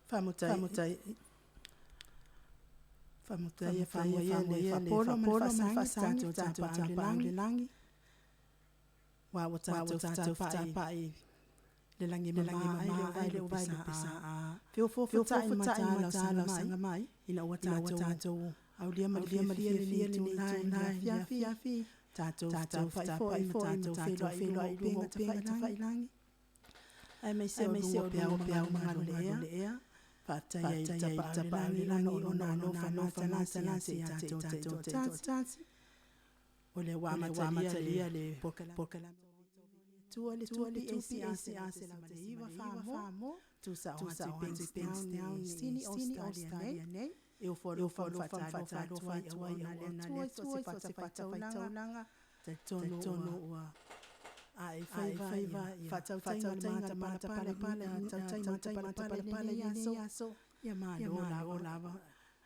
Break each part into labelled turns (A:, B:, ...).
A: Faamutai Faamutaia faamoia le faapolo ma le faasagi tatou Tapaau i le Lagi, aua ua tatou fetataai i le lagi e mama ai le Lupesaa. Feofoofotai i matala o mai ina ua tatou aulia ma le fiafia lenei itula i le afiafi, tatou fetataai foi ma tatou feiloai i luga o upega tafailagi, aemaise o luga o peau ma galuega. Faafetai ai i le Tapaau i le Lagi i Lona alofa matalasi ia te i tatou taitoatasi. O lea ua amatalia le polokalame a le 2PACA 109 Samoa, tuusao atu i Bankstown i Sini Ausetalia nei. E ofo alofa ma faatalofa atu ai i auauna a le Atua i so o se fatafaitaulaga. E talitonu ua ae i faiva le faatautaiga a le matapalapala i tautai matapalapala i lenei aso, ia malo lava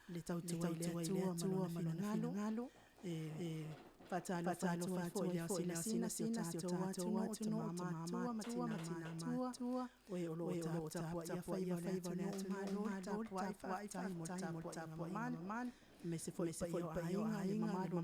A: le tautua i le Atua ma Lona finagalo. E faatalofa atu foi i le ao sinasina o si o tatou atunuu, tama matutua ma tina matutua, o e o lo o taputapuaia faiva o le atunuu, malo le tapuai, faafetai mo le tapuaiga mamalu. Aemaise foi le paia o aiga, le mamalu o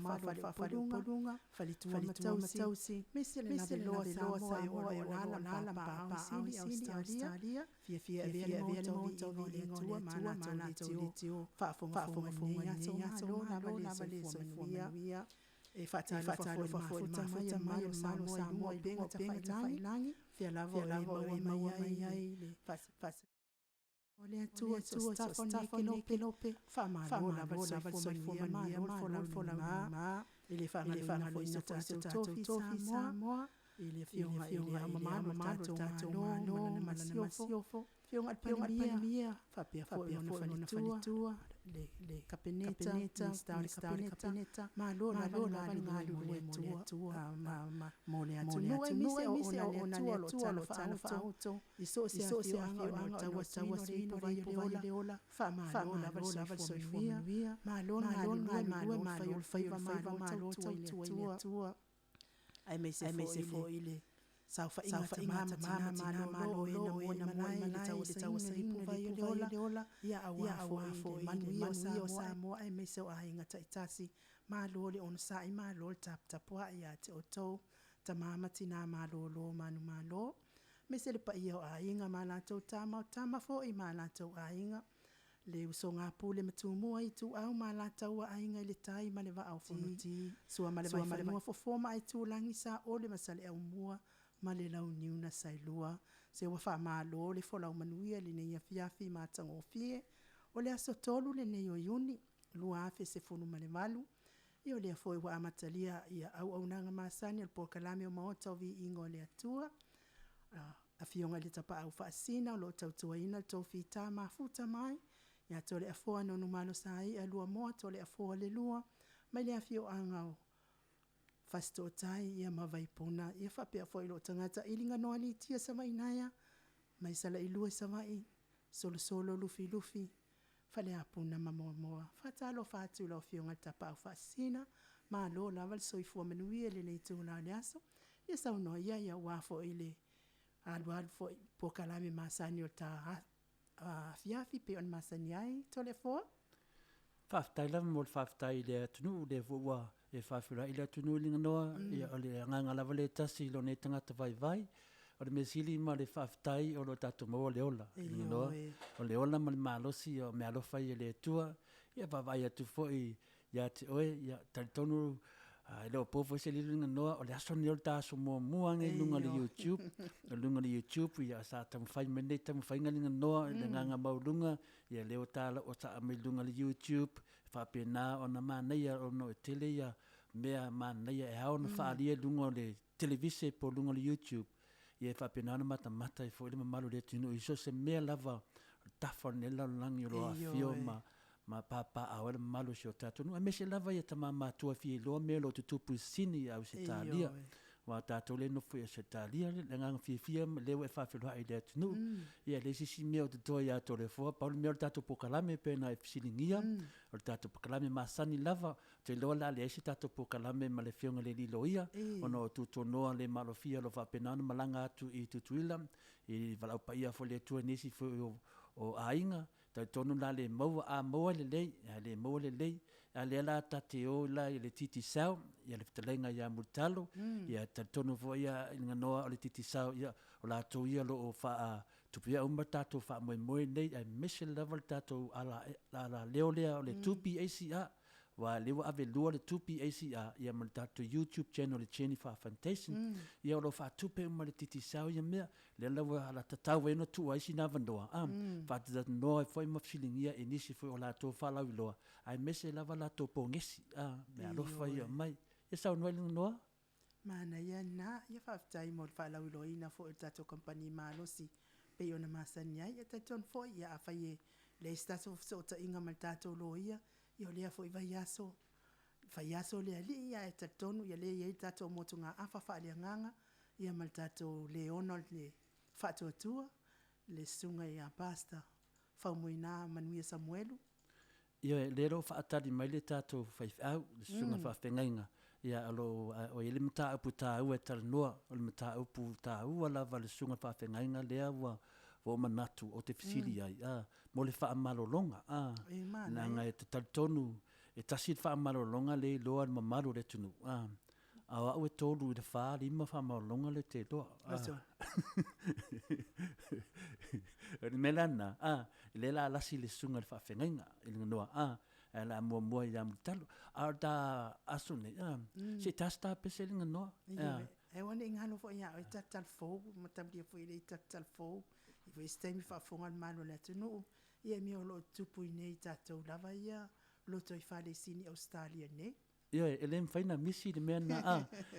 A: faleupoluga, faletua ma tausi, aemaise le lavaloa Samoa o lo o alaala ma papaaao i Sini Ausetalia, fiafia e avea le maota o viiga o le Atua ma latou leitio faafogafoga i lenei aso. Malo lava le soifua manuia. E faatalofa foi i le mafuta mai o Samoa i luga o upega tafailagi, o fea lava o e maua mai ai le o le Atua, so o se tafa o lenei kelope, faamalo lava le soifua manuia, malo le folau lima. E le faagaloina foi so tatou tofi i Samoa i le Afioga i Le Ao Mamalu o le tatou Malo ma lana Masiofo, le Afioga i le Palemia faapea foi lona faletua, le Kapeneta, Minisita o le Kapeneta, malo lava le galulue mo le atunuu aemaise o auauna a le Atua o lo o talafaauto i so o se afioaga o lo o tauasuina le ipuvai o le ola, faamalo lava le soifua manuia, malo le galulue, malo le fai o le faiva, malo tautua i le Atua. Aemaise foi i le saofaiga a tama ma tina malolo o e na muaimalae i le tauasaina o le ipuvai o le ola aua foi le manuia o Samoa aemaise o aiga taitasi. Malo le onosai, malo le taputapuai ia te outou tama ma tina malolo manumalo, aemaise le paia o Aiga ma latou Tama, o Tama foi ma latou Aiga, le usoga a Pule ma Tumua, Ituau ma Alataua, Aiga i le Tai ma le Vaa o Fonoti, Sua ma le Vaifanua, Fofo ma Aitulagi, Saole ma Saleaaumua ma le Launiu na Saelua. Se ua faamalo le folau manuia i lenei afiafi matagofie. O le aso 3 lenei o Iuni 2018, ia o lea foi ua amatalia auaunaga masani o le polokalame o Maota o Viiga o le Atua, Afioga i le Tapaau Faasisina o lo o tautuaina le Tofi Mafuta Mai ia Toleafoa Nonumalo Saia Luamoa Toleafoa Leilua mai le afioaga o Fasitooutai ma Vaipuna, ia faapea foi lou tagata Iliganoa Litia Savaiinaea mai Salailua i Savaii, Solosolo Lufilufi, Faleappuna ma Moamoa. E faatalofa atu i lau Afioga i le Tapaau Faasisina, malo lava le soifua manuia i lenei itula o le aso. Ia saunoa ia aua foi le alualu foi i polokalame masani o le ta afiafi e pei ona masani ai Toleafoa.
B: Faafetai lava mo le faafetai i le atunuu, o lea foi ua e faafeiloai le atunuu i Liganoa, ia o le agaga lava lea e tasi i lou nei tagata vaivai, o le mea sili ma le faafetai o lo o tatou maua le ola i Liganoa. O le ola ma le malosi o meaalofa ia a le Atua. Ia vaavaai atu foi ia te oe, ia talitonu e le o po foi se lilo Liganoa, o le aso lenei o le ta aso muamua lenei i luga o le YouTube, o luga o le YouTube, ia sa taumafai mai lenei taumafaiga Liganoa i le agaga maualuga, ia lea ua taa mai i luga o le YouTube, e faapena ona manaia ona e tele ia mea manaia e ao ona faaalia i luga o le televise po o luga o le YouTube, ia e faapena ona matamata ai foi le mamalu o le atunuu i so o se mea lava o le tafa o lenei lalolagi o lo o afifio ma papaaao ai le mamalu o si o tatou atunuu, aemaise lava ia tama matutua e fia iloa mea o lo o tutupu i Sini i Ausetalia. Aua o tatou lea e nofo i Ausetalia, le agaga fiafia lea ua e faafeiloai i le atunuu. Ia e leai se isi mea o totoe ia Toleafoa, pau le mea o le tatou polokalame pei ona e fesiligia, o le tatou polokalame masani lava. Ou te iloa o le a leai se tatou polokalame ma le Afioga i le alii Loia, ona o tuatuanoa le malofia o lo o faapena ona malaga atu i Tutuila, i valaau paia foi a le Atua i nisi foi o o aiga, talitonu o le a le maua, a maua e lelei, ae a le maua lelei, a o lea la ta te o la i le Digicel, ia le fetalaiga ia Mulitalo, ia e talitonu foi Liganoa o le Digicel, ia o latou ia o lo o faatupea uma le tatou faamoemoe lenei, aemaise lava le tatou alaleo lea o le 2PACR, aua o lea ua ave lua le 2PACR ia ma le tatou YouTube channel o le Jennifer Foundation, ia o lo o faatupe uma e le Digicel ia mea. Lea la ua alagatatau ai ona tuu ai sina avanoa, a, faatalanoa ai foi ma fesiligia e nisi foi o latou faalauiloa, aemaise lava latou pogesi, a, meaalofa ia aumai. Ia saunoa Liganoa.
A: Manaia lena, ia faafetai mo le faalauiloaina foi o le tatou kamupani malosi pei ona masani ai. Ia talitonu foi, ia afai e leai se tatou fesootaiga ma le tatou loia, ia o lea foi vaiaso, vaiaso le alii, ae talitonu o lea e i ai le tatou motugaafa faaleagaga ia ma le tatou le ona o le faatuatua, le Susuga ia Pastor Faumuina Manuia Samuelu.
B: Ioe, o lea o lo o faatali mai le tatou faifeau, le susuga i le faafeagaiga, ia o lo o i ai le mataupu taua e talanoa, o le mataupu taua lava a le susuga i le faafeagaiga lea ua ou manatu ou te fesili ai, a, mo le faamalologa, a, leaga e talitonu e tasi le faamalologa lea e iloa e le mamalu o le atunuu, a, a o au e 3 i le 4, 5 faamalologa lea ou te iloa. O le mea la lena, a, o lea o le a lasi i le susuga i le faafeagaiga i Liganoa, a, ae o le a muamua ia Mulitalo. A o le ta aso nei, a, se i ta se ta pese Liganoa.
A: Ioe, aua ne i galo foi ia oe ta talalafou, mataulia foi e le i talalafou, e i ai foi isi taimi faafofoga le mamalu o le atunuu, ia mea o lo o tutupu i inei i tatou lava ia lotoifale i Sini Ausetalia nei.
B: Ioe, e le mafai ona misi le mea lena, a,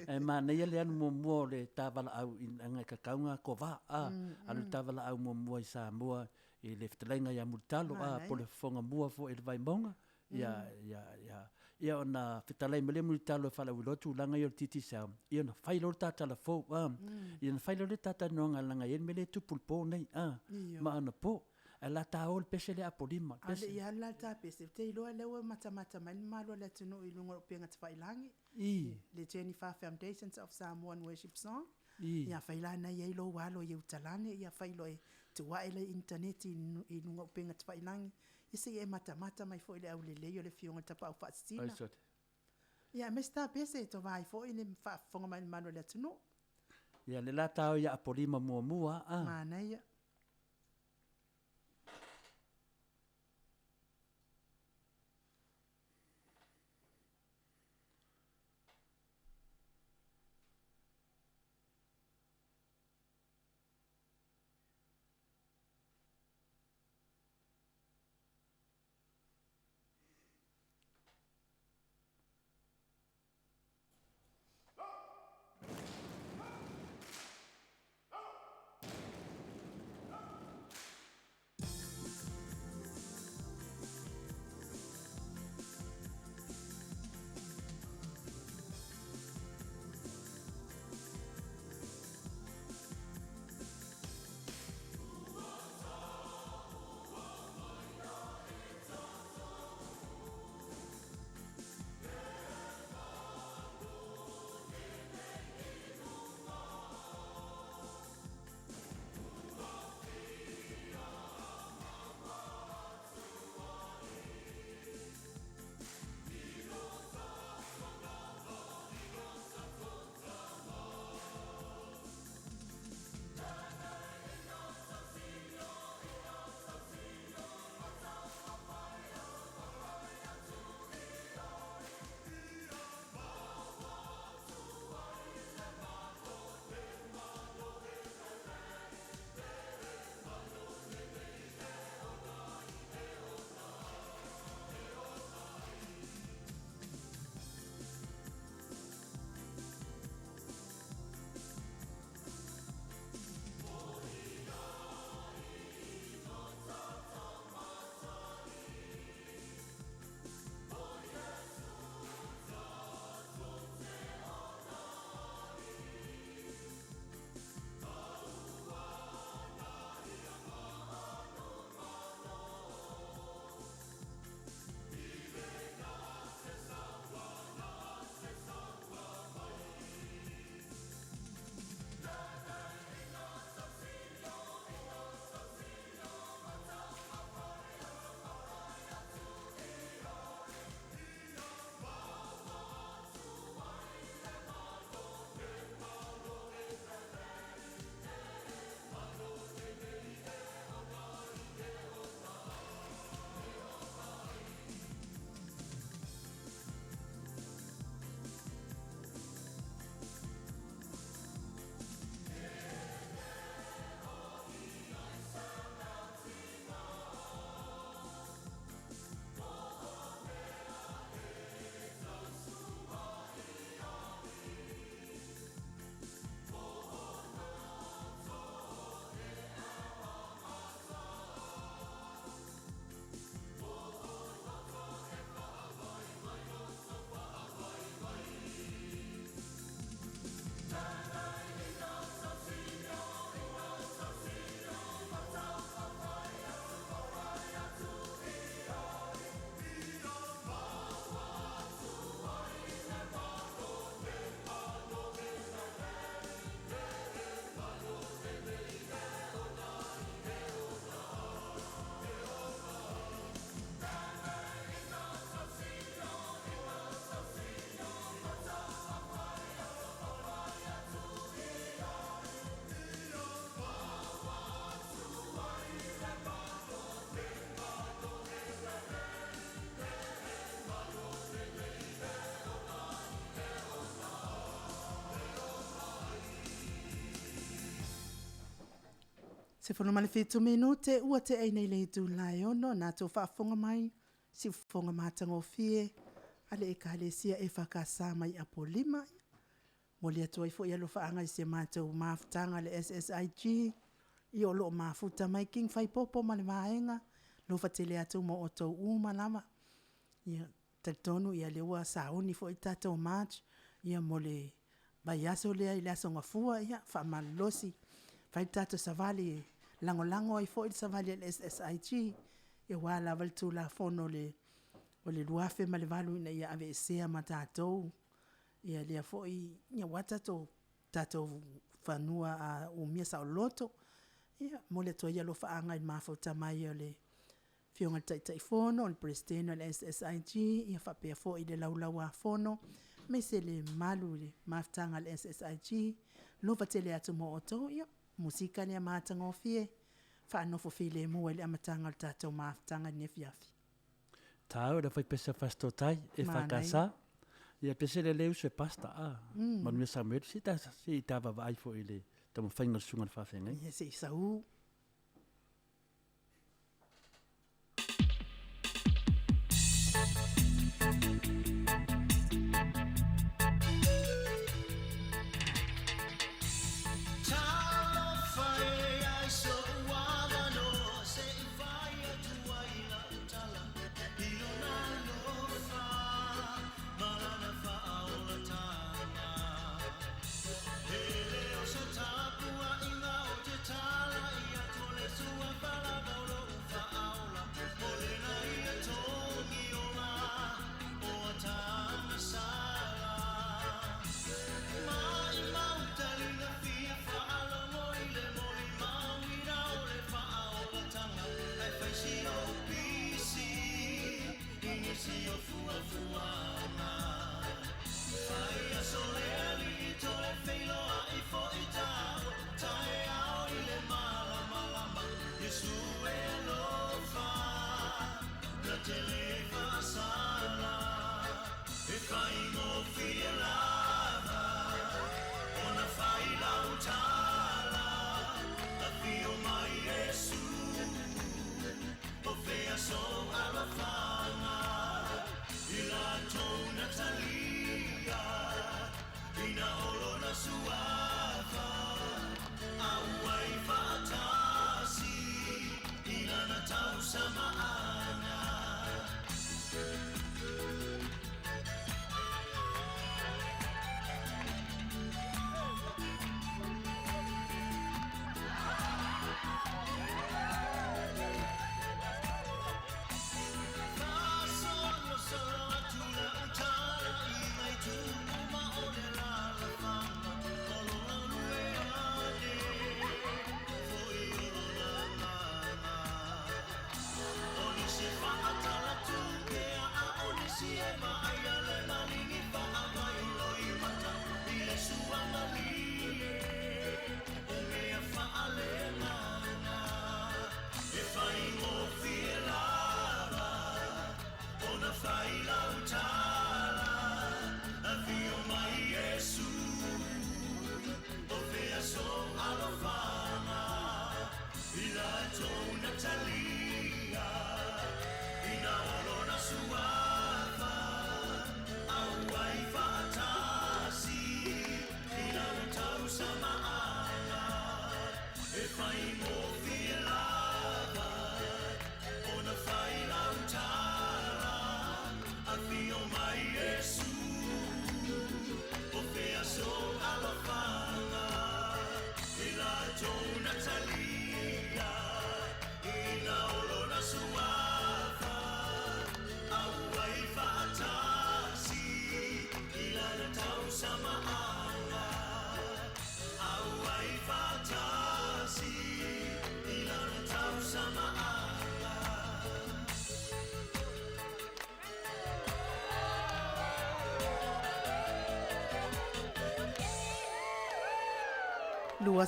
B: ae manaia le alu muamua o le ta valaau leaga e tatau ona kovā, a, alu le ta valaau muamua i Samoa i le fetalaiga ia Mulitalo, a, po o le fofoga mua foi o le Vaimauga, ia, ia, ia, ia ona fetalai mai lea o Mulitalo e faalauiloa tulaga ia o le Digicel, ia ona fai loa lea o le ta tala fou, a, ia ona fai loa lea o le ta talanoaga leaga e i ai le mea lea e tupu i le po nei, a, ma anapo. Ae o le a ta o i le pese lea Apolima.
A: A o le i alu la i le ta pese, ou te iloa o lea ua matamata mai le mamalu o le atunuu i luga o upega tafailagi, le Jennifer Foundations of Samoan Worship Song. Ia afai la na i ai lou alo i Utalane, ia fai loa e tuu ae le initaneti i luga o upega tafailagi, ia se i e matamata mai foi i le aulelei o le Afioga i le Tapaau Faasisina. Ia aemaise ta pese e tova ai foi le faafofoga mai a le mamalu o le atunuu.
B: Ia, lea o le a ta o ia Apolima muamua, a.
A: Manaia. 17 minute ua tea ai nei le itula e 6 na tou faafofoga mai siufofoga matagofie a le Ekalesia EFKS mai Apolima. Momoli atu ai foi alofaaga i si a matou mafutaga le SSIG, ia o lo o mafuta mai King Faipopo ma le vaega, alofa tele atu mo outou uma lava. Ia talitonu o lea ua sauni foi le tatou march ia mo le vaiaso lea i le Aso Gafua, ia faamalolosi, fai le tatou savali e lagolago ai foi le savali a le SSIG, aua lava le Tulafono o le 2008 ina ia aveesea ma tatou lea foi aua le tatou fanua umia saoloto. Ia, e momoli atu ai alofaaga i le mafuta mai o le Afioga i le Taitaifono, o le Peresetene o le SSIG, ia faapea foi le Laulau-a-Fono, aemaise le mamalu i le mafutaga a le SSIG. Alofa tele atu mo outou. Ia, o le musika lea matagofie e faanofo filemu ai le amataga o le tatou mafutaga i lenei afiafi.
B: Tau le faipese a Fasitotai e EFKS. Ia pese le le uso e pasta a. Manuia Samuel se ta se i ta vaavaai foi i le taumafaiga o le susuga i le faafeagaiga.
A: Ia se i sau.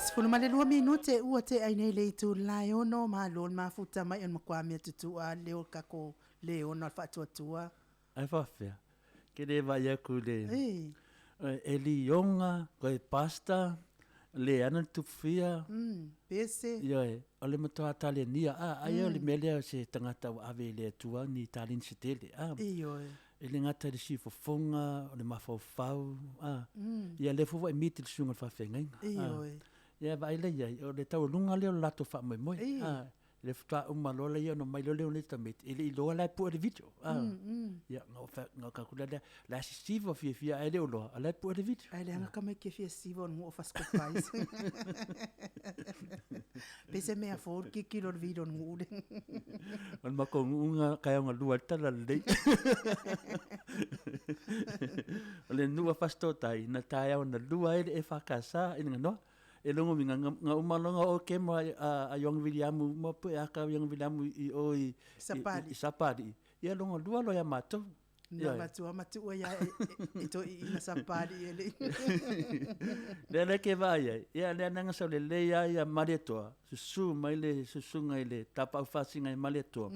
A: 22 minute ua tea ai nei le itula e 6, malo le mafuta mai o le makuā mea tutu'a le leo o le kako le ona o le faatuatua.
B: Ae faafefea, ke le vaai atu i le e lioga, koe pasta, Le ana le tupu fia.
A: Pese.
B: Ioe, o le matua talenia, a, ai o le mea lea o se tagata ua ave i le Atua ni taleni se tele, a.
A: Ioe.
B: E le gata i le siufofoga, o le mafaufau, a. Ia lea foi ua e meet i le susuga i le faafeagaiga.
A: Ioe.
B: Ia vaai la i ai, o le taualuga lea o le latou faamoemoe, a. Le faatoa uma loa lea ona omai loa lea o nei tamaiti, e le i iloa la e pue le video. A. Ia, ona ou fai, ona ou fai atu lea, la e sisiva fiafia ae le o iloa, a o la e pue le video.
A: Ae leaga tamaiti e fia sisiva o le nuu o Fasitoouta. Pei se mea fou le tilotilo i le video o le nuu lea.
B: O le matou nuu na taeao na lua ai le talalelei. O le nuu o Fasitootai, na taeao na lua ai le EFKS i Ganoa. E lona uiga, na uma loa ona oo kemo a Ioane Viliamu ma pue ata o Ioane Viliamu i o i Sapalii, ia lona lua loa ia matou.
A: Na avatu lava matuu ai lava e toeaiina Sapalii e le i.
B: Lea la e te vaai ai, ia lea na sau lelei lava ia Malietoa, susu mai le susuga i le Tapaau Faasisina ia Malietoa,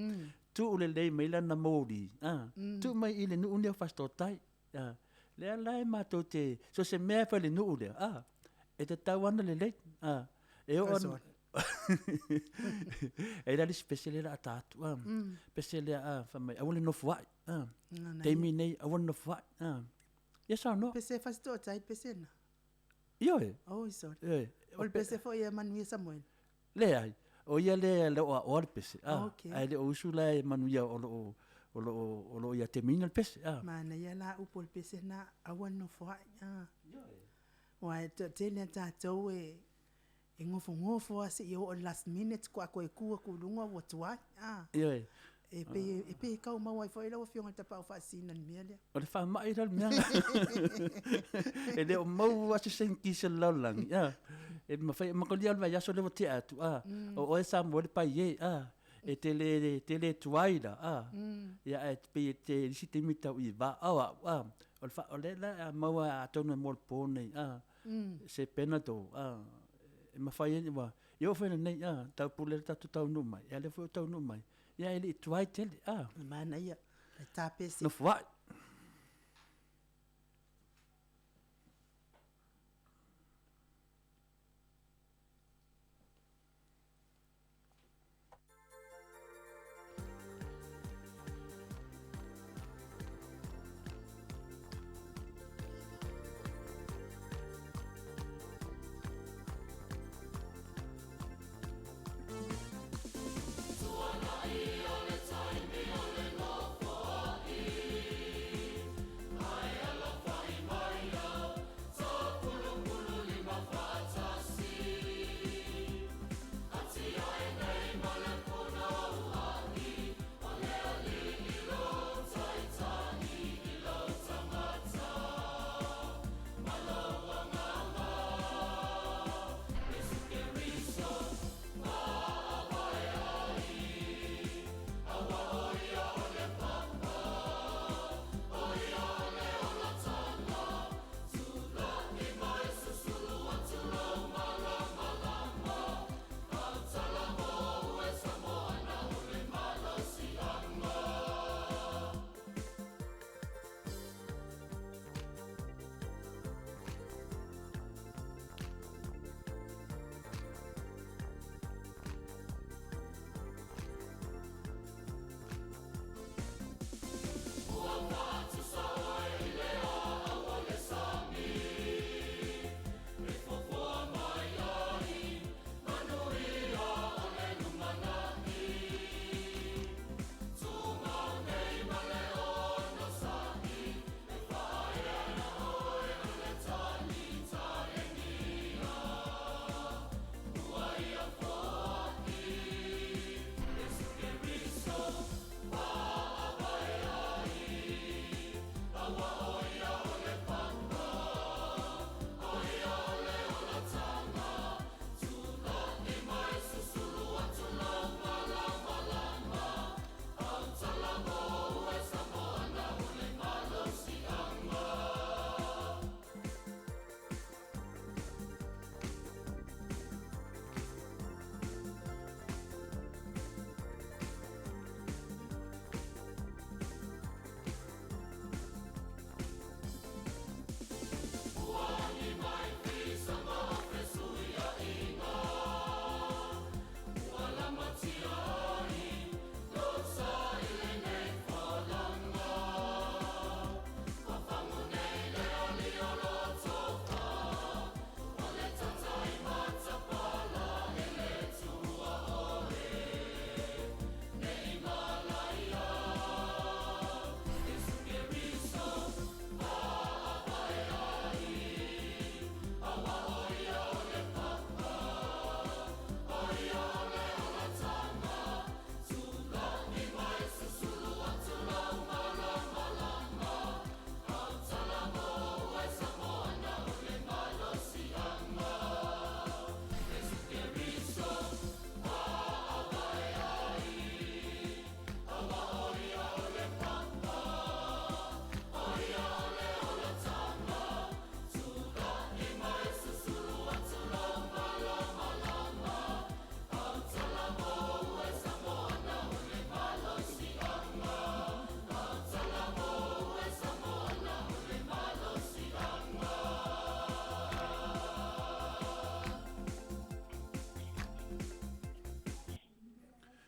B: tuu lelei mai lana moli, tuu mai i le nuu lenei o Fasitootai. Lea la e matou te, so o se mea e fai i le nuu lea, a, e tatau lava ona lelei. A, e oo atu, e i ai la le isi pese lea o le a ta atu, a, pese lea, a, fai mai, aua le nofoai, a, taimi lenei aua le nofoai, a. Ia saunoa.
A: Pese Fasitootai le pese lena?
B: Ioe.
A: Oi sole. Ioe. O le pese foi a Manuia Samuel?
B: Leai, o ia lea e le o aoa le pese, a, okay. Ae le o usu la e manuia o lo o, o lo o, o lo o ia te mina le pese, a.
A: Manaia la upu o le pese na, aua le nofoai, a. Ioe. Aua e toatele a tatou e, e nofonofo lava seia oo i le last minute faatoa toe tu atu i luga ua tuai, a.
B: Ioe.
A: E pei e pei e tau maua ai foi lau Afioga i le Tapaau Faasisina i le mea lea.
B: O le faamai la le mea lena. E le o maua lava se seneti se le lalolagi, a. E mafai, mataulia lava o le vaiaso lea ua tea atu, a, o oe Samoa le pai e, a, e te le, te le tuai la, a. Ia ae pei e te i isi taimi tau i va, a o au, a, o le fa, o lea la a maua atonu e mo le po nei, a, se panadol, a, e mafai ai, ua, e oo foi nei, a, taupule le tatou taunuu mai, ia lea foi ua taunuu mai, ia e le i tuai tele, a.
A: Manaia, le tapese.
B: Nofoai.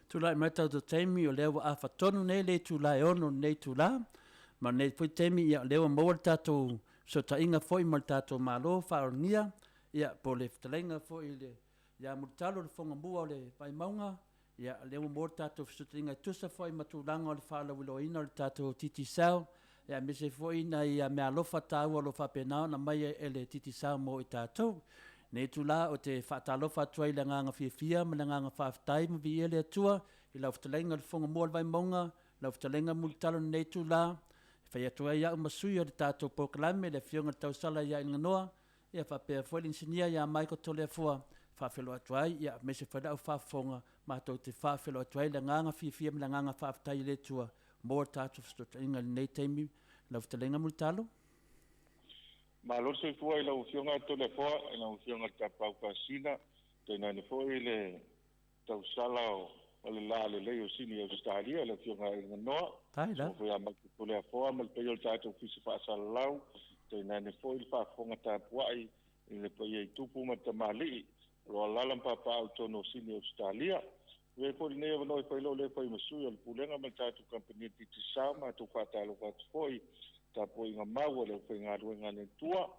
B: Tulai mai tatou taimi o lea ua afa tonu nei le itula e 6 lenei itula, ma lenei foi taimi ia o lea ua maua le tatou fesootaiga foi ma le tatou Malo faaaloalogia, ia po o le fetalaiga foi i le ia Mulitalo le Fogamua o le Vaimauga, ia o lea ua maua le tatou fesootaiga e tusa foi ma tulaga o le faalauiloaina o le tatou Digicel, ia aemaise foi nai meaalofa taua o lo o faapena ona aumai e le Digicel mo i tatou. Lenei itula ou te faatalofa atu ai i le agaga fiafia ma le agaga faafetai ma viia le Atua i lau fetalaiga i le Fogamua o le Vaimauga, lau fetalaiga Mulitalo i lenei itula, e fai atu ai au ma sui o le tatou polokalame, le Afioga i le Tausala ia Iliganoa, ia faapea foi le inisinia ia Michael Toleafoa, e faafeiloai atu ai, ia aemaise foi le au faafofoga, matou te faafeiloai atu ai le agaga fiafia ma le agaga faafetai i le Atua mo le tatou fesootaiga i lenei taimi. Lau fetalaiga Mulitalo.
C: Malo le soifua i lau Afioga Toleafoa, i lau Afioga i le Tapaau Faasisina, tainane foi le tausala o le la lelei o Sini Ausetalia, le Afioga ia Iliganoa,
B: Tai la.
C: foi ia Michael Toleafoa ma le paia o le tatou Ofisa Faasalalau, tainane foi le faafofoga tapuai i le paia i tupu ma tamalii, o lo o alaala ma papaaao i totonu o Sini Ausetalia. Avea foi lenei avanoa e fai loa lea fai ma sui o le Pulega ma le tatou kamupani Digicel, matou faatalofa atu foi tapuaiga mau a le aufaigaluega a le Atua.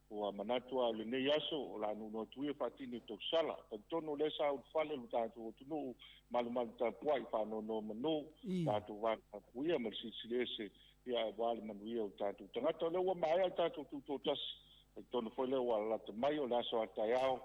C: Ua manatu lava o lenei aso o le a nuunuu atu ia faatini o tausala. Talitonu o lea sa ulufale lo tatou atunuu malumalu tapuai faanonomanu, tatou vatapuia ma le silisili ese ia aua le manuia o tatou tagata. O lea ua maea le tatou tutoatasi, talitonu foi lea ua lalata mai o le aso a taeao,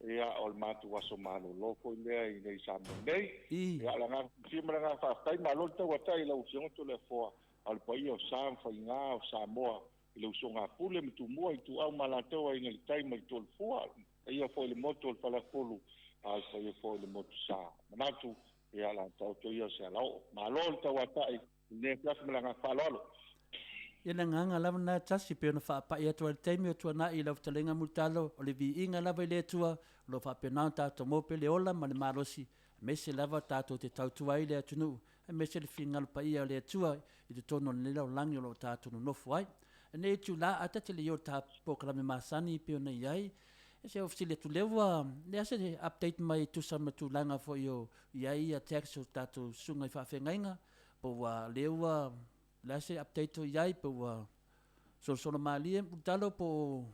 C: ia o le matou aso malolo foi lea i nei Samoa nei. Ia o le agaga fiafia ma le agaga faafetai, malo le tauatai i lau Afioga Toleafoa, a o le paia o sa ma faiga o Samoa i le usoga Pule ma Tumua, Ituau ma Alataua, Aiga i le Tai ma le Toalefua, paia foi i le motu o le Faleafulu, a o le paia foi i le motu sa. Manatu, ia o le a taoto ia o se alaoo. Malo le tauatai i lenei afiafi ma le agaga faaaloalo.
B: Ia le agaga lava lena e tasi, pei ona faapai atu ai i le taimi o tuanai i lau fetalaiga Mulitalo, o le viiga lava i le Atua, o lo o faapena ona tatou maua pea le ola ma le malosi, aemaise lava tatou te tautua ai le atunuu, aemaise le finagalo paia o le Atua i totonu o lenei lalolagi o lo o tatou nonofo ai. Lenei itula, ae ta te le i o i le ta polokalame masani pei ona i ai, se i fesili atu lea ua le a se update mai e tusa ma tulaga foi o i ai ia tax o tatou susuga i faafeagaiga, po ua lea ua le a se update o i ai, po ua solosolo malie Mulitalo po o.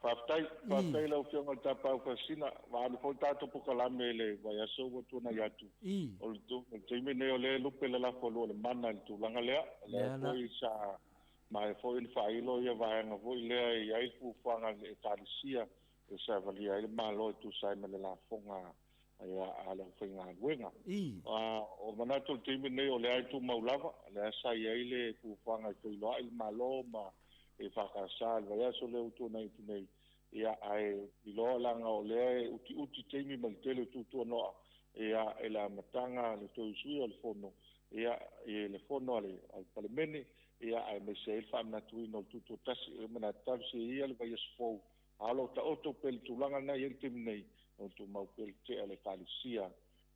C: Faafetai, faafetai i lau Afioga i le Tapaau Faasisina. Ua alu foi le tatou polokalame i le vaiaso ua tuanai atu. O le taimi lenei o lea e lupe le lafo a Lualemana i le tulaga lea. O lea foi sa maea foi ona faailo ia vaega foi lea e i ai le fuafuaga a le Ekalesia e savalia ai le Malo e tusa ai ma le lafoga a le aufaigaluega. O manatu o le taimi lenei o lea e tumau lava, o lea sa i ai le fuafuaga e feiloai le Malo ma e EFKS i le vaiaso lea ua tuanai atu nei, ia, ae iloa leaga o lea e utiuti taimi ma le tele o tuatuanoa, ia, i le amataga le toe usuia o le fono, ia, i le fono a le Palemene, ia, aemaise ai le faamanatuina o le tutoatasi. E manatu talosia ia le vaiaso fou, a o lo o taoto pea le tulaga lena e i ai le taimi nei, o le tumau pea le tea o le Ekalesia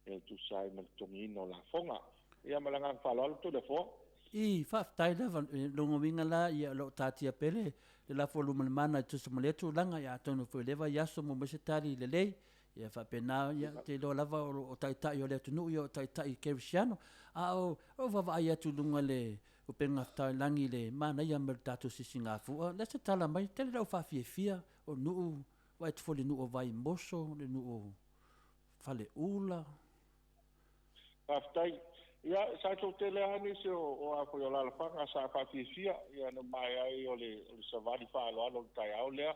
C: e tusa ai ma le totogiina o lafoga. Ia ma le agaga faaaloalo Toleafoa.
B: Ii, Faafetai lava, i lona uiga la, ia o lo o taatia pea le lafo lumanamana e tusa ma lea tulaga, ia atonu foi i lea vaiaso maua mai se tali lelei, ia faapena, ia ou te iloa lava o taitai o le atunuu ia o taitai kerisiano. A o lou vaavaai atu i luga i le upega taulagi i le manaia mai o le tatou sisigafua, o le a se tala mai, tele lau faafiafia o nuu, vaai atu foi i le nuu o Vaimoso, le nuu o Faleula.
C: Faafetai. Ia, sa toatele lava nisi o a foi o alaalafaga sa faafiafia, ia na maea ai o le savali faaaloalo o le taeao lea.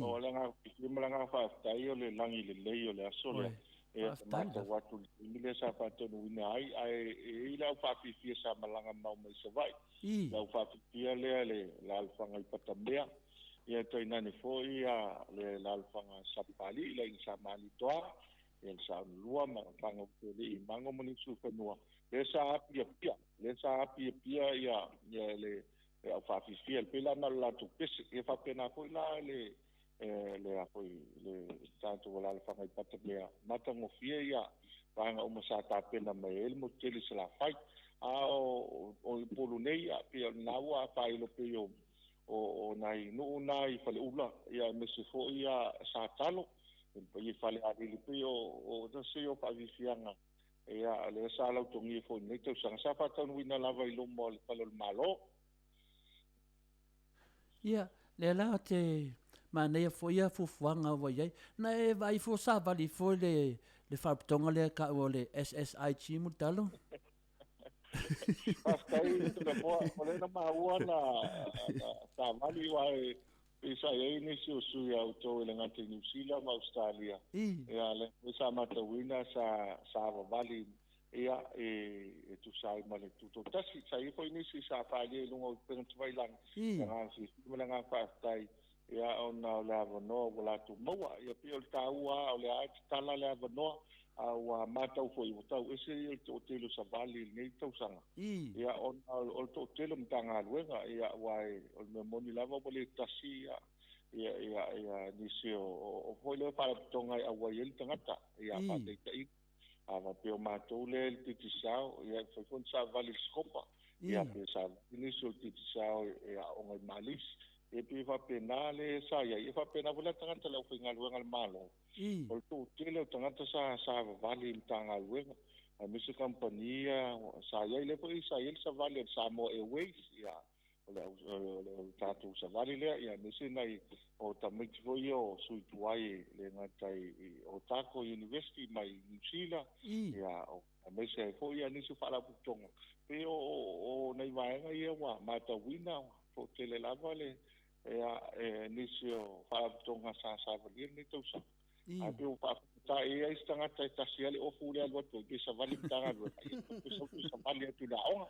C: O le agaga fiafia ma le agaga faafetai o le lagi lelei o le aso lea. Ia, matau atu i le taimi lea sa faataunuuina ai, ae e i ai le au faafiafia sa malaga mau mai Savaii. Le au faafiafia lea le alaalafaga i Patamea, ia tainane foi le alaalafaga Sapapalii, le aiga sa Malietoa, ia le Saonalua ma Faga Usoalii Mago ma Niusufanua, lea sa apiapia, lea sa apiapia ia le au faafiafia, pei la na o le latou pese. Ia faapena foi la le le a foi le tatou alaalafaga i Patamea, matagofie ia vaega uma sa tapena mai ai le motu tele i Salafai. A o Upolu nei, pei o lena ua faailo pei o nai nuu na i Faleula, ia aemaise foi ia Satalo, le paia i Falealili, pei o tasi o faafiafiaga Ia, o lea sa lautogia foi i lenei tausaga, sa faataunuuina lava i luma o le Fale o le Malo.
B: Ia, lea la ou te manaia foi ia fuafuaga ua i ai. Na e vaai fua savali foi le le faalapotopotoga lea e taua o le SSIG Mulitalo?
C: Faafetai Toleafoa, o lea na maua na savali aua e pei sa i ai nisi o sui a outou e le gata i Niu Sila ma Ausetalia. Ia, lea foi sa matauina sa savavali ia, e tusa ai ma le tutoatasi. Sa i ai foi nisi sa faaalia i luga o upega tafailagi, le agaga fiafia ma le agaga faafetai, ia, ona o le avanoa ua latou maua. Ia, pei o le taua lava, o lea lava e tatala le avanoa, a ua matau foi ua tau ese ia le toatele o savali i lenei tausaga, ia, ona o le toatele o Matagaluega, ia, aua o le mea moni lava ua le tasi ia, ia, ia, ia nisi o foi lea faalapotopotoga e auai ai le tagata, ia, faataitaiga. A faapea o matou lea i le Digicel, ia e mafai foi ona savali i le Scopa. Ia pe savali nisi o le Digicel e aooga i Malisi. E pei e faapena le sa i ai. E faapena foi la tagata le aufaigaluega a le Malo. O le toatele o tagata sa savavali i Matagaluega aemaise kamupani ia sa i ai. Lea foi sa i ai le savali a le Samoa Airways, ia o le tatou savali lea, ia aemaise nai o tamaiti foi ia o sui tuai e le gata i Otago University mai Niu Sila, ia aemaise ai foi ia nisi o faalapotopotoga. Pei o nai vaega ia ua matauina, toatele lava le ia nisi o faalapotopotoga sa savalia lenei tausaga. Ae pei ua faafaigata e i ai se tagata e tasi lava le ofu lea e alu atu ai, pe savali i Matagaluega, ia pe sau toe savali atu i le aoga.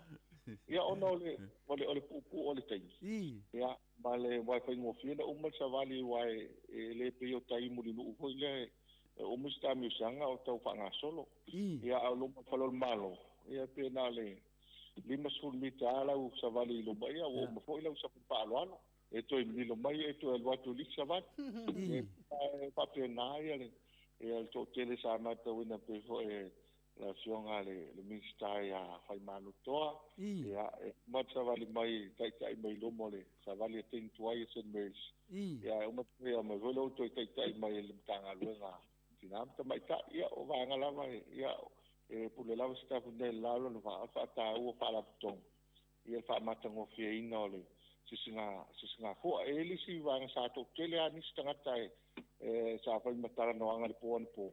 C: Ia ona o le, o le, o le puupuu o le taimi. Ia, ma le, aua e faigofie ona uma le savali aua e le pei o tai mulinuu foi lea e umi se taamilosaga o tau faagasolo. Ia, a o luma o le fale o le Malo, ia pe na o le 50 mita lava lau savali i luma, ia ua uma foi lau savali faaaloalo. E toe milo mai e toe alu atu i le isi savali. E faapena ia le ia le toatele sa matauina pei foi e le Afioga i le Minisita ia Faimalotoa, ia e uma le savali mai taitai mai luma o le savali a teine tuai a Saint Mary's. Ia e uma ia mai foi lea ua toe taitai mai e le Matagaluega Tina ma Tamaitai. Ia o vaega lava ia e pule lava se tapu nei la lona faataua faalapotopotoga ia le faamatagofieina o le sisigafua. E i ai le isi vaega sa toatele lava nisi tagata e sa fai ma talanoaga i le po anapo,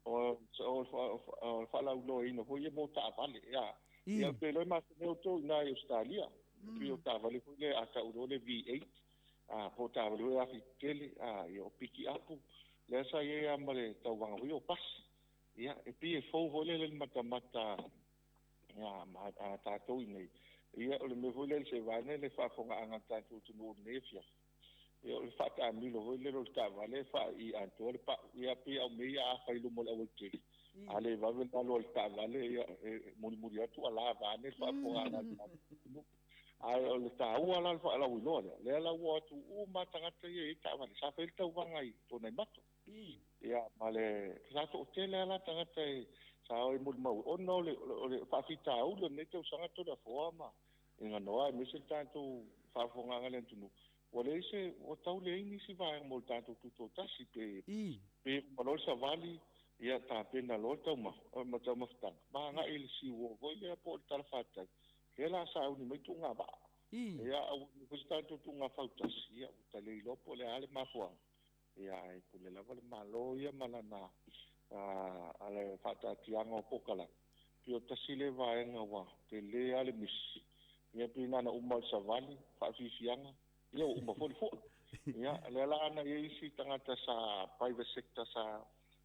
C: o le faalauiloaina foi ia mo taavale. Ia, pe iloa e masani outou i ina i Ausetalia, pei o taavale foi lea a tau loa le V8, po o taavale foi afi tetele, ia o pikiapu, lea sa i ai lava ma le tauvaga foi o pasi. Ia, e pei e fou foi lele i le matamata ia, ma a tatou i inei, ia, o le mea foi lea i se vaega le faafofogaaga a le tatou atunuu i lenei afiafi, ia, o le faataamilo foi lele o le taavale e faai'i atoa le pau, ia, pei a o mea ia a fai i luma o le aualatele, a le vave ona alu a le taavale, ia, e mulimuli atu ala vaeane le faafofogaaga a le tatou atunuu. Ae o le taua la o le faalauiloa lea, lea la ua o atu uma lava tagata ia e i ai taavale, sa fai ai le tauvaga i Tuanaimato. Ia, ma le, sa toatele lava la tagata e, sa o e molimau, ona o le, o le faafitauli o lenei tausaga Toleafoa ma Iganoa aemaise le tatou faafofogaaga i le atunuu, ua leai se, ua tau leai nisi vaega mo le tatou tutoatasi, pe, pe uma loa le savali, ia tapena loa le taumafa, ma taumafataga, ma agai i le seawall foi lea po o le talafatai, lea la sauni mai tuugavaa. Ia, aua foi se tatou tuugafautasi, ia ua ta le iloa po o le a le mafuaaga. Ia, ae pule lava le Malo ia ma lana faataatiaga o polokalame. Pei o tasi lea vaega ua tele lava le misi. Ia pei na ona uma o le savali, faafiafiaga, ia ua uma foi le fua. Ia, lea la ana i ai isi tagata sa private sector sa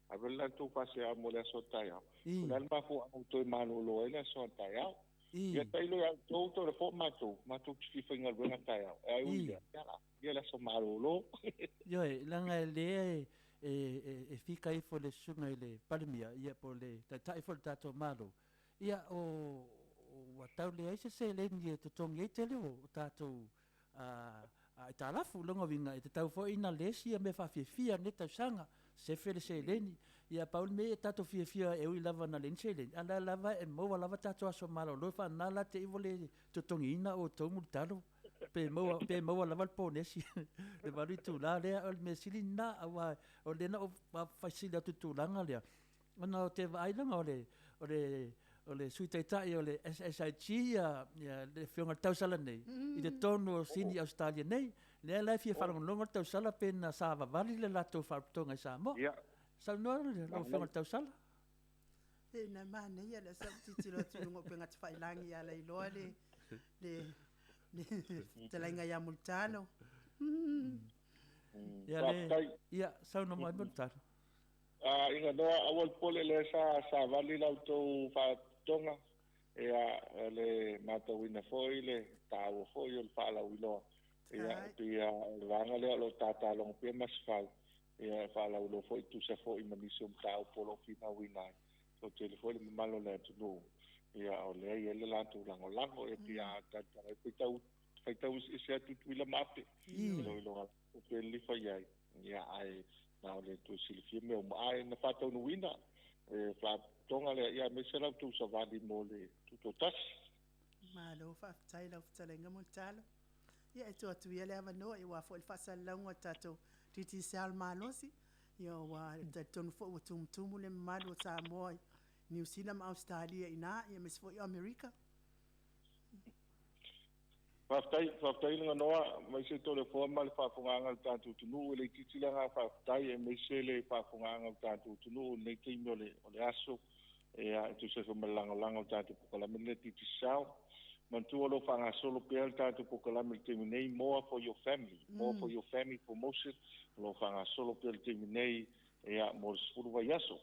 C: ave le latou faasea mo le aso a taeao. O le a le mafuaaga ua toe malolo ai le aso a taeao. Ia tailo ia outou, toe fua matou, matou te fia faigaluega taeao. Ae ui i lea, ia la. Ia le aso malolo.
B: Ioe, leaga e lea e fika ifo le susuga i le Palemia, ia po o le Taitai foi o le tatou Malo, ia o ua tau leai se seleni e totogi ai tele o tatou aitalafu. Lona uiga e tatau foi ona lesi ia mea faafiafia o lenei tausaga, sefe le seleni. Ia pau le mea ia tatou fiafia e ui lava ina leai ni seleni, a o lea lava e maua lava tatou aso malolo e faana la te i ua le totogiina outou mulitalo. Pe maua, pe maua lava le ponesi le 8 itula lea, o le mea sili lena, aua o lea na ou faafesili atu i le tulaga lea, Ona ou te vaai leaga o le o le o le Sui Taitai o le SSIG ia le Afioga i le Tausala nei i totonu o Sini Ausetalia nei. Lea la e fia faalogologo le Tausala pe na savavali le latou Faalapotopotoga i Samoa. Saunoa lau Afioga i le Tausala.
A: E na manaia lea sa ou tilotilo atu i luga o upega tafailagi ia lailoa le le le fetalaiga ia Mulitalo.
B: Ia le ia saunoa mai Mulitalo.
C: A inga noa aua le popole lea sa savali la outou faalapotopotoga, ia le matauina foi le taua foi o le faalauiloa, ia e pei lava o le vaega lea o lo o tatalogo pea Masefau, ia e faalauiloa foi e tusa foi ma nisi o mataupu o lo o finauina ai. Toatele foi le mamalu o le atunuu, ia o lea e i ai le latou lagolago, ia pei a tautala ai faitau faitau eseese atu Tutuila ma Ape, i lou iloga pe lilifa i ai. Ia, ae na o le toe silafia mea uma. Ae na faataunuuina le faalapotopotoga lea, ia aemaise la outou savali mo le tutoatasi.
A: Malo faafetai i lau fetalaiga Mulitalo. Ia e tuu atu ia le avanoa aua foi le faasalalauga o le tatou Digicel malosi. Ia ua talitonu foi ua tumutumu le mamalu o Samoa i Niu Sila ma Ausetalia i ina, ia aemaise foi o Amerika.
C: Faafetai, faafetai Laganoa, aemaise Toleafoa ma le faafofogaaga a le tatou atunuu. E le itiiti le agaga faafetai aemaise le faafofogaaga a le tatou atunuu i lenei taimi o le, o le aso, ia, e tusa ai foi ma le lagolago o le tatou polokalame lenei Digicel. Manatua o lo o faagasolo pea le tatou polokalame i le taimi nei, More for your family, More for your family promotion, o lo o faagasolo pea i le taimi nei, ia, mo le 10 vaiaso.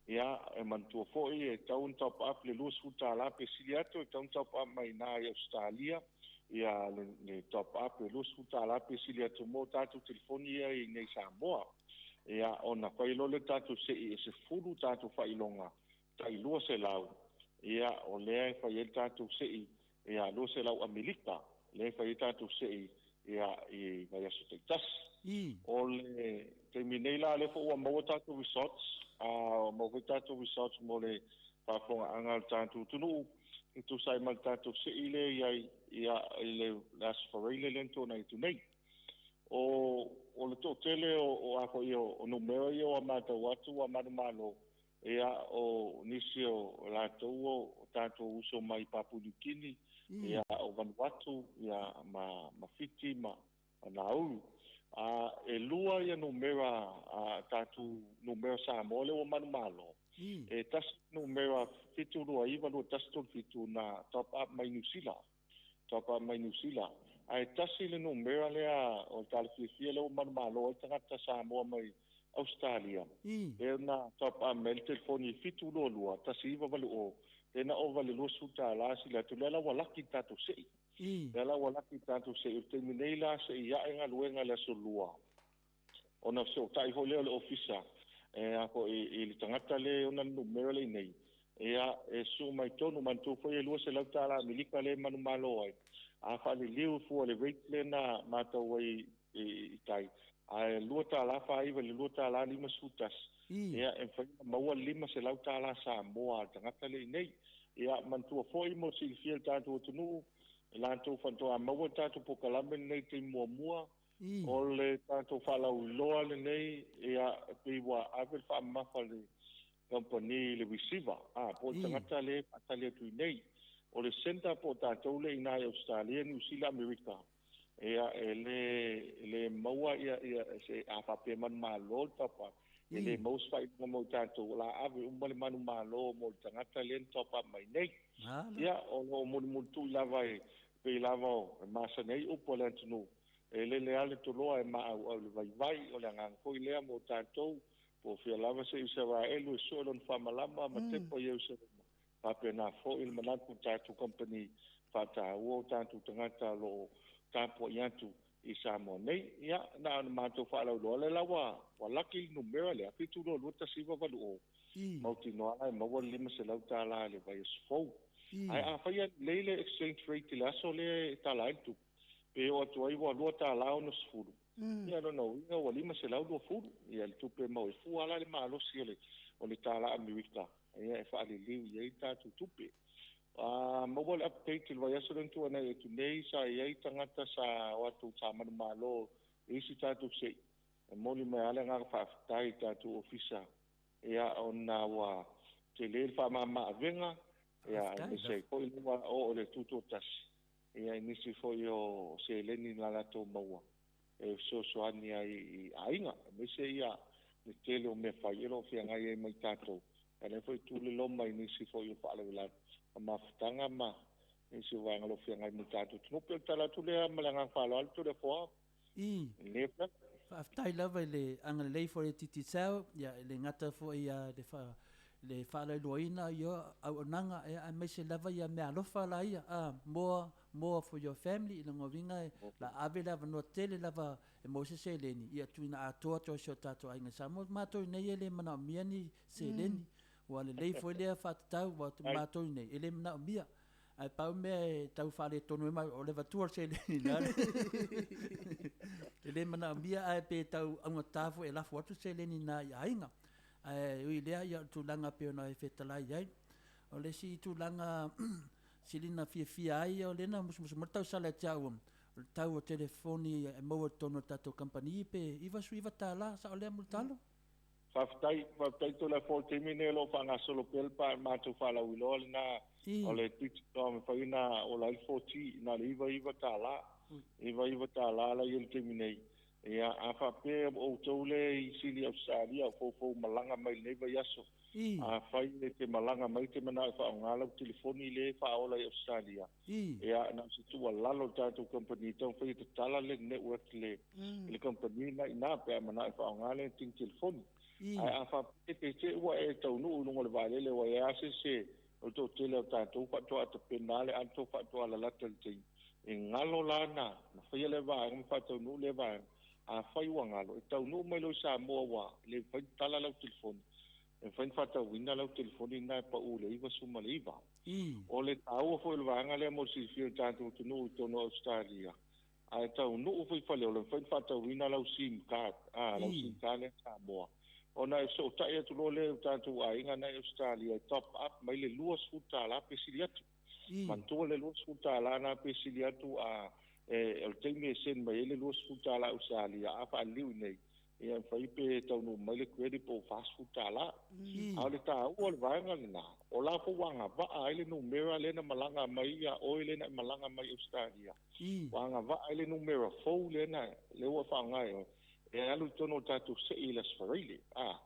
C: Ia, e manatua foi, e tatau ona top up le $20 pe sili atu, e tatau ona top up mai ina i Ausetalia, ia, le, le top up e $20 pe sili atu mo tatou telefoni ia i inei i Samoa. Ia, ona fai loa lea o le tatou sei e 10 tatou faailoga tai 200, ia, o lea e fai ai le tatou sei, ia, 200 Amerika, lea e fai ai tatou sei, ia, i vaiaso taitasi. O le taimi nei la, lea foi ua maua tatou results, a ua maua foi tatou results mo le faafofogaaga a le tatou atunuu, e tusa ai ma le tatou sei lea e i ai, ia, i le Aso Faraile lea na tuanai atu nei. O, o le toatele o, o a foi o, o numera ia ua matau atu ua manumalo, Ia, o nisi o latou o tatou uso mai Papua New Guinea, ia, o Vanuatu, ia, ma, ma Fiti ma, ma Nauru. A, e lua ia numera, a tatou numera Samoa lea ua manumalo. E tasi numera 729 2137 na top up mai Niu Sila. Tapa mai Niu Sila. Ae tasi le numera lea o le tala fiafia lea ua manumalo ai tagata Samoa mai Ausetalia, lea na tapa mai ai le telefoni e 722 1980, lea na ova i le $20 sili atu, lea la ua laki le tatou sei. Lea la ua laki le tatou sei. O le taimi nei la se i ae galuega i le aso Lua, ona fesootai foi lea o le Ofisa e a foi i le tagata lea e ona le numera lea i nei, ia e sue mai tonu, manatua foi e $200 Amerika lea e manumalo ai, a faaliliu fua i le rate lea na matau ai i tai, ae $2.49 i le $2.51, ia e mafai ona maua le $500 Samoa a le tagata lea i nei. Ia manatua foi mo le silafia e le tatou atunuu, e latou faatoa maua le tatou polokalame lenei i le taimi muamua, O le tatou faalauiloa lenei, ia, e pei ua ave le faamamafa a le kamupani i le receiver, a, po o le tagata lea e faatali atu i inei. O le sender po o tatou lea i ina i Ausetalia, Niu Sila, Amerika, ia, e le, e le maua ia, ia, se, a faapea e manumalo le top up, e le maua se faaiuga mo i tatou, o le a ave uma le manumalo mo le tagata lea na top up mai nei. Ia, o lo o mulimulitui lava e pei lava o e masani ai upu a le atunuu, E lele lava le toloa e maauau i le vaivai, o le agaga foi lea mo tatou, po o fea lava se Isaraelu e sue lona faamalama ma tepa i Ierusalema, faapena foi le manatu o tatou kamupani faataua o tatou tagata o lo o tapuai atu i Samoa nei. Ia, na ona matou faalauiloa lea la ua laki le numera lea, 722 1980, mautinoa la e maua le $500 i le vaiaso fou. Ae afai e lelei le exchange rate i le aso lea e tala ai le tupe, pe oo atu ai ua $2.60, ia o lona uiga ua 520 ia le tupe mau e fua la le malosi o le o le tala Amerika ia e faaliliu i ai tatou tupe. A maua le update i le vaiaso lea na tuanai atu nei, sa i ai tagata sa o atu sa manumalo i isi tatou sei, e momoli mai lava le agaga faafetai i tatou ofisa. Ia, ona ua tele le faamama avega, ia, aemaise ai foi le ua oo i le tutoatasi, ia, i nisi foi o seleni na latou maua e fesoasoani ai i aiga, aemaise ia le tele o mea fai e lo o feagai ai ma i tatou. A o lea foi e tuleloma i nisi foi o faalavelave ma mafutaga ma nisi o vaega o lo o feagai ma le tatou atunuu. E pei o le tala atu lea ma le agaga faaaloalo Toleafoa.
B: I. Faafetai lava i le agalelei foi o le Digicel, ia e le gata foi i le fa, le faalailoaina o auaunaga, ia aemaise lava ia meaalofa la ia, a, more, more for your family, i lona uiga e la ave le avanoa tele lava e maua se seleni, ia tuuina atoa atu ai i si o tatou aiga i Samoa. Matou i nei e le manaomia ni seleni, ua lelei foi lea faatatau, ua matou i nei e le manaomia. Ae pau mea e tau faaletonu ai matou, o le avatua o le seleni i lalo. E le manaomia ae pe tau augata foi e lafo atu le seleni na i aiga. Ae ui i lea, ia o le tulaga pei ona e fetalai ai. O le isi tulaga sili ona fiafia ai, o lea na musumusu mai le tausala ia te au, o le tau o telefoni e maua i totonu o le tatou kamupani pe $99, sao lea Mulitalo?
C: Faafetai, faafetai Toleafoa, o le taimi lenei o lo o faagasolo pea le matou faalauiloa lena o le digital e mafai ona ola ai le 4G na o le $99, $99 la e i ai i le taimi nei. Ia, a faapea o outou lea i Sini Ausetalia o foufou malaga mai i lenei vaiaso, afai e te malaga mai e te manao e faaaoga lau telefoni lea e faaola i Ausetalia, Ia, na o se tuualalo i le tatou kamupani e taumafai e tatala le network i le, i le kamupani lena i ina pe a manao e faaaoga le tini telefoni. Ae a faapea te te i ua e taunuu i luga o le vaalele ua i ai lava se isi o le toatele o tatou faatoa tapena lava le ato faatoa lalata i le taimi, e galo la na faia lea vaega ma faataunuu lea vaega. Afai ua galo, e taunuu mai loa i Samoa ua le mafai ona tala lau telefoni, e mafai ona faatauina lau telefoni lena e pau i le 99. O le taua foi o le vaega lea mo le silafia e le tatou atunuu i totonu o Ausetalia, a e taunuu foi i Faleolo, e mafai ona faatauina lau sim card, a, lau sim card lea Samoa, ona e fesootai atu loa lea i o tatou aiga na i Ausetalia e top up mai le $20 pe sili atu. Manatua le $20 lena pe sili atu, a, e, o le taimi e send mai ai le $20 Ausetalia, a faaliliu i inei, Ia mafai pe taunuu mai le credit po o $40. A o le taua o le vaega lena, o la foi ua agavaa ai le numera lea na malaga mai ia oe lea na e malaga mai Ausetalia, ua agavaa ai le numera fou lea na lea ua faaaoga e oe, e alu i totonu o le tatou sei i le Aso Faraile. A,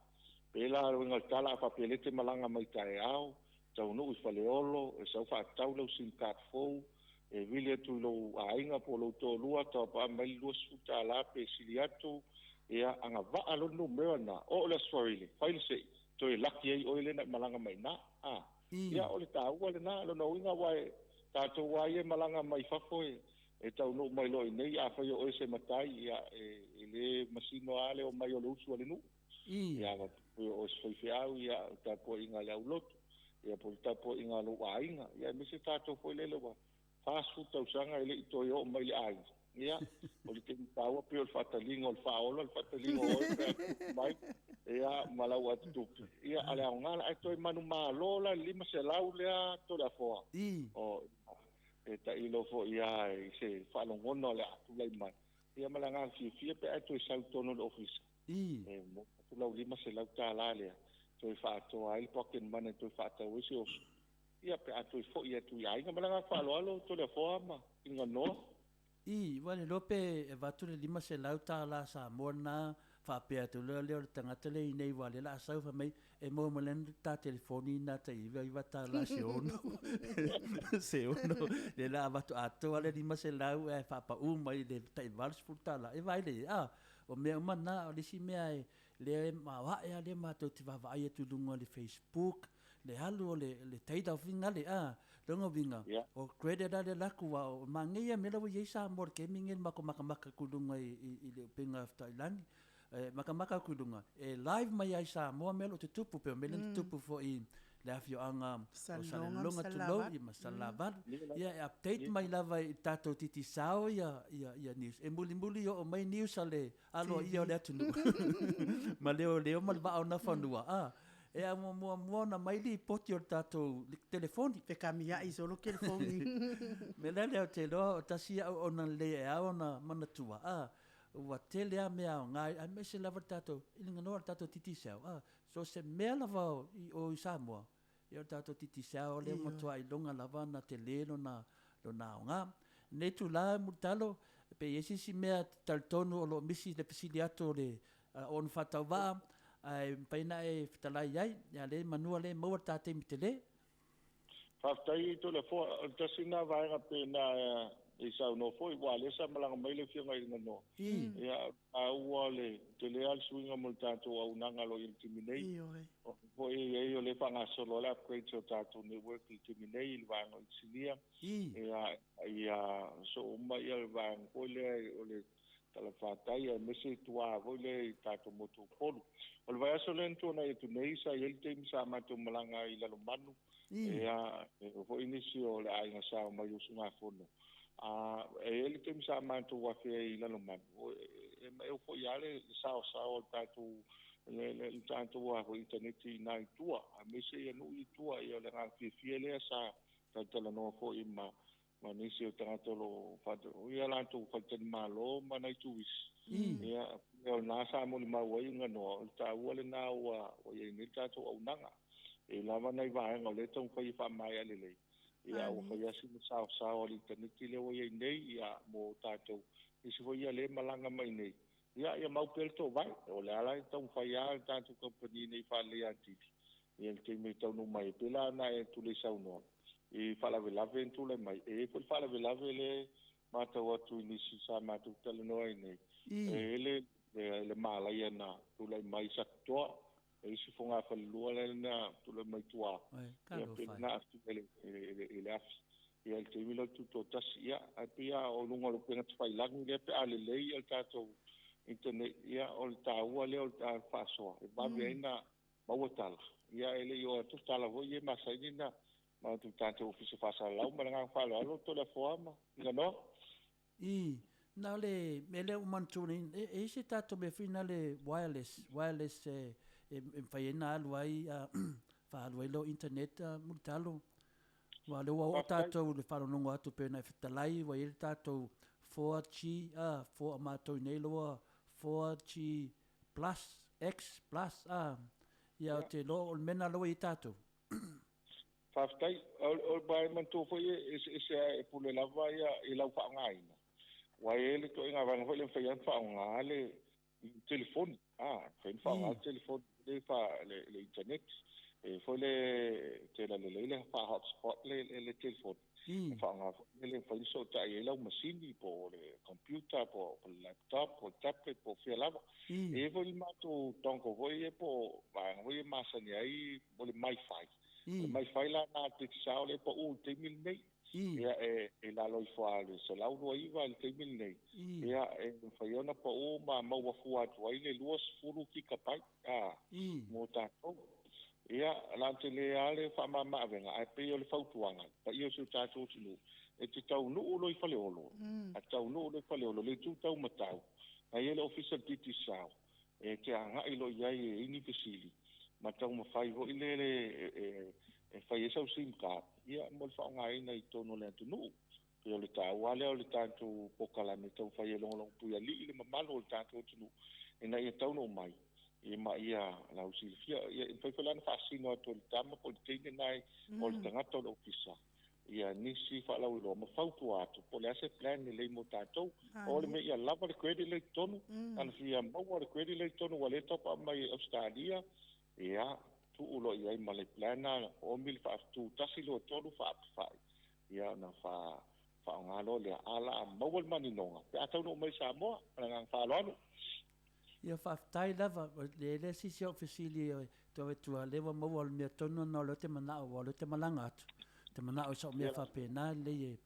C: pei la o le uiga o le tala, a faapea lea e te malaga mai taeao, taunuu i Faleolo, e sau faatau lau sim card fou, e vili atu i lou aiga po o lou toalua, tauapaa mai le $20 pe sili atu, ia agavaa loa le numera lena, oo i le Aso Faraile, fai le sei, toe laki ai oe lea na e malaga mai i ina. A, ia o le taua lena, o lona uiga aua e tatou lava ia e malaga mai fafo e, e taunuu mai loa i inei, afai o oe se matai, ia e le masino lava le omai o le usu a le nuu. Ia faapea o se faifeau, ia o le tapuaiga a le aulotu, ia po o le tapuaiga a lou aiga, ia aemaise tatou foi lele ua 40 tausaga e le i toe oo mai i le aiga. Ia, o le taimi taua pei o le faataliga o le faaola, le faataliga o oe pe a tupu mai, ia, ma lau atutupe. Ia, a o le aoga la, ae toe manumalo la i le 500 lea Toleafoa. O, e tailo foi lava i se faalogona o le a tulai mai, ia ma le agaga fiafia pe a e toe sau i totonu o le ofisa. E momoli atu lau $500 lea, toe faaatoa ai le pocket money e toe faatau ai se oso, ia pe a toe foi atu i aiga. Ma le agaga faaaloalo, Toleafoa ma Iganoa.
B: Ii, Ua le iloa pe avatu le $500 Samoa lena faapea atu loa lea o le tagata lea i inei aua o lea o le a sau fai mai e maua mai lana ta telefoni lena tai $99 se ono se ono lea o le a avatu atoa le 500 ae faapau mai i le tai $80 e vaai lelei a O mea uma na, o le isi mea e, lea e maoae lava lea matou te vaavaai atu i luga o le Facebook, le alu o le, le data fingale, a, lona uiga, o credit lava lea laku, aua o manaia ia mea la ua i ai Samoa i le taimi lenei i le matou matamata atu i luga i, i, i le upega tailagi, e matamata atu i luga, e live mai lava i Samoa mea o lo o tutupu, pei o mea lea na tutupu foi i le afioaga o Salelologa, tulou, ia ma Salelavalu. Ia e update mai lava i le tatou Digicel ia, ia, ia news. E mulimuli oo mai news a le aloaia o le atunuu ma leoleo ma le vaa o Nafanua, a, e a muamua ona mai lipoti o le tatou telefoni.
A: Fekamia'i solo telefoni.
B: Mea la lea ou te iloa o tasi ia auauna lelei e ao ona manatua, a. Ua tele lava mea aoga, aemaise lava le tatou, i le ganoa o le tatou Digicel, a, so o se mea lava i o i Samoa, ia o le tatou Digicel lea ua matuai iloga lava ona tele lona, lona aoga. I lenei itula Mulitalo, pe i ai se isi mea e te talitonu o lo o misi i le fesili atu o le aoga faatauvaa, ae mafai ona e fetalai ai, ia lea manu o lea e maua le ta taimi tele.
C: Faafetai Toleafoa, o le tasi lena vaega pei ona e saunoa foi, aua o lea sa malaga mai le Afioga i le Ganoa, ia taua le tele lava le suiga mo le tatou auaunaga o lo o i ai i le taimi nei. O le foi e i ai o lea e faagasolo ai le upgrade o tatou network i le taimi nei i le vaega o inisinia, ia, ia soo uma ia le vaega foi lea o le talafatai aemaise i tua foi lea i tatou motu o Upolu. O le vaiaso lea na tuanai atu nei sa i ai le taimi sa matou malaga ai i Lalomanu, ia, e oo foi nisi o le aiga sa omai i usugafono. A, e i ai le taimi sa matou afe ai i Lalomanu, e maeu foi lava le saoasao o le tatou le tatou a foi initaneti i ina i tua, aemaise ia nuu i tua. Ia o le agaga fiafia lea sa talatalanoa foi ma ma nisi o tagata o lo o faatauia latou faletalimalo ma nai turisi. Ia, o lena sa molimau ai Ganoa, o le taua lena ua i ai nei le tatou auaunaga. E i ai lava nai vaega o lea e taumafai e faamaea lelei, ia ua fai lava sina saosao a le initaneti lea ua i ai nei, ia mo tatou nisi foi ia lea e malaga mai nei, ia ia mau pea le toovae. O le ala e taumafai lava le tatou kamupani ina ia faaleleia atili ia le taimi e taunuu mai ai. Pei la ona e tulei saunoa i faalavelave na tulai mai, e i ai foi le faalavelave lea e matau atu i nisi sa matou talanoa ai nei, e i ai le, le malaia na tulai mai i Satitoa, e isi fogafalelua lea na tulai mai tua, ia pei na aafia i le afi. Ia le taimi lea o le tutoatasi, ia, ae pei lava o luga o le upega tafailagi lea pe a lelei le tatou internet, ia o le taua lea o le faasoa e vave ai ona maua tala. Ia e le i oo atu tala foi ia e masani ona matou tatou Ofisa Faasalalau ma le agaga faaaloalo Toleafoa ma Ganoa.
B: I, na o le mea lea ua manatua nei, e i ai se tatou mea foi lea wireless, wireless e mafai ai ona alu ai, faaalu ai lou internet Mulitalo. Aua o lea ua oo tatou i le faalogologo atu pei ona e fetalai ua i ai le tatou 4G, a, four, a matou i inei loa 4G plus, X plus, a, ia ou te iloa o le mea lena lea ua i ai tatou.
C: Faafetai. O le manatua foi e eseese lava e pule lava i lau faaaogaina. Aua e i ai le ituaiga vaega foi lea e mafai lava ona faaaoga le telefoni, a, mafai ona faaaoga le telefoni le fa le internet. E foi le tela lelei le fa hotspot le telefoni. E faaaoga foi le mafai ona fesootai ai lau masini po o le computer po o le laptop po o le tablet po o fea lava. E i ai foi le matou dongle foi ia po o vaega foi ia e masani ai o le MiFi. O le MiFi la na te sao lea e pau i le taimi lenei. Ia e i lalo ifo lava o le 129 i le taimi lenei. Ia e mafai ona pau ma maua fua atu ai le 20 gigabyte a mo tatou. Ia la tele lava le faamama-avega ae pei o le fautuaga i le paia o si o tatou atunuu, e te taunuu loa i Faleolo, a taunuu loa i Faleolo i le itu tau Matau, na i ai le Ofisa o le Digicel, e te agai loa i ai e i ai ni fesili ma taumafai foi lele e fai ai sau sim card ia mo le faaaogaina i totonu o le atunuu. Pei o le taua lea o le tatou polokalame e taumafai e logologopuialii le mamalu o le tatou atunuu ina ia taunuu mai ia ma ia lausilafia. Ia e mafai foi la ona faasino atu e le tama po o le teine lena o le tagata o le ofisa ia nisi faalauiloa ma fautua atu po o le a se plan lelei mo tatou. O le mea ia lava le credit lea i totonu, ana fia maua le credit lea i totonu ua le top up mai e Ausetalia, ia, tuu loa i ai ma le plan lena, oomi le faatu 1, 2, 3 faapafai, ia ona faaaoga loa lea, a o le a maua le maninoga pe a taunuu mai i Samoa. Ma le agaga faaaloalo.
B: Ia faafetai lava, e le se isi au fesili e toe avatua, lea ua maua o le mea tonu lena o lea ou te manao, aua o lea ou te malaga atu, ou te manao i sau mea faapena e lelei e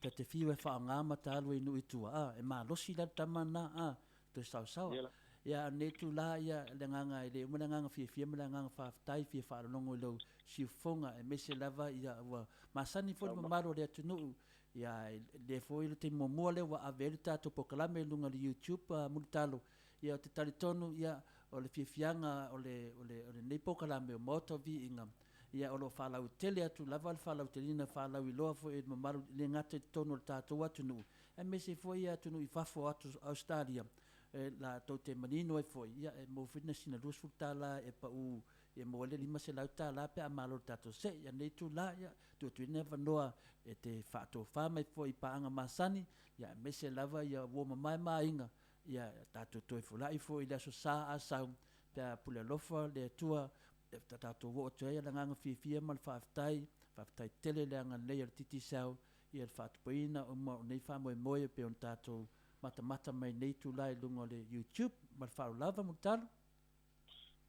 B: ta te fiu e faaaoga ma ta alu ai i nuu i tua, a, e malosi la le tama lena, a, toe saosaoa. Ia, a o lenei itula, ia, le agaga, e le uma le agaga fiafia ma le agaga faafetai, fia faalogologo i lou siufofoga, aemaise lava, ia, ua masani foi le mamalu o le atunuu Ia, e le foi le taimi muamua lea ua ave ai le tatou polokalame i luga o le YouTube Mulitalo. Ia, ou te talitonu, ia, o le fiafiaga o le, o le, o lenei polokalame o Maota o Viiga, ia, o lo o faalautele atu lava le faalauteleina, faalauiloa foi i le mamalu, e le gata i totonu o le tatou atunuu, aemaise foi atunuu i fafo o atu Ausetalia, e latou te manino ai foi, ia, e maua foi na sina $20 e pau e maua ai le $500 pe a malo i le tatou see. Ia, lenei itula, ia, tuu atu ia lenei avanoa e te faatofa mai foi i paaga masani, ia, aemaise lava ia uo mamae ma aiga, ia, tatou toe forai foi i le Aso Sa a sau, pe a pule alofa le Atua, e tatou oo atu ai le agaga fiafia ma le faafetai, faafetai tele i le agalelei o le Digicel i le faatupeina uma o nei faamoemoe e pei ona tatou matamata mai nei itula i luga o le YouTube. Ma le faaaloalo lava, Mulitalo.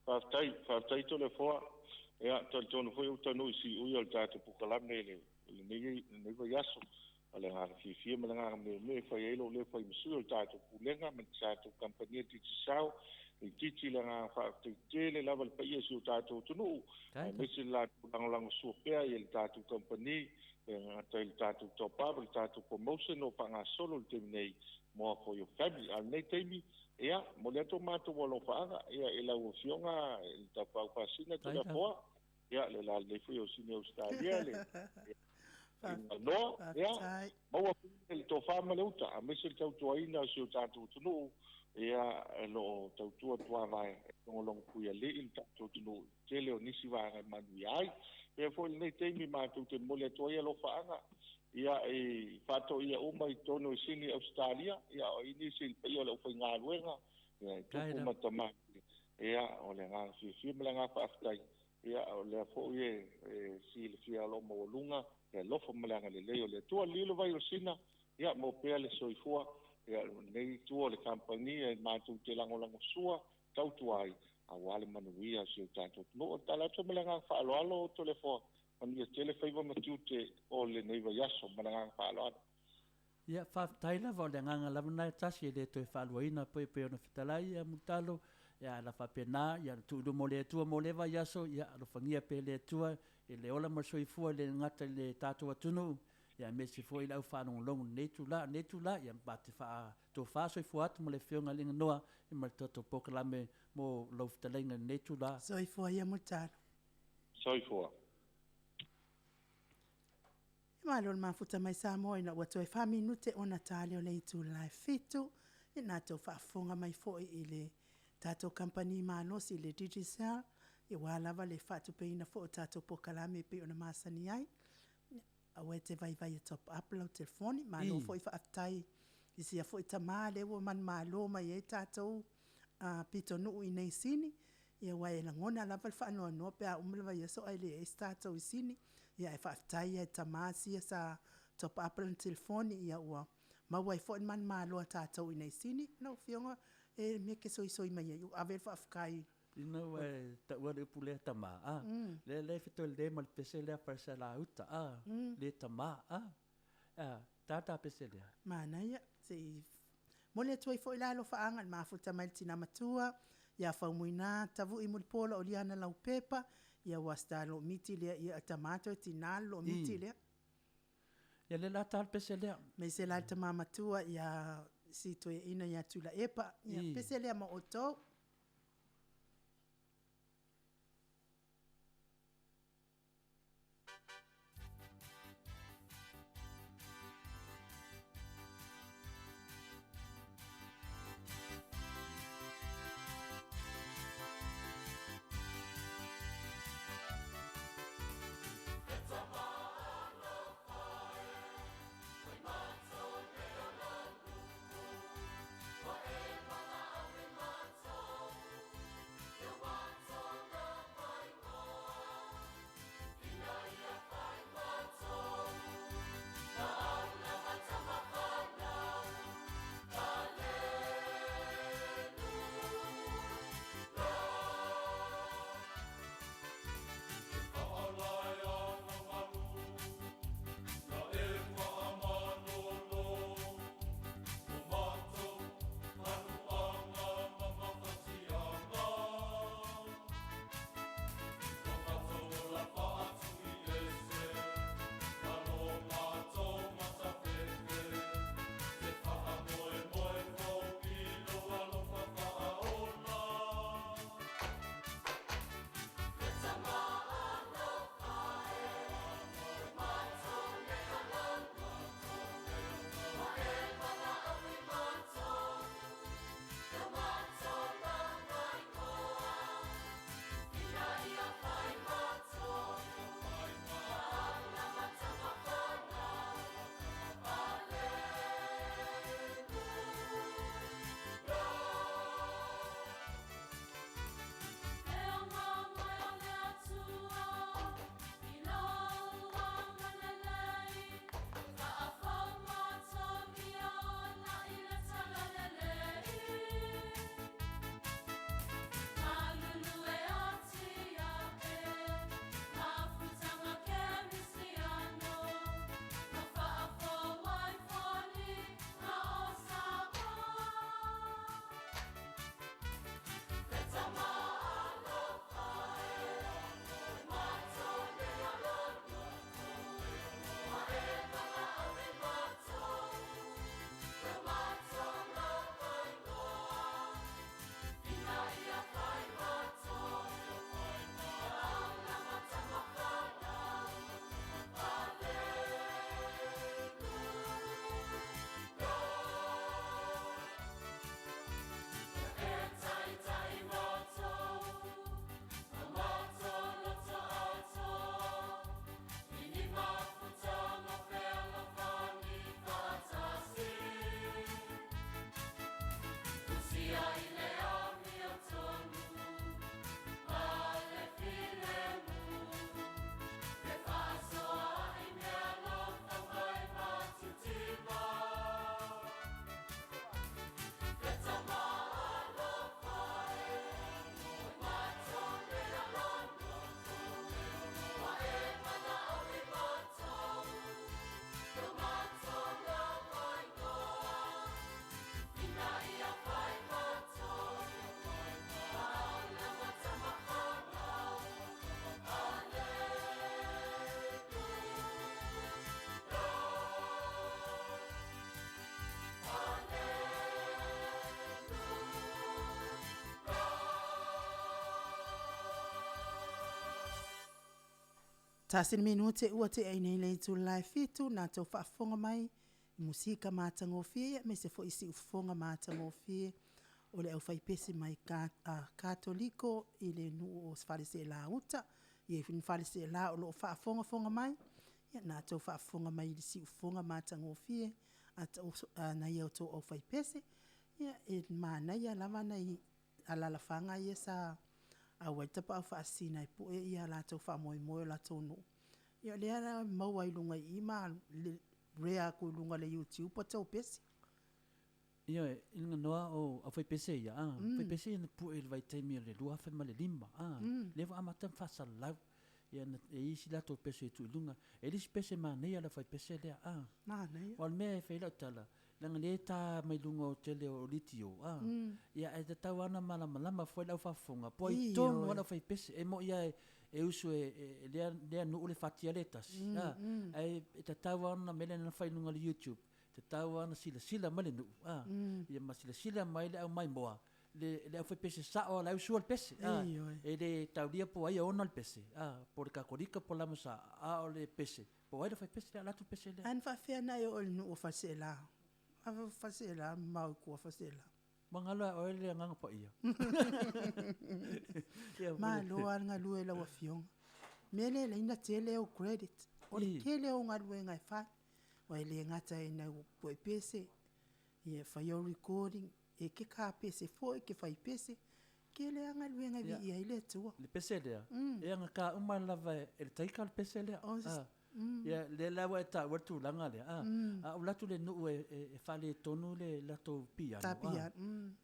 C: Faafetai, faafetai Toleafoa. Ia, talitonu foi ua taunuu i siui o le tatou polokalame i lenei, lenei vaiaso. O le agaga fiafia ma le agaga meemee e fai ai lou leo fai ma sui o le tatou Pulega ma le tatou kamupani a Digicel. E itiiti le agaga faafetai tele lava i le paia o si o tatou atunuu, aemaise le latou lagolagosua pea i le tatou kamupani, e gata i le tatou top up, le tatou promotion o faagasolo i le taimi nei mo For Your Family. A o lenei taimi, ia, momoli atu o matou alofaaga, ia, i lau Afioga i le Tapaau Faasina Toleafoa, ia, le lalelei foi o Sini Ausetalia, le Noa, ia, maua le tofa ma le uta, aemaise le tautuaina o si o tatou atunuu, ia, e lo o tautua tuavae e logologo puialii le tatou atunuu i le tele o nisi vaega e manuia ai. Ia foi lenei taimi matou te momoli atu ai alofaaga, ia, i faatoia uma i totonu o Sini Ausetalia, ia, o i nisi i le paia o le aufaigaluega, ia, i tupu ma tamalii, ia, o le agaga fiafia ma le agaga faafetai. Ia, o lea foi e silafia o lo o maualuga le alofa ma le agalelei o le Atua. Lilo vai o Sina, ia, maua pea le soifua, ia, lenei itu o le kamupani e matou te lagolagosua tautua ai, aua le manuia o si o tatou atunuu. O le tala atu ma le agaga faaaloalo, Toleafoa, manuia tele faiva ma tiute o lenei vaiaso ma le agaga faaaloalo.
B: Ia, faafetai lava, o le agaga lava lena e tasi e le toe faaluaina pei pei ona fetalai ia Mulitalo, ia ala faapena, ia le tuu i luma o le Atua mo lea vaiaso, ia alofagia pea e le Atua i le ola ma le soifua e le gata i le tatou atunuu, ia aemaise foi i le aufaalogologo i lenei itula, lenei itula, ia ma te faatofa soifua atu ma le Afioga i le Ganoa ma le tatou polokalame mo lau fetalaiga i lenei itula.
A: Soifua ia Mulitalo.
C: Soifua.
A: E malo le mafuta mai Samoa ina ua toe fa minute ona ta lea o le itula e 7. Ina tou faafofoga mai foi i le tatou kamupani malosi i le Digicel, aua lava le faatupeina foi o tatou polokalame e pei ona masani ai. Aua e te vaivai e top up lau telefoni. Malo foi faafetai i sia foi tama lea ua manumalo mai ai tatou pitonuu i nei Sini. Ia aua e lagona lava le faanoanoa pe a uma le vaiaso ae leai se tatou i Sini. Ia ae faafetai lava i tama sia sa top up lana telefoni, ia ua maua ai foi le manumalo a tatou i nei Sini. Lau Afioga, e mea e te soisoi mai ai, ua ave le faafetai.
B: Ina ua e taua le upu lea tama, a, lea lea e fetoe ma le pese lea Falesalauta, a, le tama, a, a, tata pese lea.
A: Manaia, se i momoli atu ai foi la alofaaga i le mafuta mai le tina matua, ia Faumuina, Tavui Mulipola o Liana Laupepa, ia ua sta lo miti lea, ia tama toe tina lo miti lea.
B: Ia le la tal pese lea.
A: Me se la tama matua ia si toe ina ia Tulaepa, ia pese lea ma outou. Tasi le minute ua tea i nei le itula e 7, na tou faafofoga mai i musika matagofie aemaise foi siufofoga matagofie o le aufaipese mai Katoliko i le nuu o Faleaseela uta. E i ai foi ni Faleaseela o lo o faafogafoga mai, ia na outou faafofoga mai i le siufofoga matagofie a nai a outou aufaipese. Ia e manaia lava nai alaalafaga ia sa auai le Tapaau Faasisina e pue o latou faamoemoe o latou nuu, ia o lea la e maua i luga i i ma rare atu i luga o le YouTube a outou pese.
B: Ioe, i luga noa o aufaipese ia, a, aufaipese ia na pue i le vaitaimi o le 2005, a, lea ua amata ona faasalalau. Ia na, e i ai isi latou pese e tuu i luga. E le isi pese manaia le aufaipese lea, a.
A: Manaia.
B: Aua o le mea e fai ai lau tala, leaga o lea e ta mai luga o tele o leitio, a, ia ae tatau lava ona malamalama foi le au faafofoga po o ai tonu lava le aufaipese. E moni lava e usu e lea nuu le fati a lea tasi, a, ae tatau lava ona, o le mea lea na fai i luga o le YouTube, tatau lava ona silasila mai le nuu, a, ia ma silasila mai le au maimoa, le aufaipese sao lava o la e usua le pese, a, e le taulia po o ai e ona le pese, a, po o le Kakolika po o le Lamasa, a o le pese, po o ai le aufaipese lea, o le latou pese lea.
A: Ae na faapefea ona e oo i le nuu o Faleaseela? A o Faleaseela e mamao i tua o Faleaseela.
B: Ua galo ia oe le Agaga Paia.
A: Malo lava le galue i lau Afioga. O le mea lea e ala ai ona tele ou credit, o le tele o au galuega e fai. Aua e le gata ina pue pese, ia fai au recording, e te ta pese foi, e te fai pese, e tele lava galuega e viia ai le Atua.
B: Le pese lea, e agata uma lava e le taika le pese lea. Ia, lea la ua e taua le tulaga lea, a ou alu atu i le nuu e faaletonu le latou piano,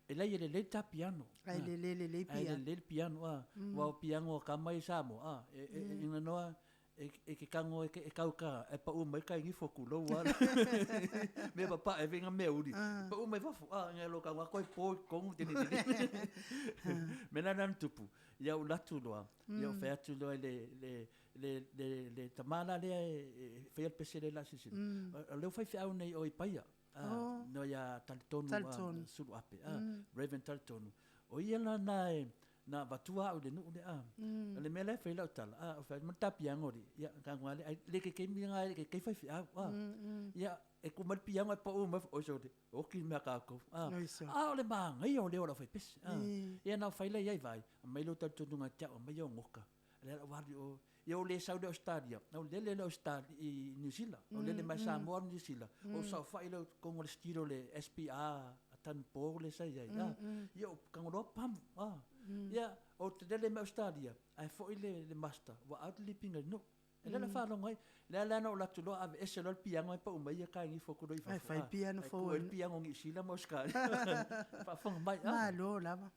B: e leai e lelei le ta piano.
A: Ae le lelei
B: piano. Ae le lelei le piano, aua o piano a tama ia i Samoa, e igoa e te tago e tau i tai ae pau mai le tai nifo tulou lava. Mea papae foi na meauli, pau mai fafo, nai lo tago lava toe po i totonu. O le mea la lena na tupu, ia ou alu atu loa, ia ou fai atu loa i le tama la lea e faia le pese lea o le a silasila, o lea ua faifeau nei i o i Paia, le ia Talitonu Suluape, Raven Talitonu. O ia la lena na avatua au i le nuu lea. O le mea la e fai ai lau tala, ou fai atu, ma le ta piano alii, ia tago lava lea, ae le te taimi lena e le te faifeau. Ia, e tuu mai le piano ae pau mai, oi sole, oti le mea a tatou. A o le manaia o leo o le aufaipese. Ia na ou fai lea i ai vai, aumai lou talitonuga ia te au, aumai au nota, o lea o le a ou alu i o. Ia ou le sau lea i Ausetalia, ona ou lele lea i Niu Sila, ou lele mai Samoa alu i Niu Sila, ou saofai lea i totonu o le studio o le SPR a Tanipo lea sa i ai, ia ou tago loa pamu, ia, ou te lele mai Ausetalia, ae foi le master ua out le lipina i le nuu. E le la faalogo ai. Lea la na ou alu atu loa aveese loa le piano ae pau mai ia kai gifo atu loa i fafo.
A: Ae fai piano
B: fou. Ae piano Niu Sila ma Ausetalia. Faafofoga mai.
A: Malo lava.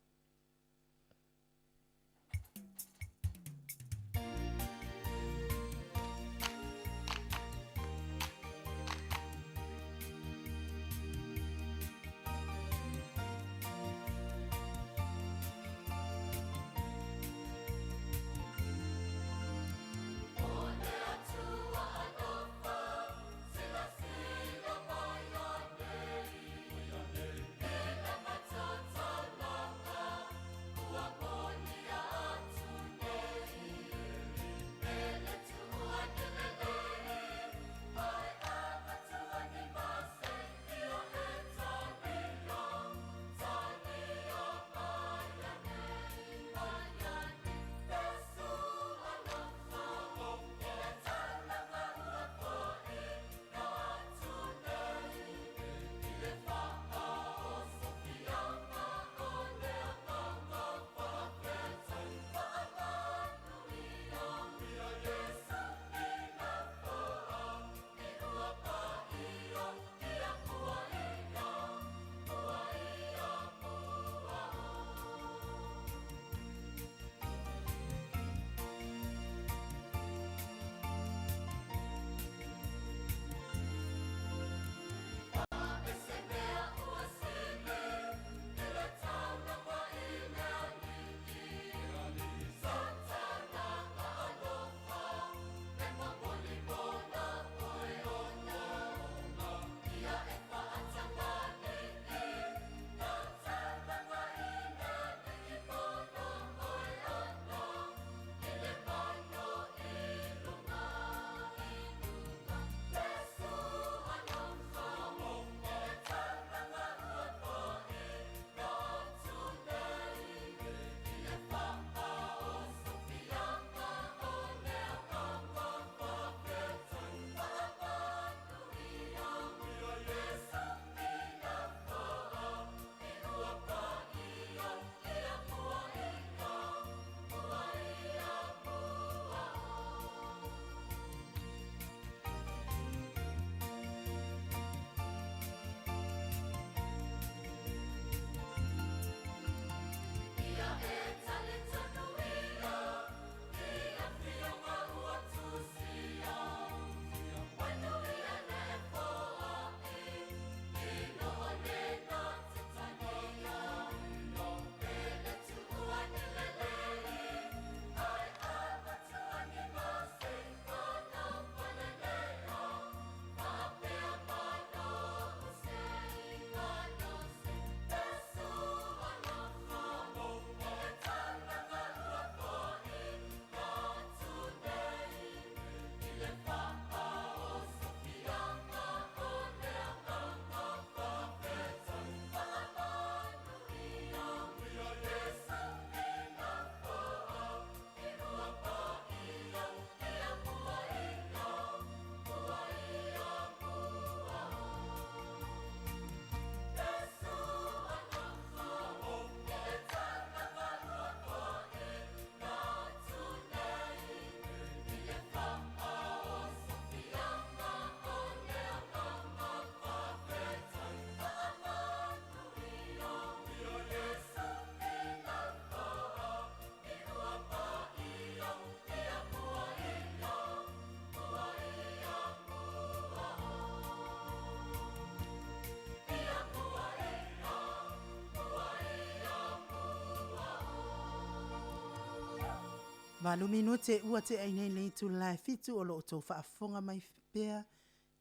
A: Valu minute ua tea i nei le itula e fitu o lo o outou faafofoga mai pea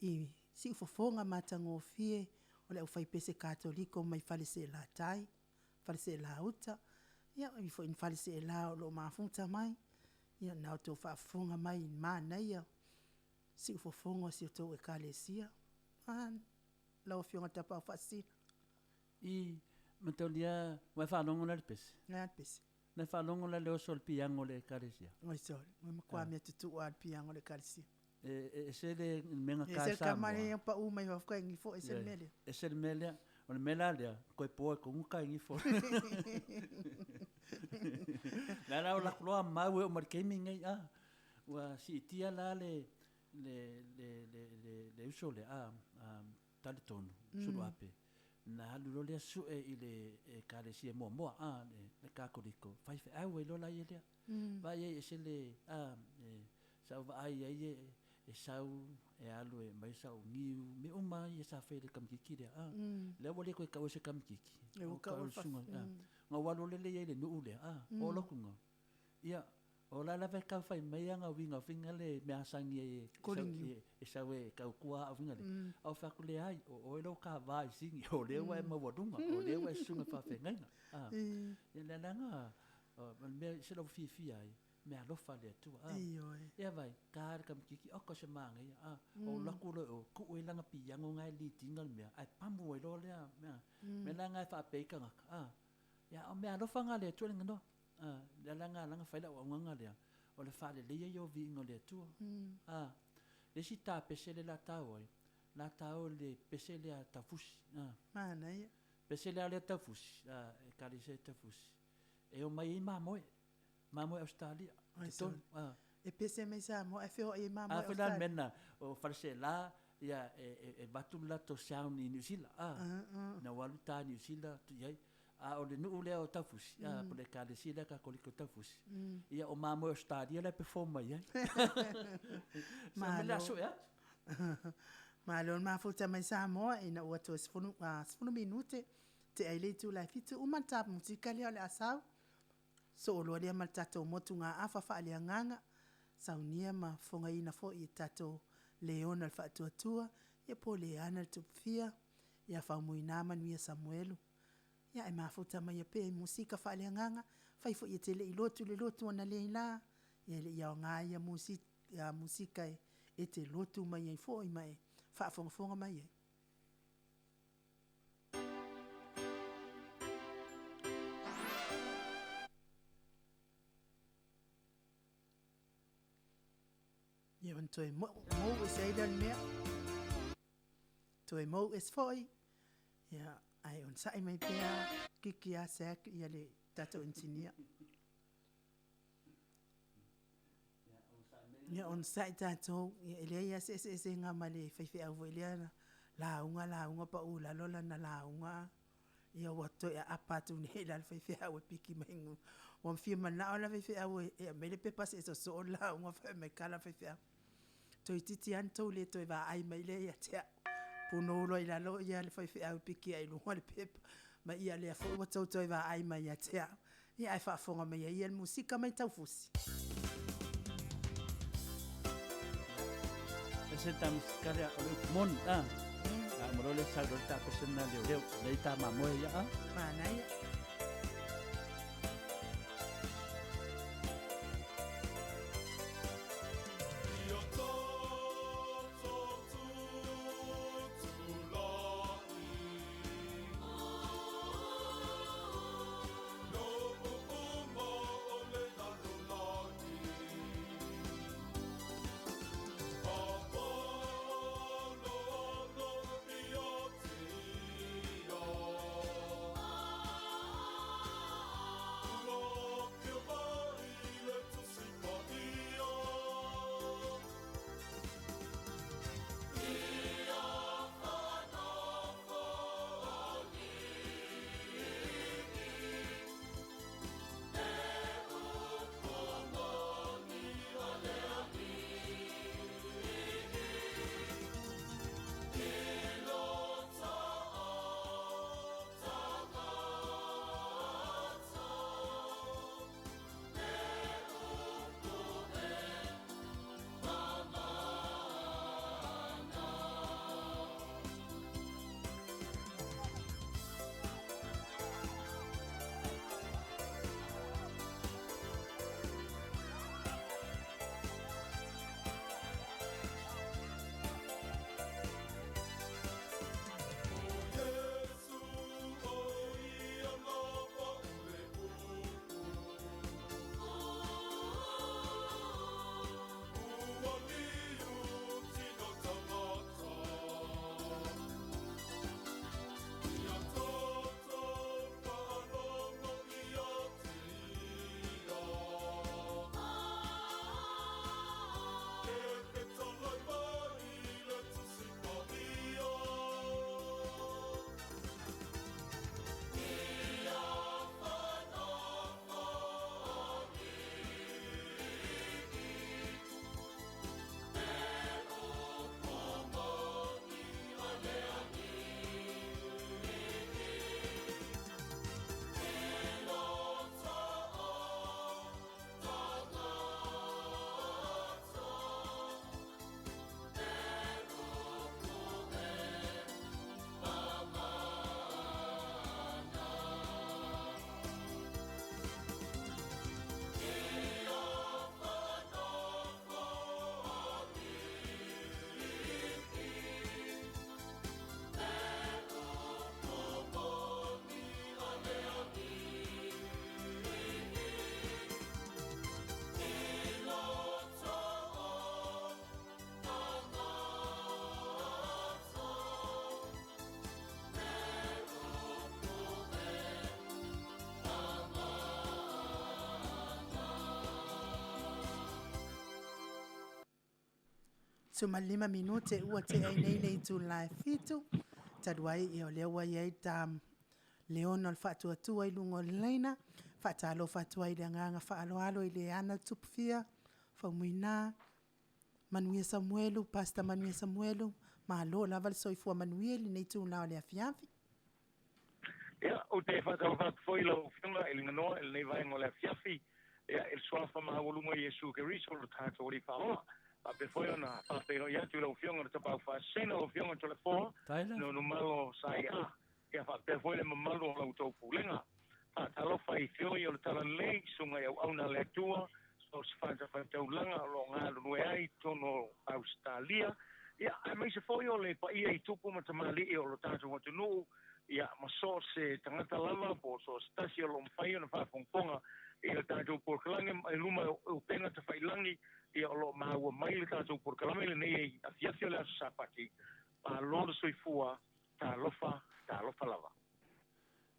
A: i siufofoga matagofie o le aufaipese Katoliko mai Faleseela-tai, Faleseela-uta, ia e ui foi ina Faleseela o lo o mafuta mai, ia o lena ua outou faafofoga mai i le manaia siufofoga o si a outou Ekalesia. A, lau Afioga i le Tapaau Faasisina.
B: I mataulia, ua e faalogo la i le pese?
A: Le a le pese?
B: Na e faalogo la i le oso o le piano o le Ekalesia?
A: Oi sole, ua matua mea tutu'u lava le piano o le Ekalesia.
B: E ese le mea na
A: ta i Samoa. Ese le tama lea e pau mai fafo kai gifo, ese le mea lea.
B: Ese le mea lea. O le mea la lea, toe po ai tonu kai gifo. Lea la o latou loa mau e oo mai le taimi lenei, a, ua siitia la le, le, le, le, le, le uso lea, a, a talitonu, Suluape, na alu loa lea sue i le Ekalesia muamua, a, le Katoliko, faifeau ai loa la ia lea. Vaai ai e ese le, a, e, sa ou vaai ai e, e sau e alu e aumai sau niu, mea uma lava ia sa fai e le tamaitiiti lea, a. Lea ua le toe taua o se tamaitiiti, ua tau o le susuga, a. Ona ou alu loa lea i ai i le nuu lea, a, oo loa atu i ina, ia, o la e lava e tau fai mai ana uiga foi lea i mea masani ai e sau e tautua au foi lea, ae ou fai atu, leai, o oe lea ua ta va i Sini, o lea ua e maualuga, o lea ua e susuga i le faafeagaiga, a. Ia o le ala o le mea e ese lou fiafia ai, meaalofa a le Atua, a.
A: Ioe.
B: Ia vaai, ta le tamaitiiti, oka se manaia, a. Ou alu atu loa i o, tuu ai lana piano lena e lead ina le mea, ae pamu ai loa lea mea. O le mea la lena e faapea ai tagata, a, ia o meaalofa na a le Atua le ganoa. A, o le ala lena na ala ona fai lau auaunaga lea, o le faaleleia ia o viiga o le Atua. A, le isi ta pese lea o le a ta o ai, o le a ta o i le pese lea a Taufusi. A.
A: Manaia.
B: Pese lea a Taufusi, a Ekalesia Taufusi, e omai ai mamoe, mamoe Ausetalia, i totonu. A.
A: E pese mai Samoa ae feoai ai mamoe
B: Ausetalia. A foi la le mea lena, o Faleseela, ia, e avatu le latou sound i Niu Sila, a, ina ua alu ta i Niu Sila tuu i ai. A o le nuu lea o Taufusi, a, po o le Ekalesia lea Katoliko o Taufusi, ia o mamoe Ausetalia la e perform mai ai.
A: Malo. O le a sue atu. Malo le mafuta mai Samoa ina ua toe 10 minute tea ai le itula e 7, uma le ta musika lea o le a sau, soo loa lea ma le tatou motugaafa faaleagaga, saunia ma fofogaina foi e tatou Leona le Faatuatua, ia po o Leana le Tupufia, ia Faumuina Manuia Samuelu. Ia ae mafuta maia pea i musika faaleagaga, afai foi e te le i lotu i le lotu analeila, ia e le i aoga ia musika e te lotu mai ai foi ma e faafogafoga mai ai. Ia ona toe mou ese ai lea o le mea. Toe mou ese foi. Ia, ae onosai mai pea Kiki a Zac ia le tatou engineer. Ia onosai tatou, ia e leai lava se eseesega ma le faifeau foi lea lauga lauga pau i lalo lana lauga, ia ua toe aapa atu nei la le faifeau e piki mai i luga. Ua fia manao la le faifeau e aumai le pepa se i sosoo le lauga fai mai kala le faifeau. Toeitiiti lava ona tou le toe vaai mai lea ia te au. Punou loa i lalo le faifeau e piki ai i luga le pepa, ma ia lea foi ua tou toe vaai mai ia te au. Ia ae faafofoga maia ia le musika mai Taufusi.
B: Ese ta musika lea, o le upu moni, a. A uma loa lea sau loa le ta pese lena leoleo, lea i ta mamoe ia, a.
A: Manaia. 75 minute ua tea ai nei le itula e 7, talu ai ia o lea ua i ai ta Leona o le Faatuatua i luga o le laina, faatalofa atu ai i le agaga faaaloalo i le Ana Tupufia, Faumuina, Manuia Samuelu, Pastor Manuia Samuelu, malo lava le soifua manuia i lenei itula o le afiafi.
D: Ia, ou te faatalofa atu foi i lau Afioga i Liganoa i lenei vaega o le afiafi, ia, i le Suafa maualuga o Iesu Keriso lo tatou Alii Faaola. Faapea foi ona faafeiloai atu i lau Afioga le Tapaau Faasisina, lau Afioga Toleafoa, Nonumalo Saia, ia faapea foi le mamalu o la outou pulega. Faatalofa i feoi o le Talalelei, susuga i auauna a le Atua, so o se fatafaitaulaga o lo o galulue ai i totonu o Ausetalia, ia, aemaise foi o le paia i tupu ma tamalii o lo tatou atunuu, ia, ma so o se tagata lava po o so o se tasi o lo o mafai ona faafogafoga i le tatou polokalame i luma o upega tafailagi, ia, o lo o maua mai le tatou polokalame lenei afiafi o le aso Sapati. Malo le soifua, talofa, talofa lava.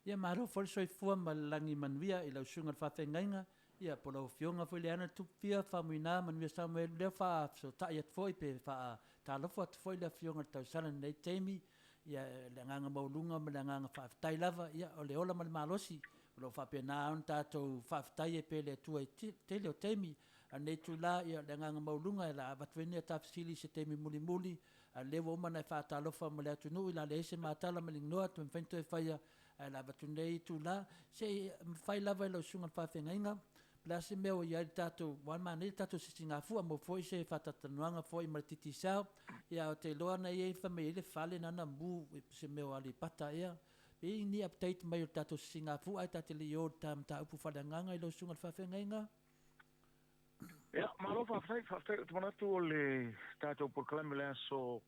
B: Ia malo foi le soifua ma le lagi manuia i lau susuga i le faafeagaiga, ia po o lau Afioga foi Leana Tupufia Faumuina Manuia Samuelu lea faafesootai atu foi pe faatalofa atu foi le Afioga i le tausala i lenei taimi, ia le agaga maualuga ma le agaga faafetai lava, ia o le ola ma le malosi o lo o faapena ona tatou faafetai ai pea i le Atua i le tele o taimi. A o lenei itula, ia o le agaga maualuga o le a avatu ai ni ata fesili i se taimi mulimuli, A o lea ua uma ona e faatalofa ma le atunuu i le a leai se matala ma le inoa toe mafai ona toe faia ae o le a avatu nei itula se i mafai lava e lau susuga i le faafeagaiga po o le a se mea ua i ai le tatou aua e manaia le tatou sisigafua maua foi se faatalatalanoaga foi ma le Digicel ia ou te iloa na i ai fai mai e i ai le fale na na mu se mea o Aleipata ea pe i ai ni update mai o le tatou sisigafua ae ta te le i o i le mataupu faaleagaga i lau susuga i le faafeagaiga.
D: Ia, malo faafetai, faafetai. Ou te manatu o le tatou polokalame o le aso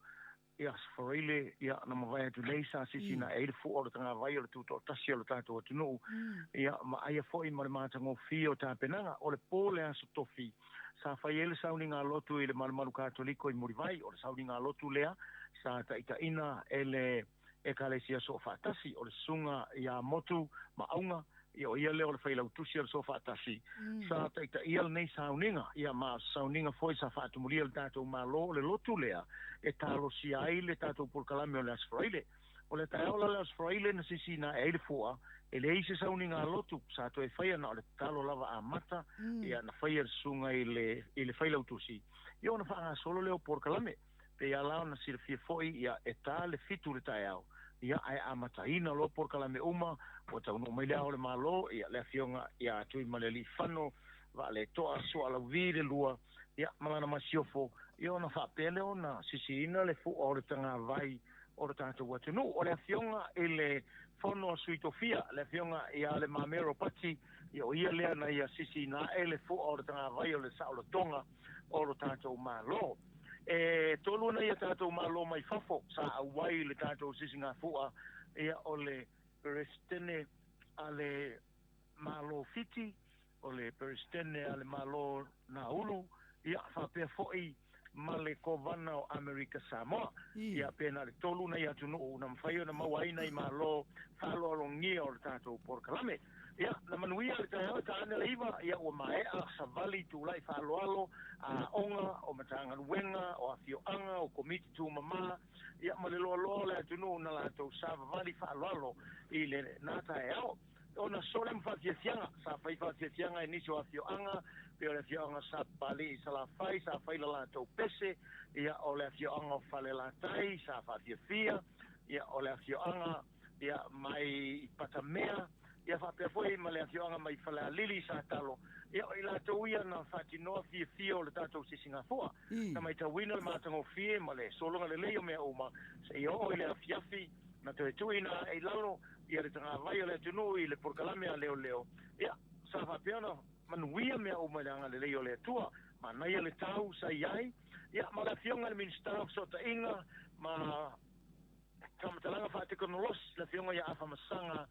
D: i Aso Faraile, ia, na mavae atu nei sa sisina ai le fua o le tagavai o le tutoatasi o le tatou atunuu, ia, vaaia foi ma le matagofie o tapenaga. O le po le Aso Tofi, sa fai ai le sauniga lotu i le Malumalu Katoliko i Mulivai. O le sauniga lotu lea sa taitaiina e le Ekalesia Soofaatasi, o le Susuga ia Motu Maauga, Ia, o ia lea o le failautusi o le Soofaatasi, sa taitaia lenei sauniga, ia, ma o se sauniga foi sa faatumulia e le tatou Malo, o le lotu lea e talosia ai le tatou polokalame o le Aso Faraile. O le taeao la o le Aso Faraile na sisina ae ai le fua, e leai se sauniga a lotu sa toe faia, na o le tatalo lava amata, ia, na faia e le susuga i le, i le failautusi, ia ona faagasolo lea o polokalame. Pei lava la ona silafia foi, ia, e ta le 7 i le taeao, ia, ae amataina loa polokalame uma, ua taunuu mai Le Ao o le Malo, ia, le Afioga ia Tuimalealiifano Vaaletoa Sualauvi le lua, ia, ma lana masiofo, ia, ona faapea lea ona sisiina le fua o le tagavai o le tatou atunuu. O le Afioga i le Fono a Sui Tofia, le Afioga ia Le Mamea Ropati, ia, o ia lea na ia sisiina ae le fua o le tagavai o le saolotoga o lo tatou Malo. E tolu nai a tatou Malo mai fafo sa auai i le tatou sisigafua, ia o le Peresetene a le Malo Fiti, o le Peresetene a le Malo Naulu, ia faapea foi ma le Kovana o Amerika Samoa. Ia pe na o le tolu nai atunuu na mafai ona maua ai nai Malo faaaloalogia o le tatou polokalame. Ia, na manuia le taeao e ta ane le 9, ia ua maea savali tulai faaaloalo a aoga, o Matagaluega, o afioaga, o Komiti Tumama, ia ma le loaloa o le atunuu na latou savavali faaaloalo i lena taeao. Ona sole ma faafiafiaga, sa fai faafiafiaga e nisi o afioaga, pei o le afioaga o Sapapalii i Salafai, sa fai la latou pese, ia o le afioaga o Falelatai, sa faafiafia, ia o le afioaga ia mai i Patamea, ia faapea foi ma le afioaga mai Falealili i Satalo, ia o i latou ia na faatinoa fiafia o le tatou sisigafua. Na maitauina le matagofie ma le sologa lelei o mea uma, seia oo i le afiafi na toe tuuina ae i lalo ia le tagavai o le atunuu i le polokalame a leoleo, ia sa faapea ona manuia mea uma i le agalelei o le Atua. Manaia le tau sa i ai, ia ma le afioga i le Minisita o Fesootaiga ma Faamatalaga Faatekonolosi, le Afioga ia Afamasaga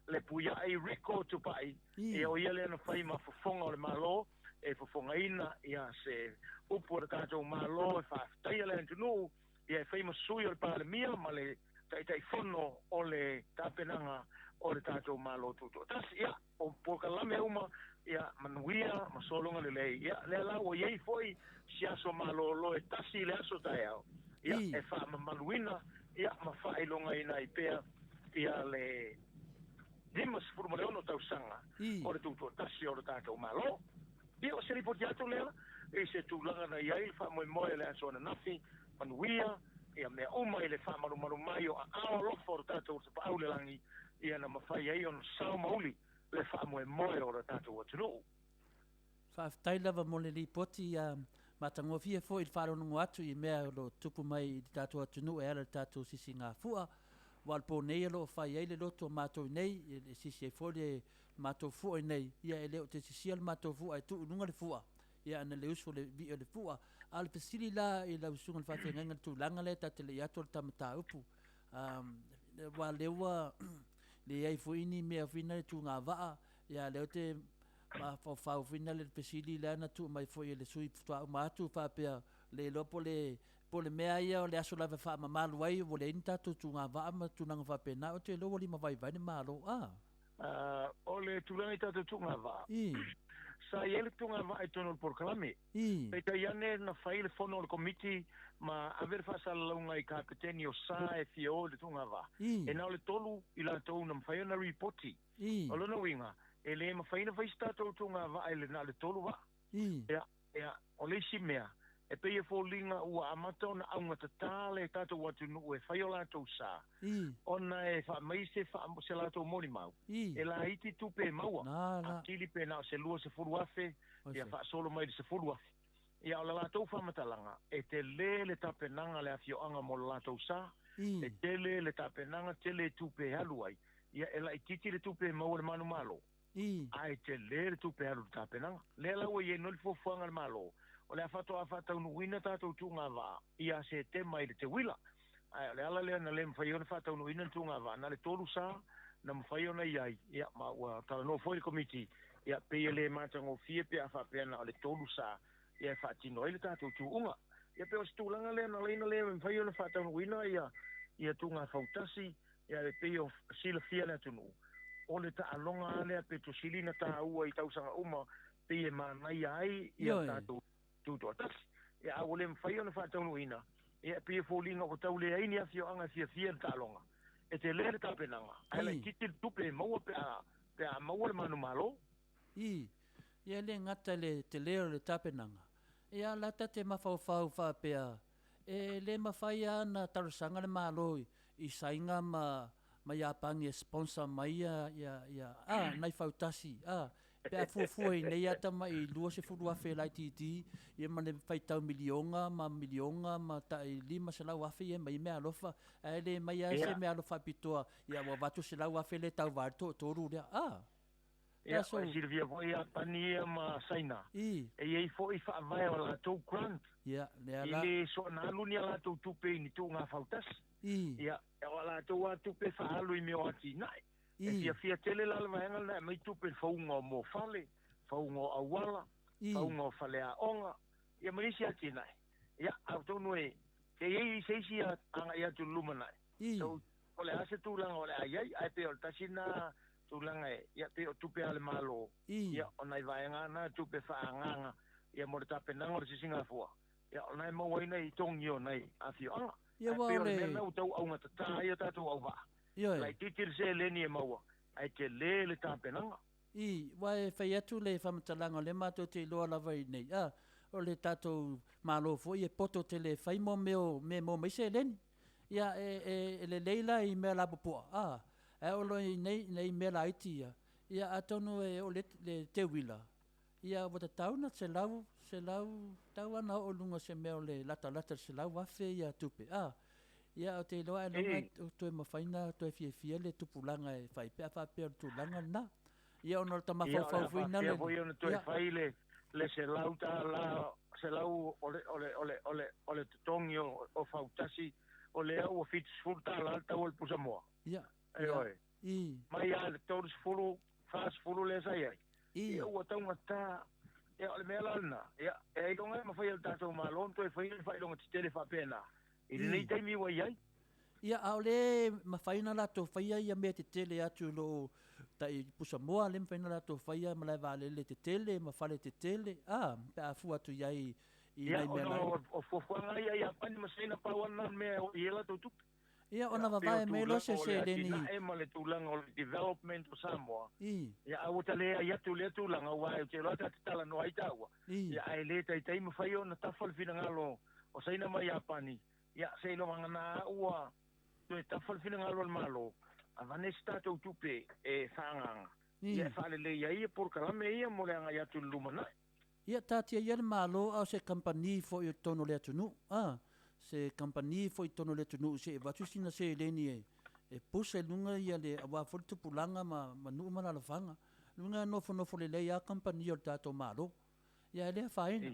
D: Lepuiai Rico Tupai, ia o ia lea na fai ma fofoga o le Malo e fofogaina ia se upu a le tatou Malo e faafetaia le atunuu, ia e fai ma sui o le Palemia ma le Taitaifono o le tapenaga o le tatou Malo Tutoatasi. Ia, o polokalame uma Ia manuia ma sologa lelei. Ia, lea la ua i ai foi si aso malolo e tasi i le aso taeao, ia, e faamamaluina, ia, ma faailogaina ai pea, ia, le 56 tausaga o le tutoatasi o le tatou Malo. Ia, o se lipoti atu lea i se tulaga na i ai le faamoemoe o le aso ananafi, manuia, ia, mea uma i le faamalumalu mai o aao alofa o le tatou Tapaau i le Lagi, ia, na mafai ai ona sao ma uli le faamoemoe o le tatou atunuu.
B: Faafetai lava mo le lipoti matagofie foi i le faalogologo atu i mea o lo o tupu mai i le tatou atunuu e ala i le tatou sisigafua. Aua o le po nei o lo o fai ai le lotu a matou nei, e sisi ai foi le matou fua i nei, ia e le o te sisia le matou fua e tuu i luga le fua, ia ana le usu o le vii o le fua. A o le fesili la i lau susuga i le faafeagaiga i le tulaga lea ta te le i atu o le ta mataupu, aua o lea ua leai foi ni mea foi na le tugavaa, ia lea ou te mafaufau foi na le fesili lea na tuu mai foi e le sui faatoa uma atu faapea le iloa po le po le mea ia o le aso lava e faamamalu ai ua leai ni tatou tugavaa ma tulaga faapena, ou te iloa ua limavaivai le Malo a.
D: O le tulaga i tatou tugavaa, sa i ai le tugavaa i totonu o le polokalame. Peitai ane na fai le fono a le Komiti ma ave le faasalalauga i Kapeteni o sa e fia o i le tugavaa, e na o le tolu i latou na mafai ona ripoti. O lona uiga, e le mafai ona fai se tatou tugavaa i le na o le tolu vaa. Ia, ia, o le isi mea, e pei e foliga ua amata ona augatatā le tatou atunuu e fai o latou sa, ona e faamai se, se latou molimau, e laiti tupe e maua, atili pe na o se 20,000, ia faasolo mai i le 10,000. Ia, o le latou faamatalaga, e tele le tapenaga a le afioaga mo le latou sa, e tele le tapenaga, tele tupe e alu ai, ia e laitiiti le tupe e maua i le manumalo. Ae tele le tupe alu i le tapenaga. Lea la ua i ai nei le fuafuaga a le Malo, o le a faatoa faataunuuina tatou tuugavaa ia Setema i le Teuila. Ae o le ala lea na le mafai ai ona faataunuuina le tuugavaa, na o le tolu sa na mafai ona i ai, ia, ma ua talanoa foi le Komiti, ia, pei e le matagofie pe a faapea na o le tolu sa, ia, e faatino ai le tatou tuuga. Ia pei o se tulaga lea na ala ai ona le mafai ona faataunuuina ia, ia tuuga fautasi, Ia e pei o silafia le atunuu, o le taaloga lava lea pito sili na taua i tausaga uma, pei e manaia ai ia tatou tutoatasi. Ia a ua le mafai ona faataunuuina, ia e pei e foliga ua tau leai ni afioaga e fiafia i le taaloga. E tele le tapenaga, ae laitiiti le tupe e maua pe a pe a maua le manumalo.
B: Ii, Ia e le gata i le tele o le tapenaga, ia la ta te mafaufau faapea, e le mafai lava ona talosaga le Malo i Saina ma ma Iapani e sponsor mai ia ia ia a nai fautasi a pe a fuafua i nei ata mai 20,000 laitiiti ia ma le faitau miliona ma miliona ma tai 500,000 ia mai meaalofa ae le mai lava se meaalofa faapitoa ia ua avatu 100,000 lea e tauva ai le toatolu lea a.
D: Ia, e silafia foi Iapani ia ma Saina, e i ai foi faavae o latou grant.
B: Ia, lea
D: la. E le soona alu ni a latou tupe i ni tuuga fautasi. Ia, o a latou lava tupe e faaalu i mea o atinae. E fiafia tele la le vaega lena e aumai tupe i le fauga o moafale, fauga o auala, fauga o faleaoga, ia ma nisi atinae. Ia, atonu e i ai se isi agai atu i le lumanai. So, o le a se tulaga o le a i ai, ae pei o le tasi lena tulaga e, ia, pei o tupe a le Malo, ia, o nai vaega na tupe faaagaaga, ia, mo le tapenaga o le sisigafua, ia, o lena e maua ai nai togi o nai afioaga.
B: Ia,
D: Ae
B: ua
D: pei
B: o
D: o le
B: le
D: mea lena ua tau augatatā ai a tatou auvaa.
B: Ioe.
D: Laitiiti le seleni e maua, ae tele le tapenaga.
B: I, ua e fai atu le faamatalaga o lea matou te iloa lava i nei, a, o le tatou Malo foi e poto tele e fai mo mea o mea e maua mai seleni. Ia, e, e, e lelei la i mea lapopoa, a, ae o lo i nei, nei mea laiti ia, ia atonu e oo le, le teuila, ia ua tatau ona selau, selau, tatau lava ona oo i luga o se mea o le latalata i le 100,000 ia tupe, a. Ia ou te iloa ailoga e toe mafai ona toe fiafia le tupulaga e fai pe a faapea o le tulaga lena. Ia ona o le ta mafaufau foi
D: lena. Ia, o le a faapea foi ona toe fai le le $100, selau o le o le o le o le o le totogi o o fautasi, o lea ua $70 le tau o le pusamoa.
B: Ia.
D: Ioe.
B: I.
D: Mai lava i le 30, 40 lea sa i ai.
B: I.
D: Ia ua taugata. Ia o le mea la lena, ia e ailoga e mafai e le tatou Malo ona toe faia le faailoga tetele faapena i lenei taimi ua i ai.
B: Ia, a o le mafai ona latou faia ia mea tetele atu i lo tai pusamoa lea e mafai ona latou faia malae vaalele tetele ma fale tetele, a, pe a fua atu i ai i
D: Ia,
B: nai mea
D: ona
B: la.
D: o fuafuaga ia a Iapani ma Saina, pau lava lena o le mea e oo i ai a latou tupe.
B: Ia, ona
D: Ia, pei o
B: vavae mai loa
D: tulaga
B: se
D: o le
B: seleni.
D: atinae ma le tulaga o le development o Samoa,
B: I.
D: ia, a ua ta leai atu lea tulaga, aua ou te iloa ta te talanoa ai taua,
B: I.
D: ia, ae le taitai mafai ona tafa le finagalo o Saina ma Iapani, ia, seilovagana ua toe tafa le finagalo o le Malo, avane se tatou tupe e faaagaaga, ia, e faalelei ai polokalame ia mo le agai atu i le lumanai.
B: Ia, taatia ia le Malo a o se kamupani foi o totonu o le atunuu, a, se kamupani foi i totonu o le atunuu se i avatu sina seleni e e pusa i luga ia le aua foi le tupulaga ma ma nuu ma alaalafaga. Luga e nofonofo lelei lava kamupani a le tatou Malo. Ia e le afaina.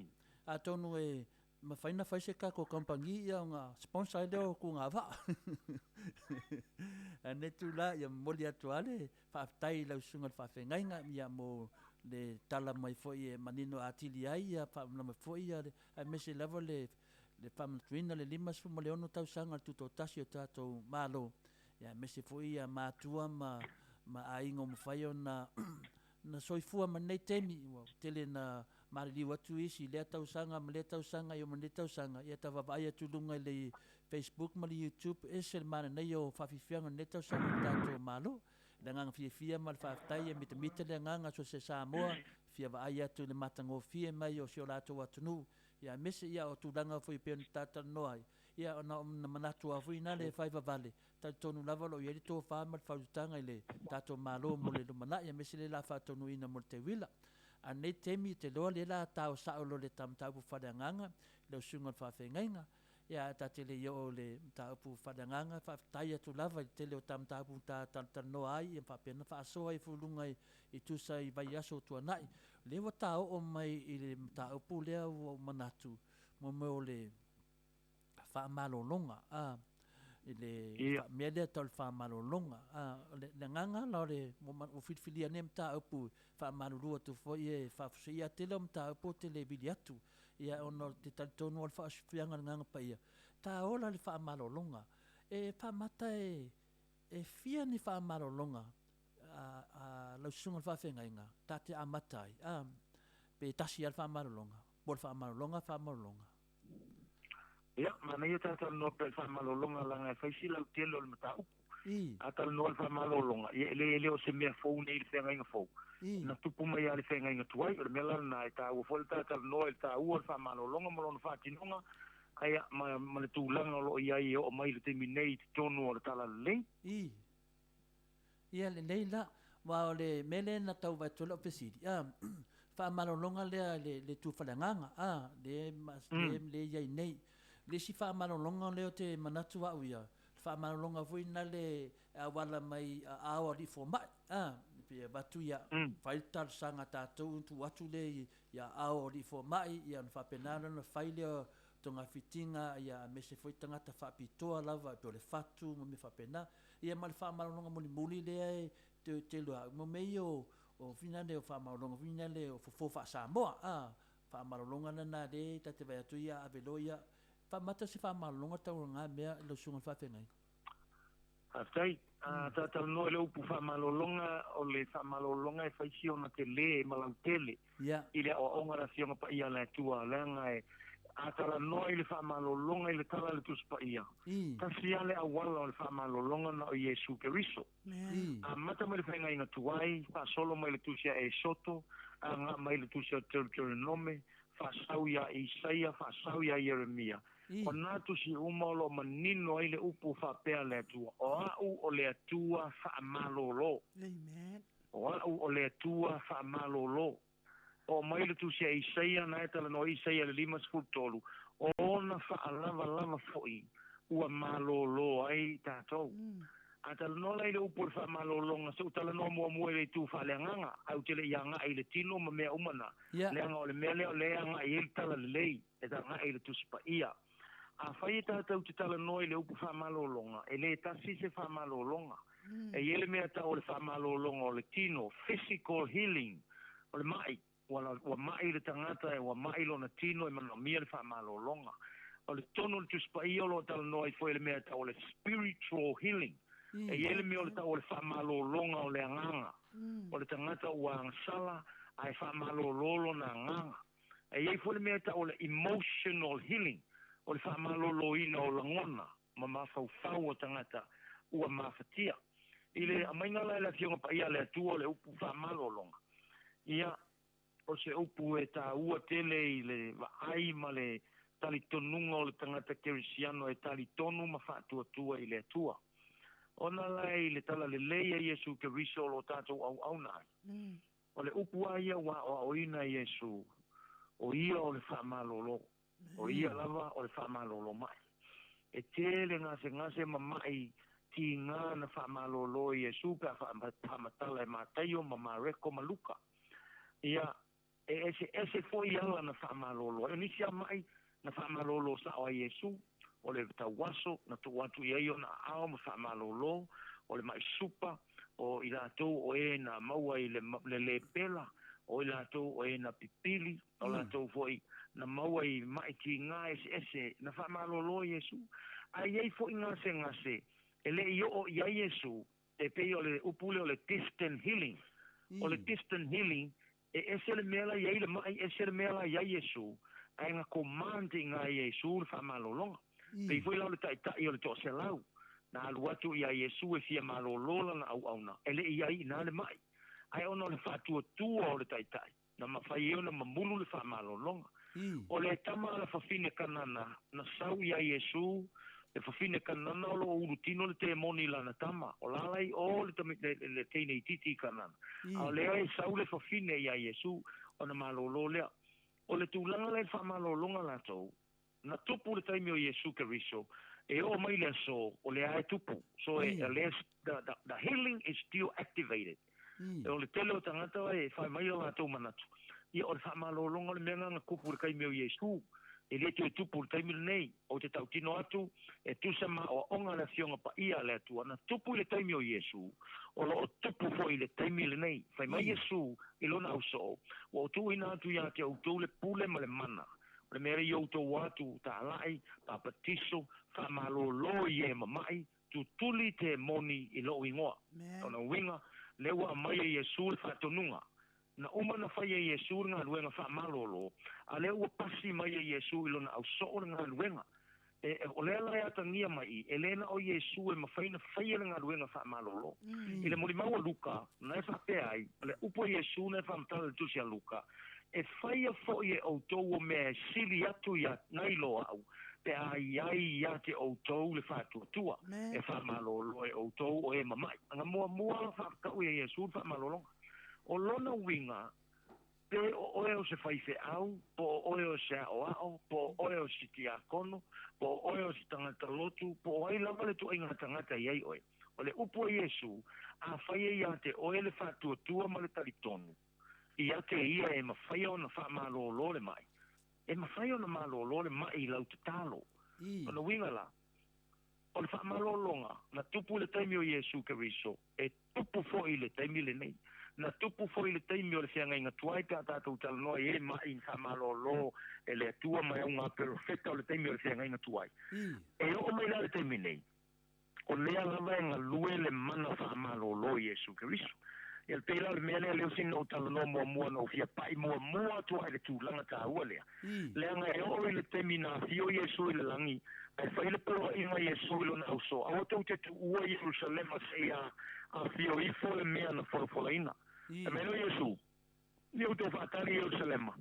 B: Atonu e mafai ona fai se tatou kamupani ia ona sponsor ai lea o tugavaa. Ae lenei itula ia momoli atu lava le faafetai i lau Susuga i le Faafeagaiga ia mo le tala mai foi e manino atili ai ia faamalamalama foi ia aemaise lava le le faamanatuina le 56 tausaga o le Tutoatasi o tatou Malo, ia aemaise foi ia matua ma ma aiga ua mafai ona na soifua ma lenei taimi, ua tele na maliliu atu isi i lea tausaga ma lea tausaga i oo mai lenei tausaga, ia ta vaavaai atu i luga i le Facebook ma le YouTube, ese le mananaia o faafiafiaga o lenei tausaga i le tatou Malo. I le agaga fiafia ma le faafetai e mitamita le agaga so o se Samoa e fia vaai atu i le matagofie mai o si o latou atunuu, ia aemaise ia o tulaga foi e pei ona ta talanoa ai, ia ona o manatu lava foi na e fai vavale, talitonu lava o lo o i ai le tofa ma le faautautaga i le tatou Malo mo le lumanai, aemaise lea o le a faataunuuina mo le teuila. A o lenei taimi, ou te iloa o lea o le a tao sao loa i le ta mataupu faaleagaga i lau susuga i le faafeagaiga. Ia, ae ta te le i oo i le mataupu faaleagaga, faafetai atu lava i le tele o ta mataupu ta talatalanoa ai ia faapea ona faasoa ai foi i luga i tusa i vaiaso ua tuanai. O lea ua ta oo mai i le mataupu lea ua ou manatu, mo mea o le faamalologa, a, i le mea lea tau le faamalologa. A, o le agaga la o le, ua filifilia nei mataupu e faamalulu atu foi e faafuasei tele o mataupu ou te le vili atu, ia ona o te talitonu o le faaosofiaga o le Agaga Paia, ta ola le faamalologa. E faamata e, e fia ni faamalologa a lau susuga i le faafeagaiga ta te amata ai, a, pe tasi lava le faamalologa, po o le faamalologa, faamalologa.
D: Ia, manaia ta talanoa pea i le faamalologa leaga e fai si lautele o le mataupu. A talanoa i le faamalologa, ia e le e le o se mea fou nei i le feagaiga fou. Na tupu mai lava i le feagaiga tuai. O le mea la lena e taua foi le ta talanoa i le taua o le faamalologa ma lona faatinoga, ia, ma, ma le tulaga o lo o i ai e oo mai i le taimi nei i totonu o le Talalelei.
B: Ia lelei la, aua o le mea lea na tau vaai atu ai lau fesili, a, faamalologa lea i le, le tu faaleagaga, a, lea, lea, lea i ai nei. Le isi faamalologa lea ou te manatu au ia, le faamalologa foi lena e auala mai aao o alii fomai, a, pe avatu ia, fai le talosaga a tatou ona tuu atu lea i, i aao o alii fomai, ia ona faapena lea ona fai lea o togafitiga, ia aemaise foi tagata faapitoa lava, pei o le fatu ma mea faapena. Ia ma le faamalologa mulimuli lea e te iloa au, mo mea ia o, o finale o faamalologa foi nale o fofo faa-Samoa, a, faamalologa lena lea ta te vaai atu ia ave loa ia, faamata se faamalologa tau lena mea i lau susuga i le faafeagaiga.
D: Faafetai. A ta talanoa i le upu faamalologa, o le faamalologa e fai si ona tele ma lautele i le aoaoga a le Afioga Paia a le Atua, leaga e, a talanoa i le faamalologa i le tala a le Tusi Paia, tasi lava le auala o le faamalologa na o Iesu Keriso. Amata mai le feagaiga tuai, faasolo mai le Tusi a Esoto, agai mai le Tusi a Deuteronome, faasau ia Isaia, faasau ia Ieremia. O nā tusi uma o lo o manino ai le upu faapea a le Atua, O au o le Atua faamalolo.
A: Amen.
D: O au o le Atua faamalolo. Oo mai le tusi a Isaia, na e talanoa Isaia i le 53, o ona faalavalava foi ua malolo ai tatou. A talanoa la i le upu o le faamalologa, se i ou talanoa muamua i le itu faaleagaga, ae ou te le i agai i le tino ma mea uma na, leaga o le mea lea o lea e agai i ai le talalelei, e agai i le Tusi Paia. Afai e tatou te talanoa i le upu faamalologa, e le tasi se faamalologa. E i ai le mea e tau o le faamalologa o le tino, physical healing, o le ma'i, ua, ua ma'i le tagata, ua ma'i lona tino e manaomia le faamalologa. O le tonu o le Tusi Paia o lo o talanoa ai foi i le mea e tau o le spiritual healing. E i ai le mea o le tau o le faamalologa o le agaga. O le tagata ua agasala ae faamalōlō lona agaga. E i ai foi le mea e tau o le emotional healing, o le faamalōlōina o lagona ma mafaufau o tagata ua mafatia. I le aumaiga la e le Afioga Paia a le Atua o le upu faamalōloga, ia, o se upu e taua tele i le vaai ma le talitonuga o le tagata kerisiano e talitonu ma faatuatua i le Atua. Ona la i le talalelei a Iesu Keriso o lo tatou auauna ai, o le upu lava ia ua aoaoina e Iesu, o ia o le faamalōlō, o ia lava o le faamalōlō maʻi. E tele gasegase ma maʻi tigā na faamalōlō e Iesu pe a faamatala e Mataio ma Mareko ma Luka. Ia, e eseese foi ala na faamalōlō ai. O nisi lava maʻi na faamalōlō sao ai Iesu, o le tauaso na tuu atu i ai ona aao ma faamalōlō, o le maʻi supa, o i latou o e na maua i le le lepela, o i latou o e na pipili, o latou foi na maua i maʻi tigā eseese na faamalōlō e Iesu. Ae i ai foi gasegase e le i oo i ai Iesu, E pei o le upu lea o le distant healing. O le distant healing, e ese le mea la i ai le maʻi, ese le mea la i ai Iesu, ae na command iga e Iesu le faamalologa. Pei foi la o le taitai o le toaselau, na alu atu ia Iesu e fia malolo lana auauna, e le i ai ina le maʻi. Ae ona o le faatuatua o le taitai, Na mafai ai ona mamulu le faamalologa. O le tama a le fafine Kanana na sau iā Iesū, le fafine Kanana o lo o ulutino le temoni i lana tama. O la la i o le le teine itiiti i Kanana. A o lea e sau le fafine iā Iesū, ona malōlō lea. O le tulaga la i le faamalologa latou, na tupu le taimi o Iesu Keriso, e oo mai le aso, o lea e tupu. So e, lea, the healing is still activated. O le tele o tagata e fai mai o latou manatu, ia o le faamalologa o le mea lena na tupu i le taimi o Iesu, e le toe tupu i le taimi lenei. Ou te tautino atu, e tusa ma aoaoga a le Afioga Paia a le Atua, na tupu i le taimi o Iesu, o lo o tupu foi i le taimi lenei. Fai mai Iesu i lona ausoo, Ua ou tuuina atu ia te outou le pule ma le mana, O le mea lea i outou atu talai, papatiso, faamalōlō i e mamaʻi, tutuli te moni i loʻu igoa. Lona uiga, lea ua aumai e Iesū le faatonuga. Na uma na fai e Iesū le galuega faamalōlō, a lea ua pasi mai e Iesū i lona ausoo le galuega. E, o lea la e atagia mai i, e le na o Iesū e mafai na faia le galuega faamalōlō. I le molimau a Luka, na e faapea ai, o le upu a Iesū na e faamatala i le tusi a Luka, E faia foi e outou o mea e sili atu ia nai lo au, pe a i ai ia te outou le faatuatua, e faamalōlō e outou o e mamaʻi. Na muamua faakau ia Iesū le faamalologa. O lona uiga, Pe o oe o se faifeau, po o oe o se aʻoaʻo, po o oe o se tiakono, po o oe o se tagata lotu, po o ai lava le tuaiga tagata i ai oe. O le upu a Iesū, afai e iā te oe le faatuatua ma le talitonu, ia te ia e mafai ona faamalōlō le maʻi. E mafai ona malōlō le maʻi i lau tatalo. Lona uiga la, O le faamalologa na tupu i le taimi o Iesu Keriso, e tupu foi i le taimi lenei. Na tupu foi i le taimi o le feagaiga tuai pe a tatou talanoa i e maʻi na faamalolo e le Atua mai au ngā perofeta o le taimi o le feagaiga tuai. E oo mai la le taimi nei, o lea lava e galue le mana faamalolo i Iesu Keriso. Ia le pei la o le mea lea lea sina ou talanoa muamua na ou fia paʻi muamua atu ai le tulaga taua lea. Leaga e oo i le taimi na afio Iesu i le lagi, ae fai le poloaiga Iesu i lona ausoo, aua tou te tuua Ierusalema seia afio ifo le mea na folafolaina. Fai mai loa Iesu, Ia outou faatali i Ierusalema,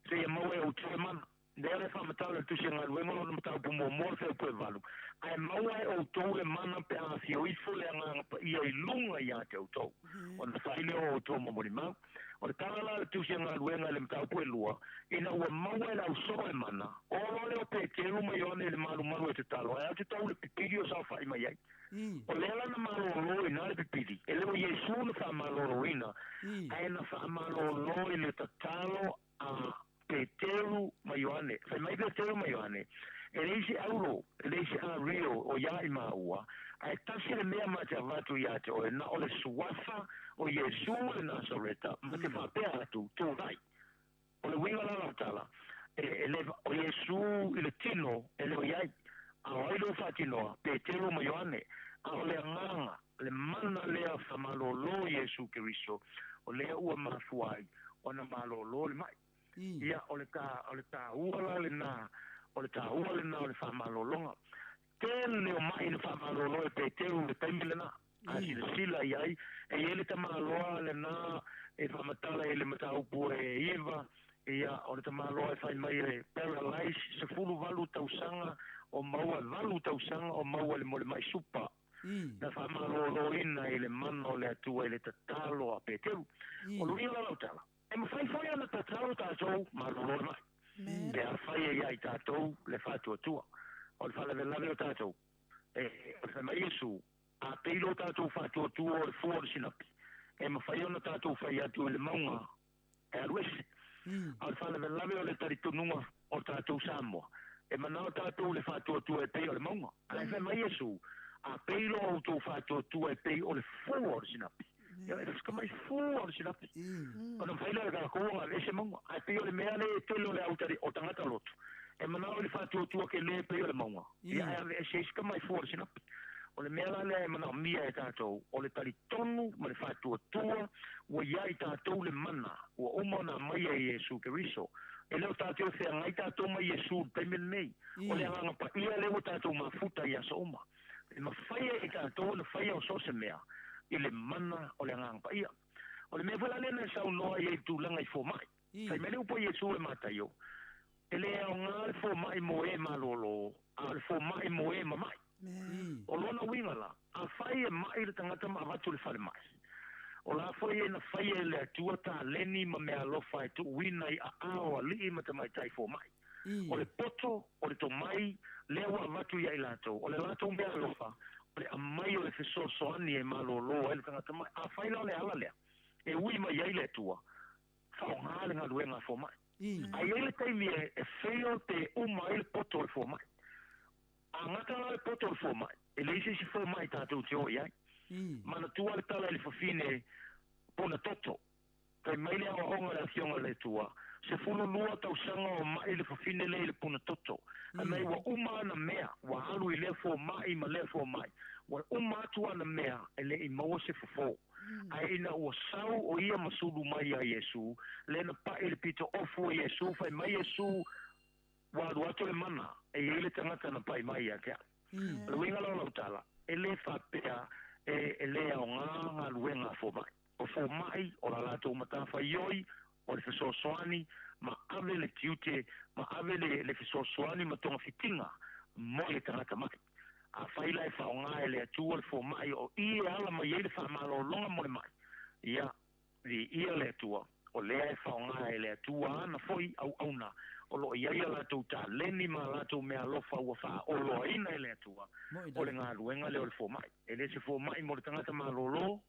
D: seia maua e outou le mana. Lea le faamatala le Tusi a Galuega lona mataupu muamua o le Feaupu e valu, Ae maua e outou le mana pe a afio ifo le Agaga Paia i luga ia te outou, ona fai lea o outou ma molimau. O le tala la a le Tusi a Galuega i le mataupu e lua, ina ua maua e le ausoo le mana, o loa lea o Peteru ma Ioane i le malumalu e tatalo, ae a te tau le pipili o saofai mai ai. O lea la na malōlō ina le pipili, e le o Iesu na faamalōlōina, ae na faamalōlō i le tatalo a Peteru ma Ioane. Fai mai Peteru ma Ioane, E leai se aulo, e leai se ario o iā i māua, ae tasi le mea ma te avatu iā te oe, na o le suafa o Iesu le Nasareta, ma te faapea atu, Tulai. O le uiga la lau tala, e, e le, o Iesu i le tino e le o i ai, a o ai lou faatinoa, Peteru ma Ioane, a o le agaga, le mana lea faamalōlō Iesu Keriso, o lea ua mafua ai ona malōlō le ma'i. Ia, o le ta, o le taua la lena, o le taua lena o le faamalologa. Tele o ma'i na faamalōlō e Peteru i le taimi lena. A silasila i ai, e i ai le tamaloa lena e faamatala i le mataupu e 9, ia, o le tamaloa e fai mai e paralyze, 18 tausaga o maua, 8 tausaga o maua i le mo le ma'i supa. Na faamalōlōina i le mana o le Atua i le tatalo a Peteru. O le uiga la o lau tala, e mafai foi ona tatalo tatou malōlō le ma'i, pe afai e ia i tatou le faatuatua. O le faalavelave o tatou, e, o le fai mai Iesu, a pei lo tatou faatuatua o le fua o le sinapi, e mafai ona tatou fai atu i le mauga e alu ese. A o le faalavelave o le talitonuga o tatou Samoa, e manao tatou i le faatuatua e pei o le mauga. Ae fai mai Iesu, a pei lo outou faatuatua e pei o le fua o le sinapi. Ia, e fika mai fua o le sinapi. Ona mafai lea o tatou ona aveese mauga. Ae pei o le mea lea e tele o le autali o tagata lotu, e manao i le faatuatua ke lē pei o le mauga. Ia, ae aveese ai sika mai fua o le sinapi. O le mea la lea e manaomia e tatou, o le talitonu ma le faatuatua ua ia i tatou le mana ua uma ona aumaia e Iesu Keriso. E le o tatou e feagai tatou ma Iesu i le taimi lenei. O le Agaga Paia lea ua tatou mafuta i aso uma. E mafai ai e tatou ona faia o so o se mea i le mana o le Agaga Paia. O le mea foi la lea na e saunoa i ai i le tulaga i fomai. Fai mai le upu a Iesu e Mataio, E le aoga le fomai mo e malōlō, a o le fomai mo e mama'i. O lona uiga la, afai e ma'i le tagata ma avatu i le falemai, o la foi e na faia e le Atua taleni ma meaalofa e tuuina i aao o alii ma tamaitai fomai. O le poto, o le tomai, lea ua avatu ia i latou, o le latou meaalofa, o le aumai o le fesoasoani e malōlō ai le tagata ma'i. Afai la o le ala lea e ui mai ai le Atua, faaaoga le galuega a fomai. Ae i ai le taimi e fail pe uma ai le poto o le fomai. A gata la le poto o le fomai, e leai se isi fomai tatou te o i ai. Manatua le tala i le fafine pona toto. Fai mai le aoaoga a le Afioga i le Atua, 12 tausaga o ma'i le fafine lea i le pona toto. Fai mai ua uma ana mea, ua alu i lea fomai ma lea fomai. Ua uma atu ana mea e le i maua se fofo. Ae ina ua sau o ia ma sulu mai iā Iesu, lea na paʻi le pito ofu o Iesu, fai mai Iesu, Ua alu atu le mana, e i ai le tagata na paʻi mai ia te au. O le uiga la o lau tala, e le faapea e le aoga galuega a fomai. O fomai, o la latou matafaioi, o le fesoasoani, ma ave le tiute, ma ave le fesoasoani ma togafitiga mo le tagata maʻi. Afai la e faaaoga e le Atua le fomai o i e ala mai ai le faamalologa mo le maʻi, ia, viia le Atua, o lea e faaaoga e le Atua ana foi auauna o lo o i ai a latou taleni ma a latou meaalofa ua faaoloaina e le Atua, o le galuega lea o le fomai. E le se fomai mo le tagata malōlō,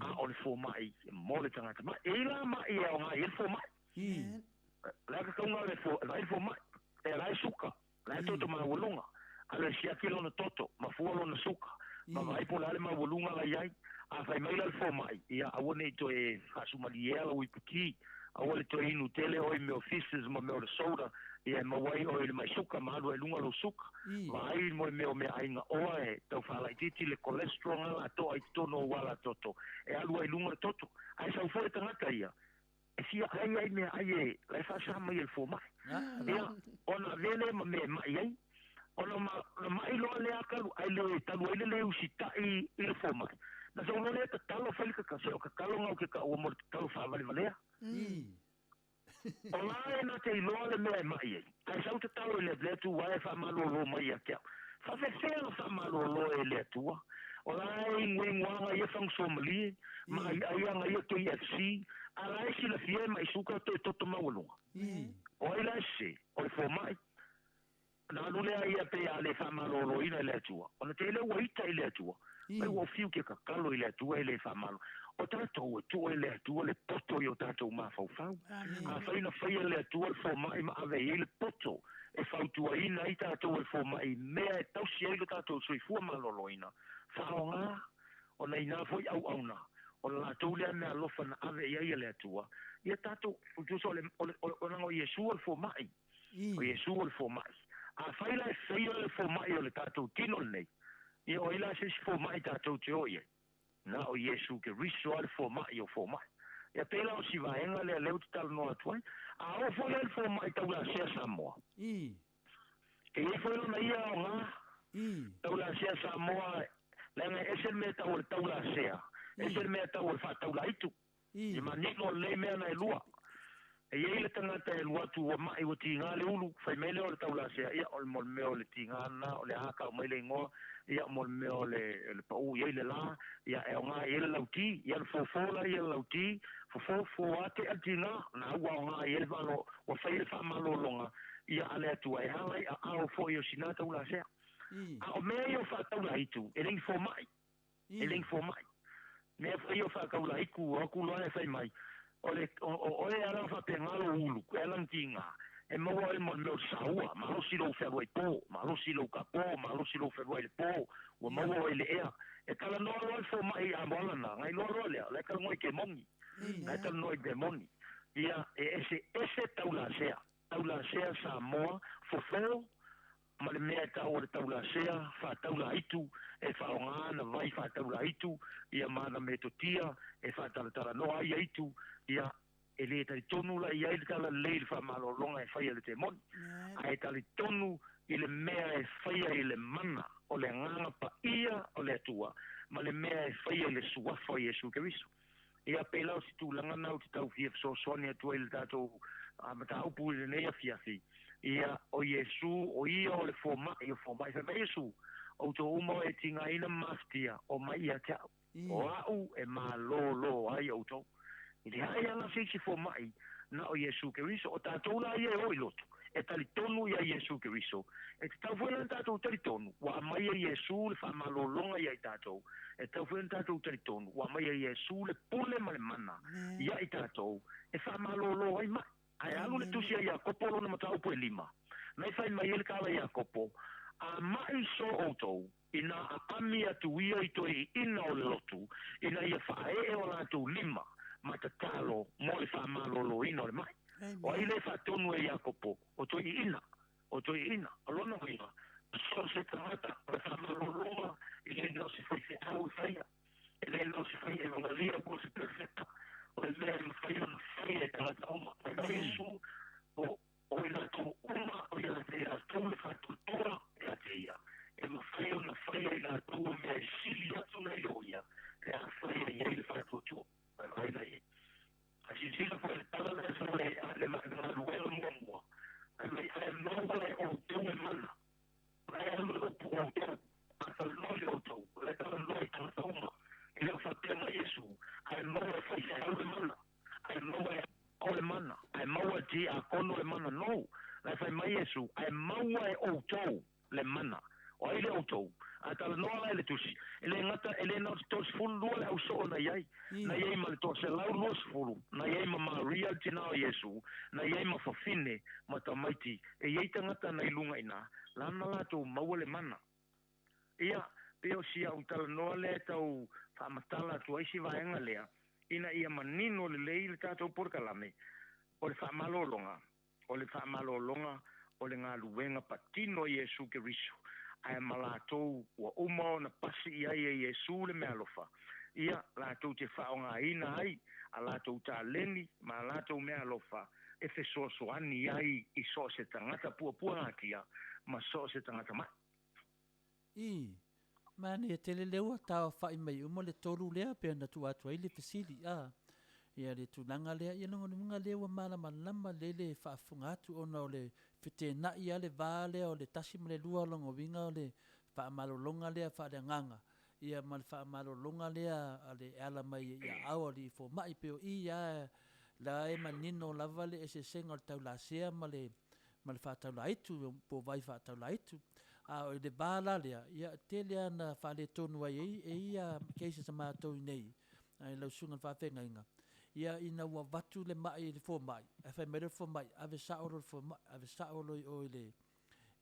D: a o le fomai mo le tagata maʻi. E i ai la maʻi e aoga i ai le fomai. O le a ka kauga o le vaai le fomai, e la e suka, La e toto maualuga, alu e siaki lona toto, ma fua lona suka, ma vaai po o le a le maualuga la i ai. A fai mai la le fomai, ia aua ne i toe faasumaliea lau ipuki, aua le toe inu tele oe i mea o fizzes ma mea o le soda, ia e maua ai oe i le mai suka ma alu ai i luga lou suka. Vaai mo le mea o meaai gaoa e tau faalaitiiti le cholesterol nga la toa i totonu o ou ala toto, e alu ai i luga le toto. Ae sau foi le tagata ia, e fia ai ai meaai e la e faasa mai e le fomai. Ia, ona avea lea ma mea e maʻi ai, ona ona maʻi loa lea talu, ae le talu ai le le usitaʻi i le fomai. Na sau loa lea tatalo fai le kakase, o tatalo na ou te taua mo le tatalo faavalevalea. O la e na te iloa le mea e maʻi ai, ae sau tatalo i le le Atua e faamalōlō mai ia te au. Faafefea ona faamalōlō e le Atua? O la e iguiguaga ia fagusomalie ma aiaiaga ia KFC, a la e silafia e maʻi suka toe toto maualuga. O ai la e sese? O le fomai. Ona alu lea ia pe a le faamalōlōina e le Atua, ona tele ua ita i le Atua, mai ua fiu ke kakalo i le Atua e le faamalo. O tatou e tuu e le Atua le poto i o tatou mafaufau. Afai na faia e le Atua le fomai ma ave i ai le poto e fautuaina ai tatou e le fomai i mea e tausi ai lo tatou soifua malōlōina, faaaoga ona inā foi auauna o le latou lea meaalofa na ave i ai e le Atua ia tatou. Tusa o le o Iesu o le fomai. O Iesu o le fomai. Afai la e faia le fomai o le tatou tino lenei, ia o ai la se isi fomai tatou te o i ai? Na o Iesu Keriso lava le fomai o fomai. Ia pei la o si vaega lea lea ou te talanoa atu ai. A oo foi la i le fomai taulasea Samoa. E i ai foi lona ia aoga. Taulasea Samoa, leaga e ese le mea e tau o le taulasea, ese le mea e tau o le faataulaitu. E manino lelei mea na e lua. E i ai le tagata e alu atu ua ma'i ua tiga le ulu, fai mai lea o le taulasea, ia o le mo le mea o le tiga lena, o le a tau mai le igoa, ia mo le mea o le le pa'u i ai le la, ia e aoga i ai le lauti, ia le fofo la ia le lauti, fofo fofo lava te'a le tiga, na ua aoga i ai le malo, ua fai le faamalologa, ia a le Atua e ala i aao foi o sina taulasea. A o mea ia o faataulaitu, e le ni foma'i. E le i fomai. Mea foi ia o faataulaitu, o atu loa e fai mai, o le, o, o oe e ala ona faapena lou ulu, e ala ona tiga, e maua oe ma le mea o le saua, malosi lou fealuai po, malosi lou tapo, malosi lou fealuai i le po, ua maua oe i le ea. E talanoa loa le fomai i amoala na, na iloa loa lea, o la e talanoa i kemoni. La e talanoa i demoni. Ia, e eseese taulasea. Taulasea Samoa, fofo, ma le mea e tau o le taulasea, faataulaitu, e faaaoga ana vai faataulaitu, ia ma ana metotia e faatalatalanoa ai aitu, ia, e le talitonu la i ai le talalelei i le faamalologa e faia e le temoni, ae talitonu i le mea e faia i le mana o le Agaga Paia o le Atua, ma le mea e faia i le Suafa o Iesu Keriso. Ia, pei la o se tulaga lena ou te tau fia fesoasoani atu ai i le tatou mataupu i lenei afiafi. Ia, o Iesu, o Ia o le fomai o fomai. Fai mai Iesu, Outou uma o e tigaina ma mafatia, omai ia te au. O a'u e malōlō ai outou. E leai lava se isi fomai na o Iesu Keriso. O tatou la ia e o i lotu, e talitonu iā Iesu Keriso. E tatau foi la ona tatou talitonu, ua aumai e Iesu le faamalologa ia i tatou. E tatau foi ona tatou talitonu, ua aumai e Iesu le pule ma le mana ia i tatou e faamalolo ai mai. Ae alu le tusi a Iakopo lona mataupu e lima, na i fai mai ai le tala a Iakopo, A maʻi so outou, inā aami atu ia i toeaiina o le lotu, ina ia faaee o latou lima ma tatalo mo le faamaloloina o le maʻi. O ai le faatonu e Iakopo? O toeaiina. O toeaiina. O lona uiga, so o se tagata o le faamalologa e le na o se faifeau e faia, e le na o se fai evagalia po o se perofeta. O le mea e mafai ona faia e tagata uma. Fai mai Iesu, o O i latou uma o ia te i latou le faatuatua ia te ia, e mafai ona faia i latou o mea e sili atu nai lo ia, pe afai e i ai le faatuatua. Mai vai la ia. A silasila foi i le tala lea sa le le galuega muamua, fai mai, Ae maua e outou e mana, ae alu e upu outou, a talanoa i outou, o le talanoa i tagata uma. E le o faapea mai Iesu, Ae maua e faifeau le mana. Ae maua e o le mana, ae maua e tiakono le mana nou. La e fai mai Iesu, Ae maua e outou le mana. O ai le outou? A talanoa la i le Tusi, e le gata, e le na o te 32 le au soo na i ai, na i ai ma le 120, na i ai ma Maria le tina o Iesu, na i ai ma fafine ma tamaiti, e i ai tagata na i luga i ina, lana latou maua le mana. Ia, pei o si au talanoa lea e tau faamatala atu ai si vaega lea, ina ia manino lelei le tatou polokalame, o le faamalologa, o le faamalologa o le galuega patino a Iesu Keriso, ae ma latou ua uma ona pasi i ai e Iesu le meaalofa, ia, latou te faaaogaina ai a latou taleni ma a latou meaalofa e fesoasoani ai i so o se tagata puapuagatia ma so o se tagata maʻi.
B: Ii, Manaia tele lea ua taaofai mai uma le tolu lea pei ona tuu atu ai le fesili, a. Ia le tulaga lea, ia lona uiga lea ua malamalama lelei le faafofoga atu ona o le feteenai lava le va lea o le tasi ma le lua lona uiga o le faamalologa lea faaleagaga ia ma le faamalologa lea a le e ala mai i aao o alii fomai pei o i lava la e manino lava le eseesega o le taulasea ma le ma le faataulaitu, po o vai faataulaitu. A o le va la lea, ia, e tele lava ina faaletonu ai e, e ia cases a matou i inei, i lau susuga i le faafeagaiga, ia, ina ua avatu le mai i le fomai, ae fai mai loa le fomai, ave sao loa i le fomai, ave sao loa i o i le,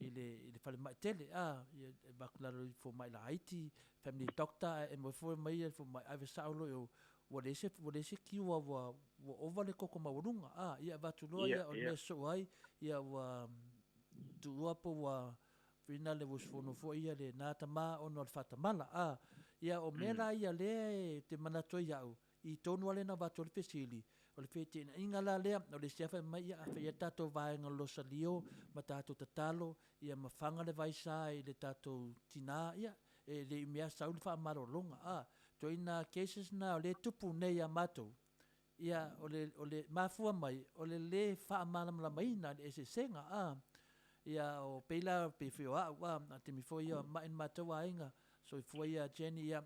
B: i le, i le falemai tele, a, ia, e avatu i lalo i fomai laiti, family doctor, ae e foi mai le fomai, ave sao loa i o, ua leai se, ua leai se cure ua, ua ova le koko maualuga, a, ia avatu loa, ia, o le mea e sosoo ai, ia ua tuua po ua finale ua usufono foi ia lena tama ona o le faatamala, a, Ia, o mea la ia lea e te manatu ai au, i tonu lava lea na avatu ai le fesili, o le feteenaiga la lea, o le isi lava fai mai, ia, a fai lava le tatou vaega o le Losalio ma tatou tatalo, ia mafaga le vaisa i le tatou tina, ia, e le i mea sau le faamalologa. A, ituaiga cases na o lea e tupu nei ia matou, Ia, o le, o le mafua mai, o le lē faamalamalamaina le eseesega, a. Ia, o pei la, pei foi o a'u, a, a taimi foi ia ma'i le matou aiga, soifua ia Jenny, ia,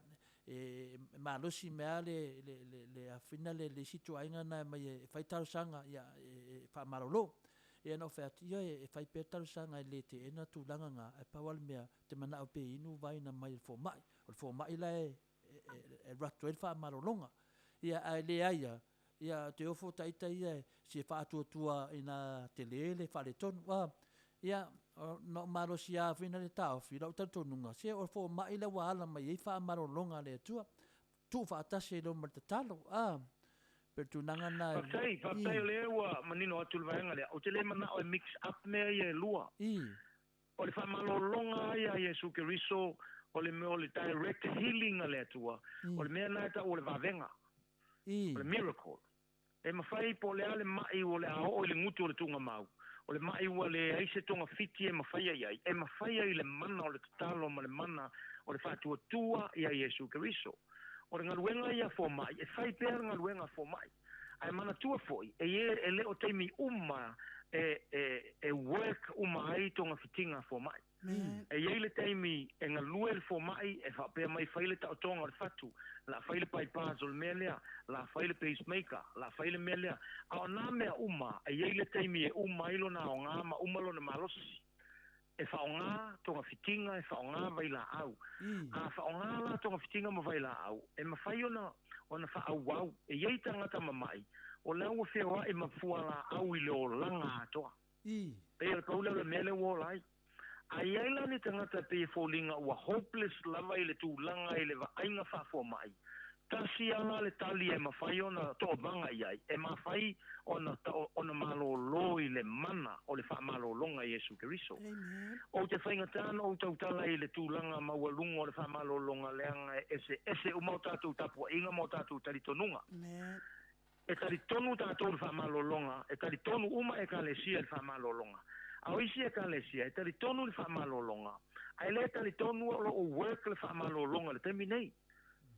B: e, e malosi mai lava le, le, le, le afina le, le isi ituaiga lena e aumai e fai talosaga, ia, e, e faamalolo. Ia na ou fai atu, ioe, e fai pea talosaga e le teena tulaga na, ae pau lava le mea, ou te mana'o pea e inu vai na mai le fomai. O le fomai la e, e alu atu ai le faamalologa. Ia, ae leai lava, ia, te ofo ita ia si e faatuatua ina tele le faaletonu. A, ia, na ou malosi lava foi na le taofi, lau talitonuga, se o le fomai lea ua ala mai ai faamalologa a le Atua, tuufaatasi ai loa ma le tatalo. A, pei o le tulaga lena.
D: Faafetai, faafetai o lea ua manino atu le vaega lea. Ou te le manao e mix up mea ia e lua. O le faamalologa lava ia a Iesu Keriso, o le o le direct healing a le Atua, o le mea lena e tau o le vavega, o le miracle. E mafai po o le a le ma'i o le a oo i le gutu o le tuugamau, o le ma'i ua leai se togafiti e mafaia i ai, e mafaia i le mana o le tatalo ma le mana o le faatuatua ia Iesu Keriso. O le galuega ia a fomai, e fai pea le galuega a fomai. Ae manatua foi, e e le o taimi uma e, e, e work uma ai togafitiga a fomai. E i ai le taimi e galue le fomai e faapea mai fai le taotoga o le fatu, la fai le bypass o le mea lea, la fai le pacemaker, la fai le mea lea. A o nā mea uma, e i ai le taimi e uma ai lona aoga ma uma lona malosi. E faaaoga togafitiga, e faaaoga vailaau. A faaaoga la togafitiga ma vailaau, e mafai ona ona faaauau. E i ai tagata mama'i, o la ua feoa'i ma fualaau i le olaga atoa. Pei o le pau lea o le mea lea ua ola ai. A i ai la ni tagata e pei e foliga ua hopeless lava i le tulaga i le vaaiga faafuama'i, Tasi lava la le tali e mafai ona toomaga i ai, e mafai ona ona malōlō i le mana o le faamalōloga Iesu Keriso. Ou te faigata ona ou tautala i le tulaga maualuga o le faamalōloga leaga e eseese uma o tatou tapuaiga ma o tatou talitonuga. E talitonu tatou i le faamalōloga, e talitonu uma Ekalesia i le faamalōloga. A o isi Ekalesia e talitonu i le faamalōloga, ae le talitonu o lo o work le faamalōloga i le taimi nei.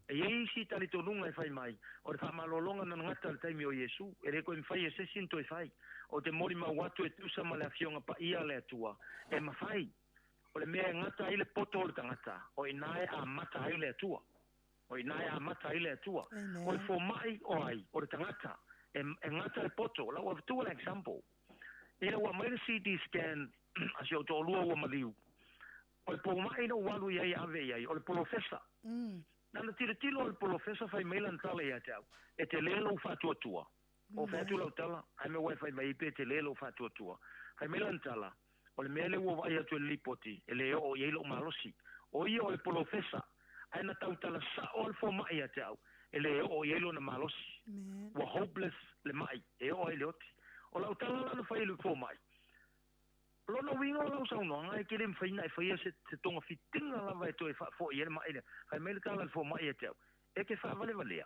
D: E i ai isi talitonuga e fai mai, o le faamalōloga na gata i le taimi o Iesu, e le toe mafai e se isi ona toe fai. Ou te molimau atu e tusa ma le Afioga Paia a le Atua, e mafai. O le mea e gata ai le poto o le tagata, o i ina e amata ai le Atua. O i ina e amata ai le Atua. O le fomai o ai? O le tagata. E, e gata le poto. O lau avatua le example. Ina ua aumai le CT scan a si ou toalua ua maliu, O le pomaʻi na ou alu i ai e ave i ai, o le polofesa. Na ona tilotilo o le polofesa fai mai lana tala ia te au, E telē lou faatuatua. Ou fai atu lau tala, Ae mea ua e fai mai ai pe telē lou faatuatua? Fai mai lana tala, O le mea lea ua vaai atu e le lipoti, e le oo i ai lou malosi. O ia o le polofesa, ae na tautala sa'o lava le fomaʻi ia te au, e le oo i ai lona malosi. Ua hopeless le maʻi, e oo ai i le oti. O lau tala la na fai i le fomaʻi, O lona uiga o lau saunoaga, e te le mafai ona e faia se togafitiga lava e toe faafoi ai le maʻi lea. Fai mai le tala a le fomai ia te au, E te faavalevalea.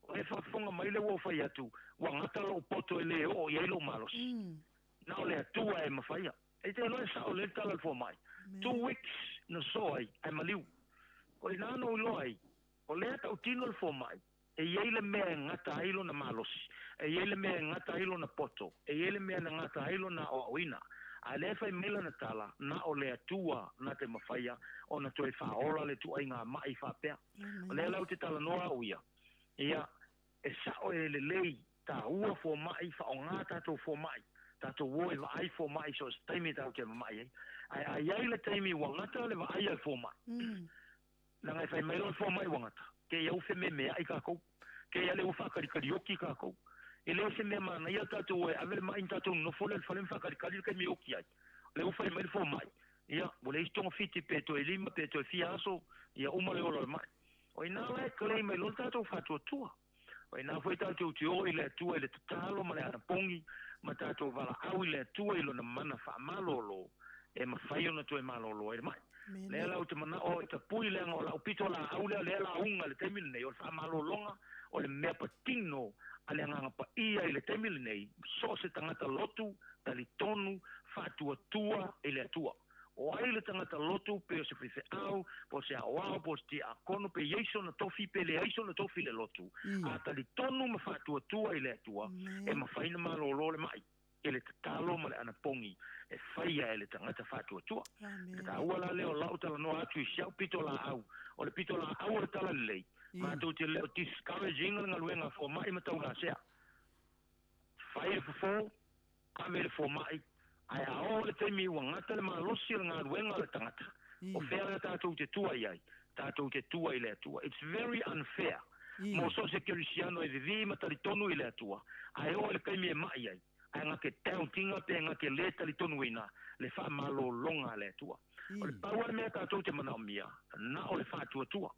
D: O e faafofoga mai lea ua ou fai atu, ua gata lou poto e le oo i ai lou malosi. Na o le Atua e mafaia. E te iloa e sao lelei le tala a le fomai. 2 weeks na sosoo ai, ae maliu. O i ina na ou iloa ai, o lea e tautino le fomai, E i ai le mea e gata ai lona malosi, e i ai le mea e gata ai lona poto, e i ai le mea na gata ai lona aoaoina. A lea e fai mai lana tala, na o le Atua na te mafaia ona toe faaola le tuaiga maʻi faapea. O lea la ou te talanoa au ia, ia, e sa'o e lelei, taua fomaʻi, faaaogā tatou fomaʻi, tatou o e vaai fomaʻi so o se taimi e tatou te mamaʻi ai. Ae a i ai le taimi ua gata le vaai a le fomaʻi, Leaga e fai mai loa le fomai ua gata, kei au fememeaʻi kākou, kei ale ua faakalikalioki kākou. E le o se mea manaia tatou o e ave le maʻi na tatou nonofo lea i le fale ma faakalikali le taimi e oki ai. O lea ua fai mai le fomai, ia, ua leai se togafiti pe toe lima pe toe fia aso, ia uma le ola o le maʻi. O i ina la e claim ai loa le tatou faatuatua. O i ina foi tatou te o i le Atua i le tatalo ma le anapogi ma tatou valaau i le Atua i Lona mana faamalōlō. e mafai ona toe malōlō ai le ma'i. Lea la ou te mana'o e tapui leaga o la'u pito laau lea lea lauga i le taimi lenei, o le faamalōloga o le mea patino a le Agaga Paia i le taimi lenei, so o se tagata lotu, talitonu, faatuatua i le Atua. O ai le tagata lotu, pe o se faifeau, po o se aoao, po o se tiakono, pe i ai sona tofi, pe leai sona tofi i le lotu, a talitonu ma faatuatua i le Atua, e mafai ona malōlō le ma'i i le tatalo ma le anapogi e faia e le tagata faatuatua. Le taua la lea o la'u talanoa atu i si a'u pitolaau, o le pitolaau o le Talalelei, matou te le o discourage ina le galuega a foma'i ma taulasea. Fai le fofo, ave i le fomai, ae a oo le taimi ua gata le malosi o le galuega a le tagata, o fea la tatou te tua i ai? Tatou te tua i le Atua. It's very unfair mo so o se kerisiano e vivī ma talitonu i le Atua, ae oo i le taimi e maʻi ai, ae gake doubtinga pe gake lē talitonuina le faamalōloga a le Atua. O le pau lava le mea tatou te manaomia, na o le faatuatua,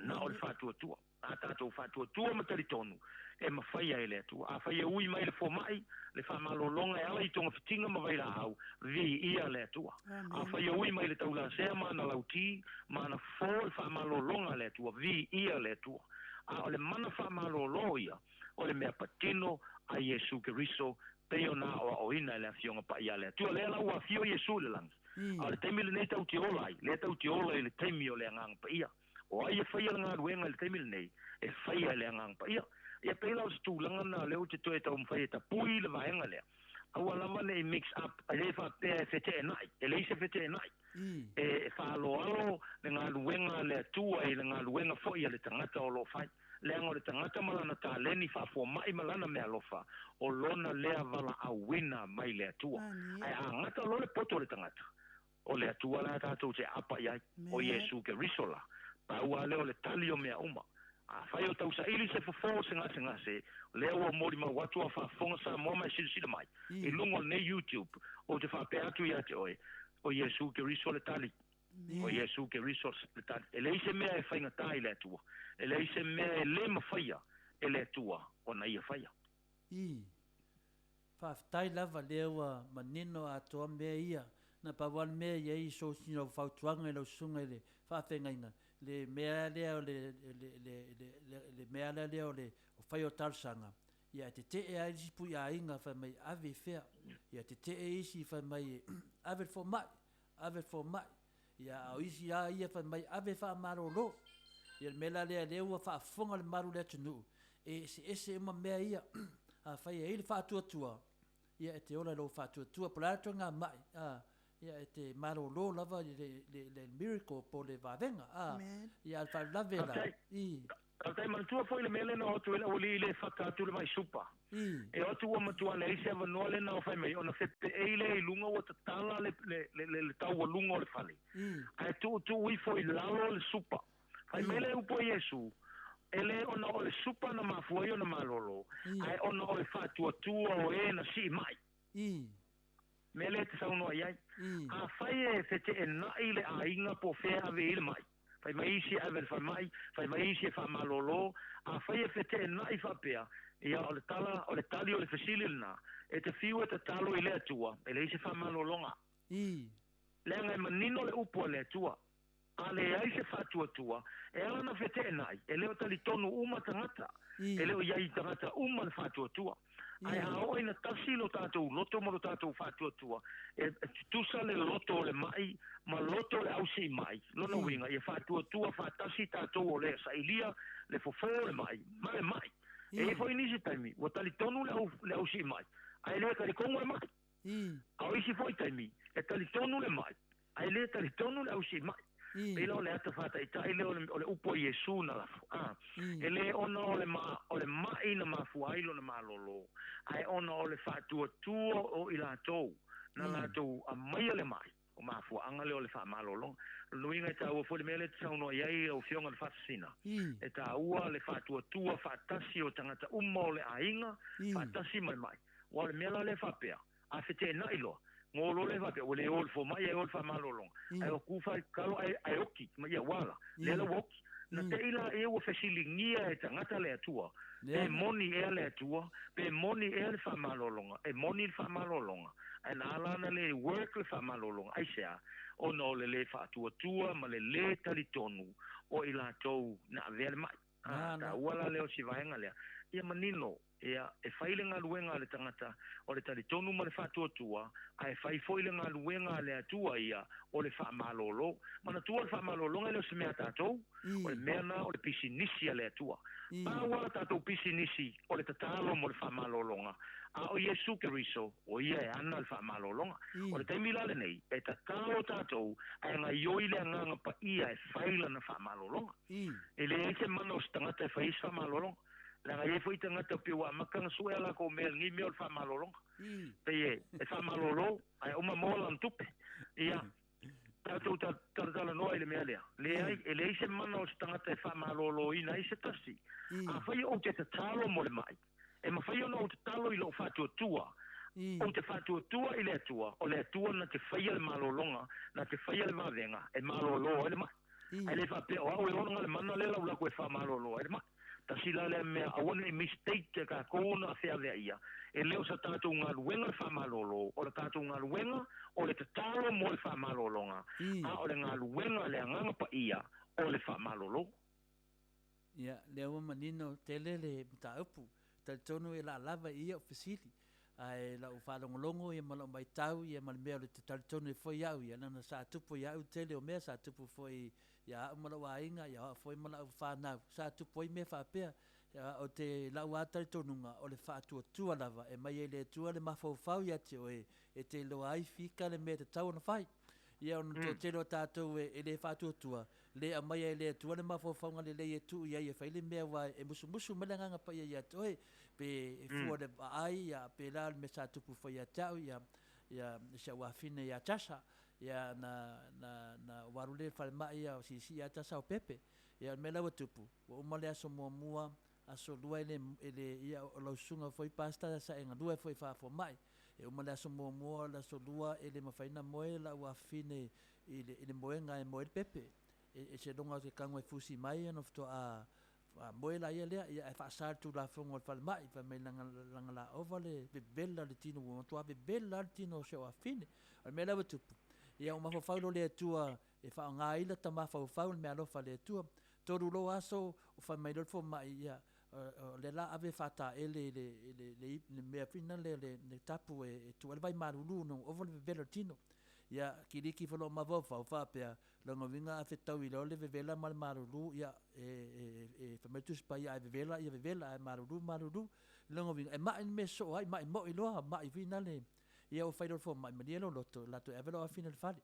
D: na o le faatuatua. A tatou faatuatua ma talitonu e mafaia e le Atua. Afai e ui mai le fomai, le faamalologa e ala i togafitiga ma vailaau, viia le Atua. Afai e ui mai le taulasea ma ana lauti, ma ana fofo le faamalologa a le Atua, viia le Atua. A o le mana faamalolo ia, o le mea patino a Iesu Keriso, pei ona aoaoina e le Afioga Paia a le Atua. Lea la ua afio Iesu i le lagi. A o le taimi lenei tatou te ola ai, lea tatou te ola i le taimi o le Agaga Paia. O ai e faia le galuega i le taimi lenei, e faia e le Agaga Paia. Ia pei la o se tulaga lena o lea ou te toe taumafai e tapui le vaega lea, aua lava ne i mix up, e le faapea e feteenai, e leai se feteenai. E faaaloalo le galuega a le Atua i le galuega foi a le tagata o lo o fai. Leaga o le tagata ma lana taleni faafomai ma lana meaalofa, o lona lea valaauina mai le Atua. Ae a gata loa le poto o le tagata, O le Atua la tatou te aapa i ai, o Iesu Keriso la. Pau lava lea o le tali o mea uma. Afai o tausaili se fofo o se gasegase, lea ua molimau atu a faafofoga Samoa ma e silasila mai i luga o lenei YouTube, ou te faapea atu ia te oe, o Iesu Keriso le tali. O Iesu Keriso le tali. E leai se mea e faigata i le Atua. E leai se mea e le mafaia e le Atua ona Ia faia.
B: Faafetai lava lea ua manino atoa mea ia. Na pau lava le mea e i ai so sina o fautuaga i lau susuga i le faafeagaiga, le mea lea o le, le, le, le, le mea la lea o le fai o talosaga, ia e tetee lava isi puiaiga fai mai ave i fea, ia tetee isi fai mai ave i le fomai, ave i le fomai. Ia, a o isi lava ia fai mai, ave faamalolo. Ia, le mea la lea, lea ua faafofoga le malu o le atunuu, e eseese uma mea ia. Afai e i ai le faatuatua, ia, e te ola i lou faatuatua. Po o le a le ituaiga mai, a, ia, e te malolo lava i le, le, le miracle po o le vavega, a. Ia, a o le faalavelave la, i.
D: Faafetai manatua foi le mea lea na o atu ai le aualii le fata atu le mai supa. E o atu ua matua leai se avanoa lea na o fai mai ona fepeei lea i luga ua tatala le, le, le, le, le taualuga o le fale. Ae tuutuu ifo i lalo le supa. Fai mai le upu a Iesu, E le ona o le supa na mafua ai ona malolo, ae ona o le faatuatua o e na sii mai. Mea lea e te saunoa i ai. Afai e feteenai le aiga po o fea e ave i ai le mai, fai mai isi e ave i le falemai, fai mai isi e faamalolo, afai e feteenai faapea, ia o le tala, o le tali o le fesili lena, e te fiu e tatalo i le Atua, e leai se faamalologa. Leaga e manino le upu a le Atua. A leai se faatuatua, e ala ona feteenai, e le o talitonu uma tagata, e le o i ai i tagata uma le faatuatua. Ae a oo ina tasi lo tatou loto ma lo tatou faatuatua, e tutusa le loto o le maʻi ma loto o le ausii maʻi, lona uiga, ia faatuatua faatasi tatou o lea sailia le fofo o le maʻi ma le maʻi. E i ai foi nisi taimi ua talitonu le ausii maʻi, ae le talitonu le maʻi. A o isi foi taimi, e talitonu le maʻi, ae le talitonu le ausii maʻi. Pei la o le ata faataitai lea o le, o le upu a Iesu na lafo, a, e le ona o le, ma, o le maʻi na mafua ai lona malōlō, ae ona o le faatuatua o i latou na latou aumaia le maʻi, o mafuaaga lea o le faamalōloga. O lona uiga e taua foi le mea lea e te saunoa i ai lau Afioga i le Faasasina, e taua le faatuatua faatasi o tagata uma o le aiga faatasi ma le maʻi. Aua o le mea la lea faapea, a feteenai loa, ngo loa lea faapea, ua le o i le fomai ae o i le faamalologa, ae o ku faitalo ae oki, ma ia ua la, lea la ua oki. Na te i laia ua fesiligia e tagata le Atua, pe moni ea le Atua, pe moni ea le faamalologa, e moni le faamalologa, ae na ala ona le work le faamalologa. Aisea? Ona o le lē faatuatua ma le lē talitonu o i latou na avea le ma'i. A, taua la lea o si vaega lea, ia manino, ia, e fai le galuega a le tagata o le talitonu ma le faatuatua, ae fai foi le galuega a le Atua ia o le faamalolo. Manatua o le faamalologa e le o se mea a tatou, o le mea na o le pisinisi a le Atua. Pau lava la tatou pisinisi o le tatalo mo le faamalologa, a o Iesu Keriso, o Ia e ana le faamalologa. O le taimi la lenei, e tatalo tatou ae gaioi le Agaga Paia e fai Lana faamalologa. E leai se mana o se tagata e fai ai se faamalologa. Leaga e i ai foi tagata pei ua amata ona sue a latou mea i lenei mea o le faamalologa. Pei e, e faamalolo ae uma maua lana tupe. Ia, tatou talatalanoa i le mea lea. Leai, e leai se mana o se tagata e faamaloloina ai se tasi. Afai ou te tatalo mo le mai, e mafai ona ou tatalo i lou faatuatua, ou te faatuatua i le Atua, o le Atua na te faia le malologa, na te faia le vavega e malolo ai le mai. Ae le faapea o au e ona le mana lea lau laku e faamalolo ai le mai. Tasi la lea mea aua ne i mistake e tatou ona afeaveaia, e le o sa tatou galuega le faamalolo, o le tatou galuega o le tatalo mo le faamalologa, a o le galuega a le Agaga Paia o le faamalolo.
B: Ia, lea ua manino tele le mataupu. Talitonu e laalava i ia o fesili. Ae lau faalogologo ia ma lau maitau ia ma le mea o le talitonu ai foi au ia, leaga sa tupu ia au le tele o mea, sa tupu foi ia au ma lou aiga, ia o au foi ma lau fanau, sa tupu ai mea faapea. O te lau lava talitonuga, o le faatuatua lava e mai ai le Atua le mafaufau ia te oe, e te iloa ai fika le mea e tatau ona fai. Ia ona toatele o tatou e le faatuatua, le aumaia e le Atua le mafaufauga lelei e tuu i ai e fai le mea aua e musumusu mai le Agaga Paia ia te oe, pe e fua le vaai, ia pēlā le mea sa tupu foi ia te au, ia, ia si au afine ia Jasa, ia na, na, na ua alu lea i le falemai, ia siisii ia Jasa o pepe. Ia o le mea la ua tupu, ua uma le aso muamua, aso lua e le, e le, ia o lau susuga foi Pastor sa e galue foi faafomai. E uma le aso muamua, le aso lua e le mafai ona moe lau afafine i le, i le moega e moe ai le pepe. E, e seiloga o se tago e fusi mai ona faatoa moe laia lea, ia ae faasa le Tulafono a le falemai, fai mai leaga, leaga la ova le vevela o le tino, ua matua vevela lava le tino o si ou afafine. O le mea la ua tupu, ia ua mafaufau loa le Atua e faaaoga ai lata mafaufau i le meaalofa a le Atua. Tolu loa aso o fai mai loa le fomai, ia, o lea la ave faataele i le, i le, le, le mea foi lea le, le tapu e, e tuu ai le vai malulu ona ua ova le vevela o le tino. Ia, kiliki ifo lou mafaufau faapea, lona uiga a fetaui loa le vevela ma le malulu, ia, e, e, e fai mai le Tusi Paia, a e vevela, ia vevela, a e malulu, malulu. Lona uiga, e ma'i le mea soo ai, ma'i mo'i loa, ma'i foi nale, ia ua fai loa le fomai, malie lou loto, latou e ave lou afine i le fale.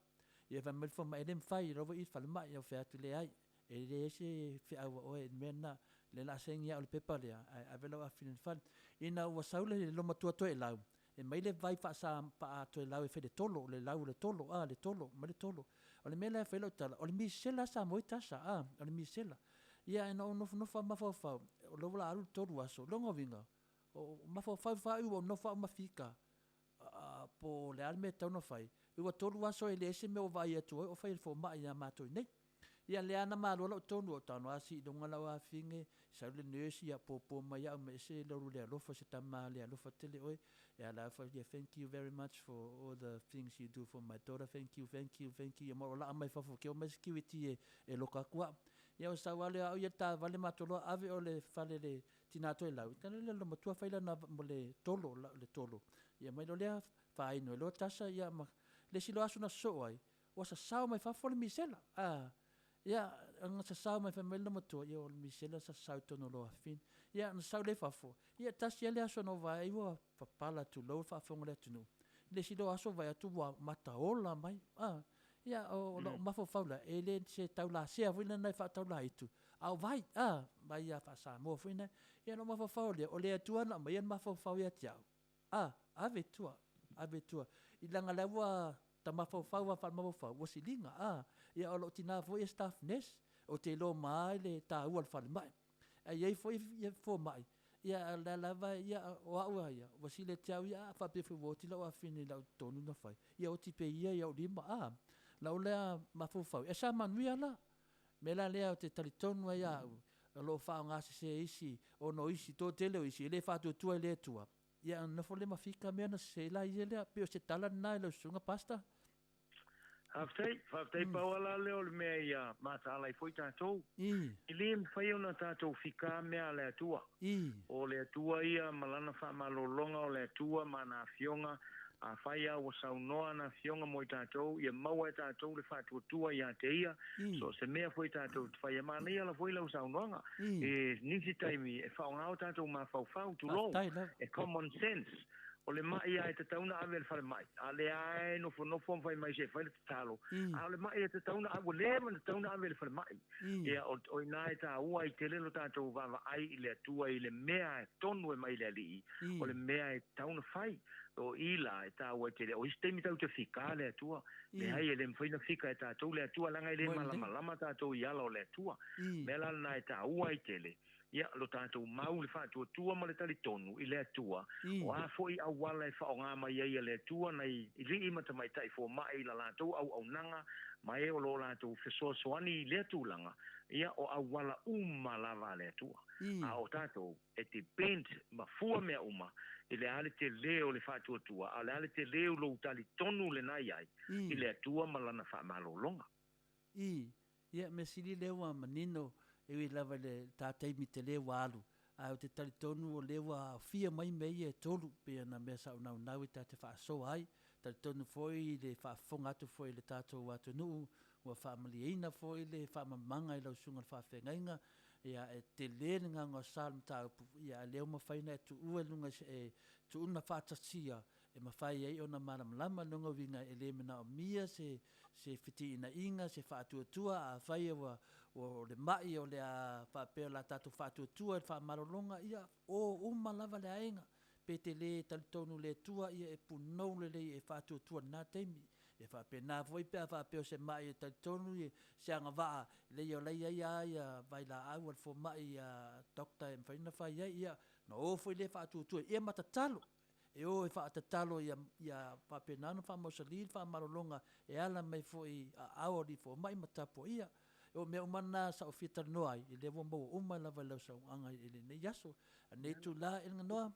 B: Ia fai mai le fomai, e le mafai, o la ua i i le falemai, ia ou fai atu, leai, e leai se feau a oe i le mea lena, lea o le a saini au i le pepa lea, ae ave lau afafine i le fale. Ina ua sau le loomatua toelau, e mai le vai faasa toelau e fai le tolo, le lau o le tolo, a, le tolo, mai le tolo. O le mea la e fai lau tala, o le misela sa moe tasa, a, o le misela. Ia ina ou nofonofo lava mafaufau, o lea ua alu le tolu aso, lona uiga, o mafaufau faaiu ua ou nofo au ma fika, po o le a le mea e tatau ona fai, ua tolu aso e leai se mea ua vaai atu ai o fai e le fomai ia matou nei. Ia lea na malua lau tonu, ou tago lava sii i luga lau afafine, sau le nurse ia puapua mai au ma ese lou le alofa, se tama le alofa tele oe. Ia la fai ia thank you very much for all the things you do for my daughter, thank you, thank you, thank you. Ia ma o laa mai fafo ke o mai security e, e loka atu au. Ia o sau ale au ia taavale matou loa ave o le fale le tina toelau, tala lea lo matua fai lana mo le tolo, le tolo. Ia mai lo lea faaino e loa tasa ia ma le isi loa aso na sosoo ai, ua sasao mai fafo le misela. A, ia, na sasao mai fai mai le matua, ia o le misela sasao i totonu o lou afafine. Ia, na sasao lea i fafo. Ia, tasi lava le aso na ou vaai ai ua papala tulou le faafofoga a le atunuu. Le isi loa aso vaai atu ua mataola mai. A, ia, o lou mafaufau la, e le se taulasea foi lena e faataulaitu, a o vai, a, vai ia faa-Samoa foi na. Ia, lou mafaufau lea, o le Atua na aumaia le mafaufau ia te au. A, ave i tua, ave i tua. I leaga la ua ta mafaufau lava faalemafaufau, ua siliga, a. Ia o lou tina foi e staff nurse, ou te iloa uma ai le taua o le falemai. Ae i ai foi ia fomai, ia o lea lava ia o au lava ia, ua sili atu au ia, a faapea foi ua oti lau afafine i lau tonu na fai, ia oti pea ia i ou lima, a. Lau lea mafaufau, e sa manuia la. Mea la lea ou te talitonu ai au, o lo o faaaogasese isi, ona o isi, toatele o isi e le faatuatua i le Atua, ia ona nofo lea ma fika mea na sese la ia lea. Pei o se tala lena i lau susuga Pastor.
D: Faafetai, faafetai pau lava la lea o le mea ia mataala ai foi tatou. E le mafai ona tatou fika mea a le Atua. O le Atua ia ma Lana faamalologa, o le Atua ma ana Afioga, afai lava ua saunoa ana Afioga mo i tatou, ia maua e tatou le faatuatua ia te Ia, so o se mea foi tatou te faia. Manaia lava foi lau saunoaga, i nisi taimi e faaaoga o tatou mafaufau, tulou, e common sense. O le maʻi lava e tatau ona ave i le falemai, a o lea lava e nofonofo ma fai mai se i fai le tatalo, a o le maʻi e tatau ona ave, ua leva ona tatau ona ave i le falemai. Ia, o i ina e taua ai tele lo tatou vaavaai i le Atua i le mea e tonu e mai le Alii, o le mea e tatau ona fai. O i la e taua ai tele, o isi taimi tatou te fika le Atua, leai e le mafai ona fika e tatou le Atua, leaga e le malamalama tatou i ala o le Atua. O mea la lena e taua ai tele, Ia, lo tatou mau le faatuatua ma le talitonu i le Atua, o a foi auala e faaaoga mai ai e le Atua nai alii ma tamaitai fomai i la latou auaunaga ma e o lo o latou fesoasoani i lea tulaga, ia, o auala uma lava a le Atua. A o tatou, e depend ma fua mea uma i le a le tele o le faatuatua, a o le a le tele o lou talitonu lena i ai i le Atua ma Lana faamalologa.
B: Ii, Ia, mea sili lea ua manino, e ui lava i le ta taimi tele ua alu, ae ou te talitonu o lea ua aofia mai mea ia e tolu, pei ona mea sa ou naunau e ta te faasoa ai. Talitonu foi i le faafofoga atu foi i le tatou atunuu, ua faamalieina foi le faamalamalamaga i lau susuga i le faafeagaiga, ia, e tele le gaogaosa o le mataupu, ia, a o lea ua mafai ona e tuua i luga e tuuna faatasia e mafai ai ona malamalama lona uiga e le manaomia se se feteenaiga, se faatuatua, afai ua o le maʻi o le a faapea o le a tatou faatuatua i le faamalologa, ia o uma lava le aiga. Pe te le talitonu i le Atua, ia e punou lelei e faatuatua i lena taimi. E faapena foi pe a faapea o se maʻi e talitonu i se agavaa, leai o la e i ai lava ia vailaau a le fomai a doctor e mafai ona fai ai, ia ona o foi lea faatuatua, ia ma tatalo. E o e faatatalo ia, ia faapena ona faamausali le faamalologa e ala mai foi i aao o alii fomai ma tapuaia. O mea uma na sa ou fia talanoa ai, lea ua maua uma lava i lau saunoaga i lenei aso. A lenei itula e Ganoa,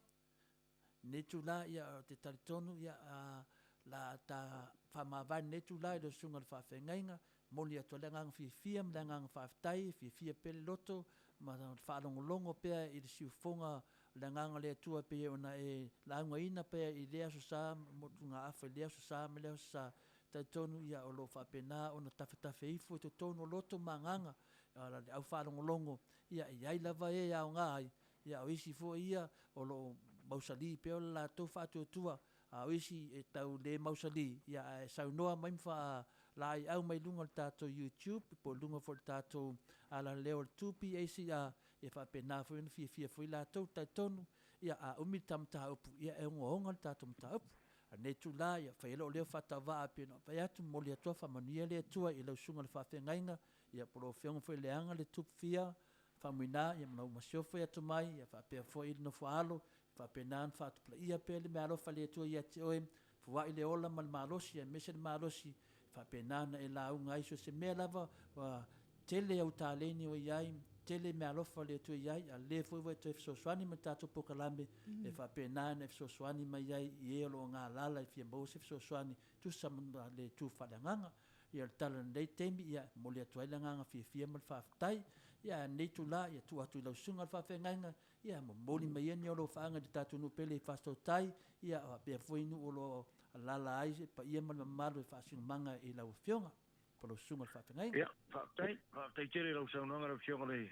B: lenei itula ia ou te talitonu ia a la ta faamavae lenei itula i lau susuga i le faafeagaiga, momoli atu ai le agaga fiafia ma le agaga faafetai, fiafia pea le loto ma le faalogologo pea i le siufofoga o le agaga o le Atua pei ona e laugaina pea i lea Aso Sa ma motugaafa i lea Aso Sa ma lea Aso Sa, talitonu ia o lo o faapena ona tafetafe ifo i totonu o loto ma agaga o le au faalogologo, ia e i ai lava e aoga ai, ia o isi foi ia o lo o mausali pea o le latou faatuatua, a o isi e tau le mausali, ia ae saunoa mai ma faalaeiau mai luga o le tatou YouTube po o luga foi o le tatou alaleo o le 2PACR, ia faapena foi ona fiafia foi latou. Talitonu, ia a umi le ta mataupu, ia e ogaoga le tatou mataupu. A o lenei itula, ia fai ai lou leo faatauvaa pei ona fai atu, momoli atu lava faamanuia le Atua i lau susuga i le faafeagaiga, ia po o lau Afioga foi i le Leaga le Tupu Fia, Faumuina, ia ma lau masiofo ia atumai, ia faapea foi le nofo-a-alo, ia faapena ona faatupulaia pea le meaalofa a le Atua ia te oe, fua'i le ola ma le malosi, aemaise le malosi, e faapena ona e lauga ai so o se mea lava ua tele au taleni ua i ai, tele meaalofa a le Atua i ai, a o lea foi ua e toe fesoasoani mai i le tatou polokalame, e faapena ona e fesoasoani mai ai i e o lo o galala e fia maua se fesoasoani e tusa ma le itu faaleagaga. Ia o le tala o lenei taimi, ia, e momoli atu ai le agaga fiafia ma le faafetai. Ia, a o lenei itula, ia tuu atu i lau susuga i le faafeagaiga, ia, momoli mai ia ni alofaaga i le tatou nuu pele i Fasitootai, ia, faapea foi nuu o lo o alaala ai le paia ma le mamalu e faasinomaga i lau Afioga, po o lau susuga i le faafeagaiga.
D: Ia, faafetai, faafetai tele i lau saunoaga lau Afioga i le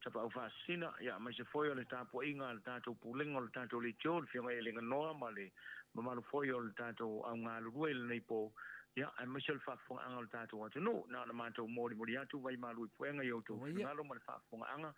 D: Tapaau Faasisina, ia, aemaise foi o le tapuaiga a le tatou Pulega o le tatou Leitio, le Afioga ia Leganoa ma le mamalu foi o le tatou au galulue i lenei po, ia, aemaise o le faafofogaaga o le tatou atunuu. Na ona matou molimoli atu vai malu i puega i outou finagalo ma le faafofogaaga,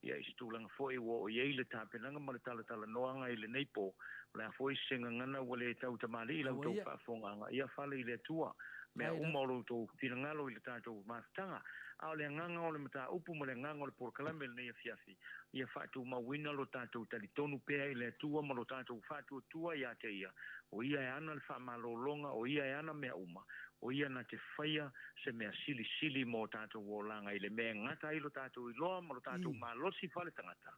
D: ia, i se tulaga foi ua oo i ai le tapenaga ma le talatalanoaga i lenei po, o le a foi se gagana ua le tau tamalii i la outou faafofogaaga, ia fale i le Atua mea uma o lo outou finagalo i le tatou mafutaga. A o le agaga o le mataupu ma le agaga o le polokalame i lenei afiafi, ia faatumauina lo tatou talitonu pea i le Atua ma lo tatou faatuatua ia te Ia, o Ia e ana le faamalologa, o Ia e ana mea uma, O ia na te faia se mea silisili mo tatou olaga i le mea e gata ai lo tatou iloa ma lo tatou malosi faaletagata,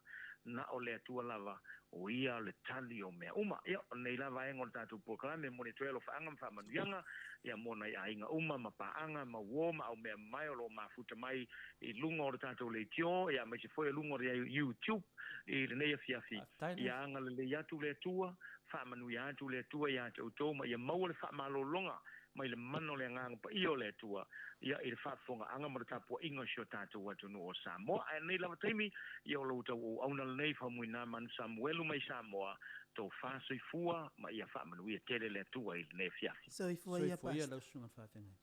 D: na o le Atua lava, o ia le tali o mea uma. Ia, o lenei la vaega o le tatou polokalame e momoli atu ai alofaaga ma faamanuiaga, ia mo nai aiga uma ma paaga ma uo ma aumea mamae o lo o mafuta mai i luga o le tatou leitio, ia aemaise foi o luga o le YouTube i lenei afiafi. Ia agalelei atu le Atua, faamanuia atu le Atua ia te outou ma ia maua le faamalologa mai le mana o le Agaga Paia o le Atua, ia, i le faafofogaaga ma le tapuaiga o si o tatou atunuu o Samoa. Ae lenei lava taimi, ia o lo outou auauna lenei, Faumuina Manu Samuelu mai Samoa, tofa soifua ma ia faamanuia tele le Atua i lenei afiafi.
A: Soifua ia
B: Soifua ia
A: Pastor.
B: lau susuga i le faafeagaiga.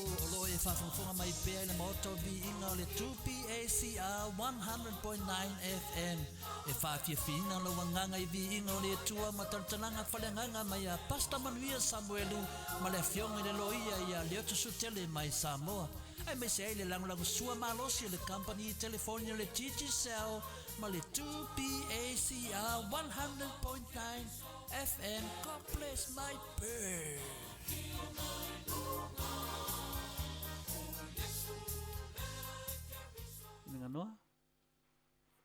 E: O lo o e faafogafoga mai pea i le Maota o Viiga o le 2PACR 100.9 FM e faafiafiina lou agaga i viiga o le Atua ma talatalaga faleagaga mai a Pastor Manuia Samuelu ma le Afioga i le Loia ia Leotusutele mai Samoa aemaise ai le lagolagosua malosi o le Kamupani Telefoni o le Digicel ma le 2PACR 100.9 FM God bless my bird.
B: Laganoa,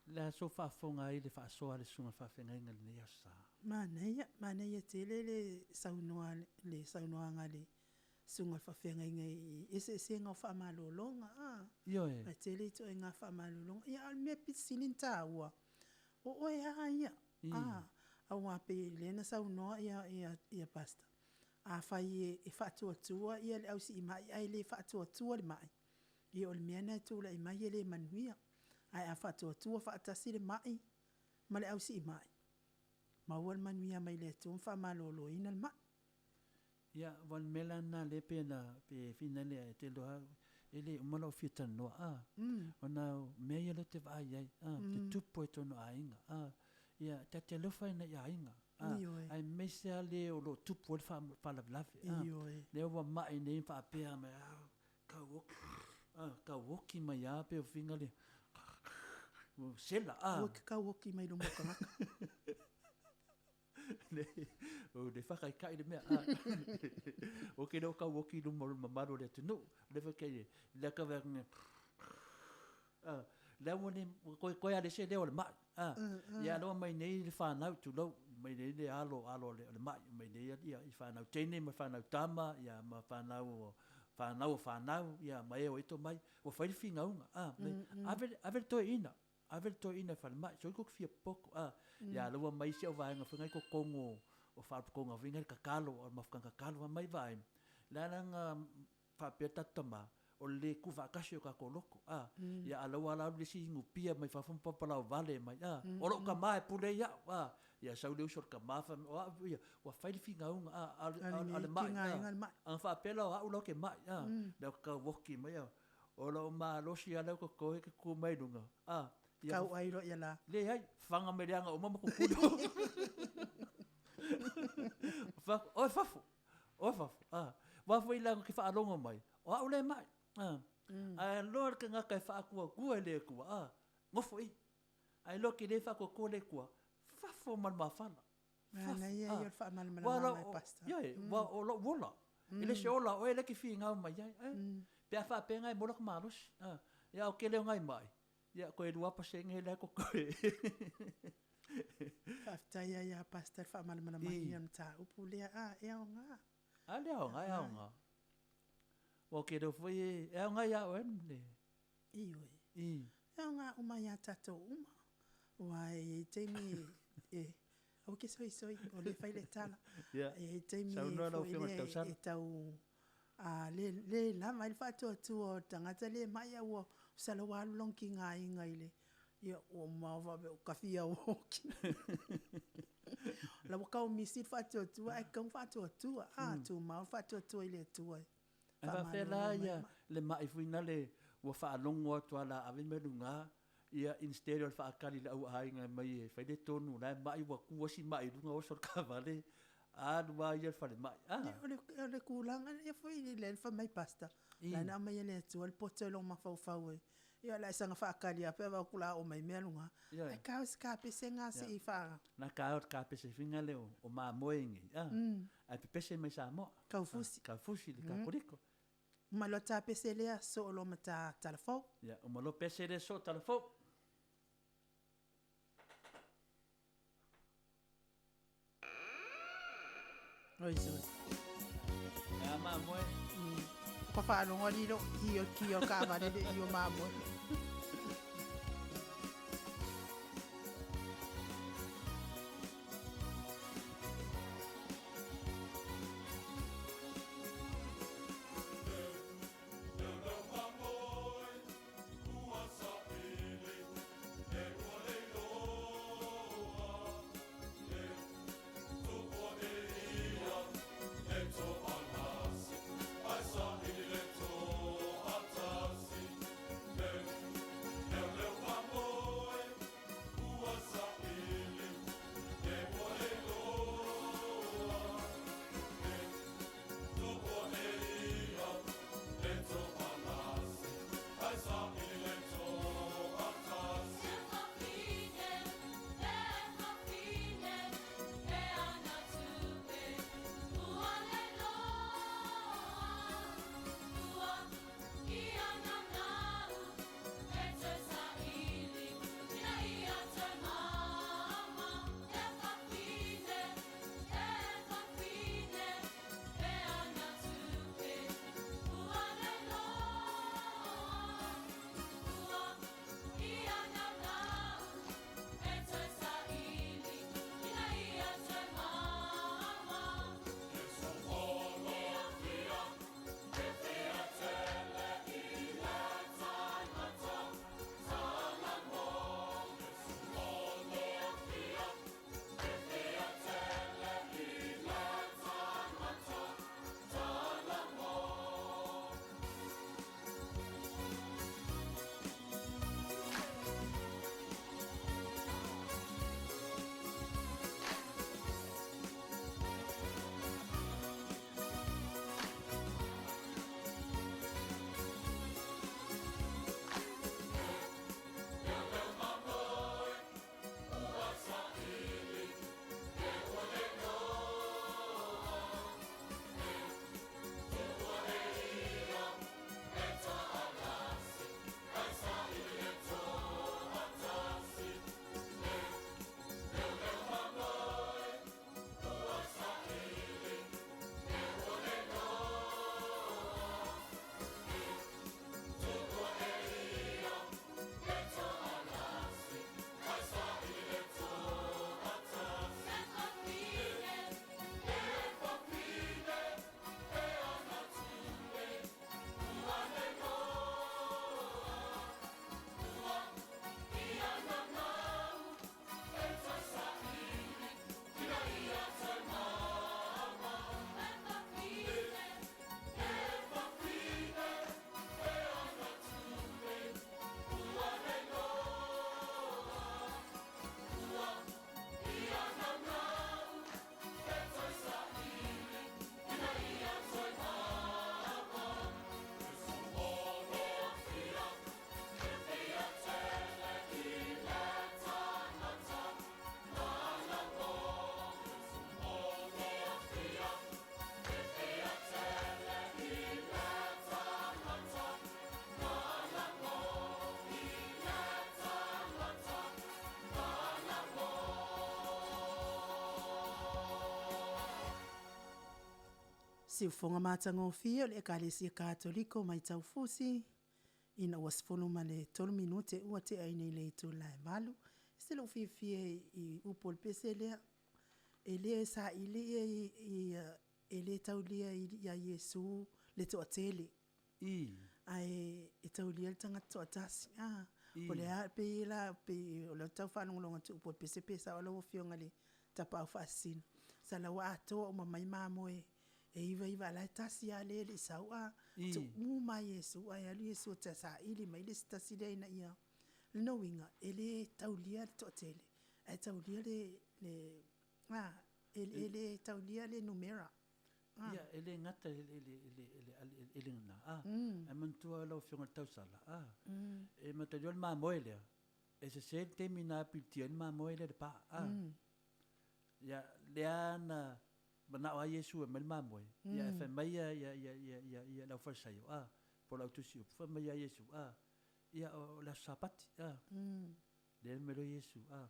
B: le aso faafofoga ai le faasoa a le susuga faafeagaiga i lenei aso Sa.
A: Manaia, manaia tele le saunoa le saunoaga a le susuga faafeagaiga i eseesega o faamalologa a.
B: Ioe.
A: Ae tele ituaiga faamalologa. Ia a o le mea pito sili ona taua, o oe lava ia. A, aua pei o lea na saunoa ia, ia, ia Pastor, afai e faatuatua ia le ausiimai ae le faatuatua le mai, ia o le mea lena e tulai mai e le manuia. Ae a faatuatua faatasi le mai ma le ausiimai, maua le manuia mai le Atua ma faamaloloina le mai.
B: Ia, aua o le mea la lena lea pei ona, pe finale e te iloa e le uma lou fia talanoa, a, ona o mea ia lea ou te vaai ai, a, te tupu ai i totonu o aiga, a, ia, ta te alofa i nai aiga, a, aemaise lava le o lo o tupu ai le faalavelave, a, lea ua mai nei ma faapea mai, a, tau oki, a, tau oki mai lava pei o finga le, ua sela, a.
A: Aua e te tau oki mai luma o tagata.
B: O le whakaikai le mea. O ke leo kau oki luma o le mamalu o le atunuu. Le whakai e, le aka wea nge, le aua ne, koe koe a le se leo o le mai. Ia aloa mai nei le whanau tulou, mai nei le alo, alo o le mai, mai nei ia i whanau teine ma whanau tama, ia ma whanau o, whanau o whanau, ia ma e o ito mai, ua whai le whingauga. Ave, ave le toeina. Ave le toeaina i falemai, soi ko fia poko, a, ia laua mai si au vaega foi ngai kokongo o faalapotopotoga foi ngai le kakalo, o le mafukaga kakalo fai mai vaai, le a la na faapea le tatou tama, o le le tuufaatasi o tatou loto, a, ia a la ua ala alu le isi inupia mai fafo ma papalau vale mai, a, o lou tama e pule ai au, a, ia sau le uso o le tama fai mai, o au ia, ua fai le finauga, a, a o le mai, a, ana faapea la o au la ou te mai, a, lea ou te tau oki mai, a, O lou malosi lava lea ua totoe ke tu mai luga, a,
A: ia. Tau ai loa ia la.
B: Leai, faga mai leaga uma ma kukulu. Fa, oe fafo, oe fafo, a. Wa foi la ke faalogo mai, o au le mai, a. Ae loa le tagata e faatuatua i le Atua, a, nofo i. Ae loa ke le faatuatua le Atua, fafo ma le mafala.
A: Manaia ia o le faamalamalamaga e Pastor.
B: Ioe, ua o lou ola. E le se ola o oe lea e te finau mai ai. Eh, pe a faapea ngai mola ka malosi. Ah, ia o kele o ngai mai. Ia koe lua pasenge lea ko koe.
A: Faafetai ai ia Pastor le faamalamalamaina o le mataupu lea. Ah, e aoga.
B: A le aoga, e aoga. Ua o kele foi e aoga ia oe le.
A: Ioe. E aoga uma ia tatou uma. Aua e i ai taimi e, aua ke soisoi, o lea e fai le tala.
B: E
A: i ai taimi foi lea e tau le, le lava ai le faatuatua o le tagata lea e mai a ua sala ua alu lona tigaina i le, ia ua mamao faapea ua kafia oki. La ua tau misi le faatuatua ae tatau ona faatuatua, a tumau le faatuatua i le Atua e
B: Ae faapefea la ia le mai foi nale ua faalogo atu a la ave mai luga ia instead o le faatali i le au aiga e mai e fai le tonu la e mai ua tu asi mai i luga oso le taavale alu a ia i le falemai a.
A: O le o le tulaga ia foi le fai mai pastor la na aumai e le Atua le poto i lou mafaufau e Ia la sanga whaakali a pea kula o mai mea lunga. Ai ka se ka pese ngā se i wha.
B: Na ka o ka pese finga le o ma moe ngi. Ah. Ai pese mai sa mo.
A: Kaufusi.
B: Kaufusi le ka koriko.
A: Malo ta pese lea so o lo mata talafou.
B: Ia, o malo pese le so talafou.
A: Oi so.
B: Ia ma moe.
A: Ka whaalongo lilo ki o ki o ka vale le i o mamoe. Siufoga matagofie o le Ekalesia Katoliko mai Taufusi ina ua 13 ma le 3 minute ua te'a nei le itula e 8. Se lou fiafia i upu o le pese lea e lē saʻili ia i e lē taulia iā Iesu le toʻatele ae e taulia le tagata toʻatasi a o le a pei la pei o le tau faalogologo atu upu o le pese pe sao lau afioga le tapaau faasisina sa lau atoa uma mai mamoe e iva iva ala e tasi a le le sau a tu'u mai Iesu ae alu Iesu ta saʻili mai le isi tasi lea ina ia lona uiga e lē taulia le toʻatele ae taulia le a e lē taulia le numera.
B: Ia, e le gata i le, i le, i le, i le lena, a. Ae manatua lau Afioga i le tausala, a, e mataulia le mamoe lea, e sese le taimi na apilitia ai le mamoe lea i le pa, a. Ia, lea na manao lava Iesu e aumai le mamoe, ia ae fai mai ia, ia, ia, ia, ia, ia le aufalesaio, a, po o le autusi upu, fai mai ia Iesu, a, ia o le aso Sapati, a. Lea na fai mai loa Iesu, a,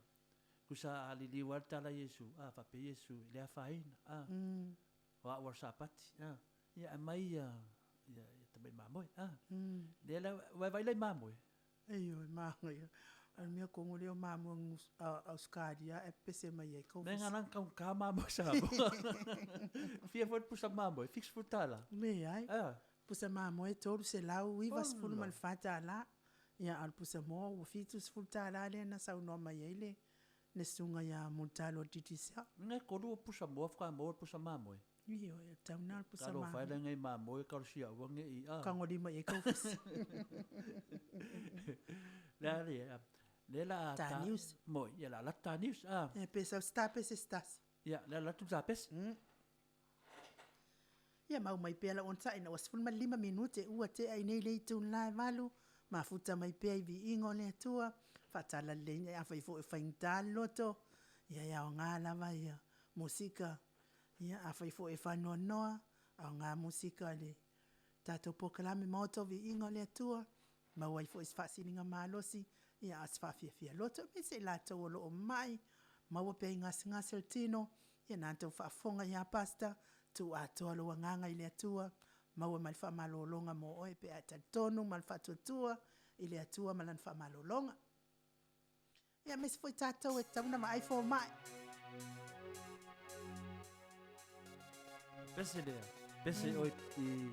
B: tusa a liliu lava le tala a Iesu, a, faapea Iesu, e le afaina, a, o au o le Sapati, a, ia aumai ia, ia, ia tamai mamoe, a. Lea la, ua e vaai la i mamoe?
A: Ioe, manaia. A o le mea tonu lea o mamoe a Ausetalia e pepese mai ai
B: kou. Mea nga lang taugata mamoe Samoa. Fia foi le pusa mamoe, $70.
A: Leai. Pusa mamoe e $394. Ia a o le pusa moa ua $70 lea na saunoa mai ai le le susuga ia Mulitalo o le Digicel.
B: Nai tolu o pusa moa faatoa maua le pusa mamoe.
A: Ioe, o le tau lena o le pusa mamoe.
B: Talofa e laga i mamoe talosia aua ne i a.
A: Tagolima i ai kou fusi.
B: Le a le lea la
A: a ta news.
B: Moi, ia la latu ta news a.
A: Ia pe sau se tapese se tasi.
B: Ia, lea la latu tapese.
A: Ia mau mai pea lau onosai ina ua 15 minute ua tea i nei le itula e valu, mafuta mai pea i viiga o le Atua, faatalaleiga afai foi o faigata le loto, ia e aoga lava ia musika, ia afai foi e faanoanoa, aoga musika i le tatou polokalame Maota o Viiga o le Atua, maua ai foi se faasiligamalosi, ia a o se faafiafia loto, aemaise i latou o lo o mai, maua pea i gasegase o le tino, ia na outou faafofoga ia Pastor, tuu atoa lou agaga i le Atua, maua mai le faamalologa mo oe pe a e talitonu ma le faatuatua i le Atua ma Lana faamalologa. Ia, aemaise foi tatou e tatau ona vaai fomai.
B: Pese lea, pese oe i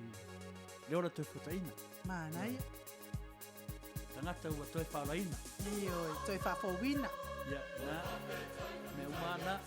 B: le ola toe fuataina.
A: Manaia.
B: Tagata ua toe faaolaina.
A: Ioe, toe faafouina.
B: Ia, na, mea uma na.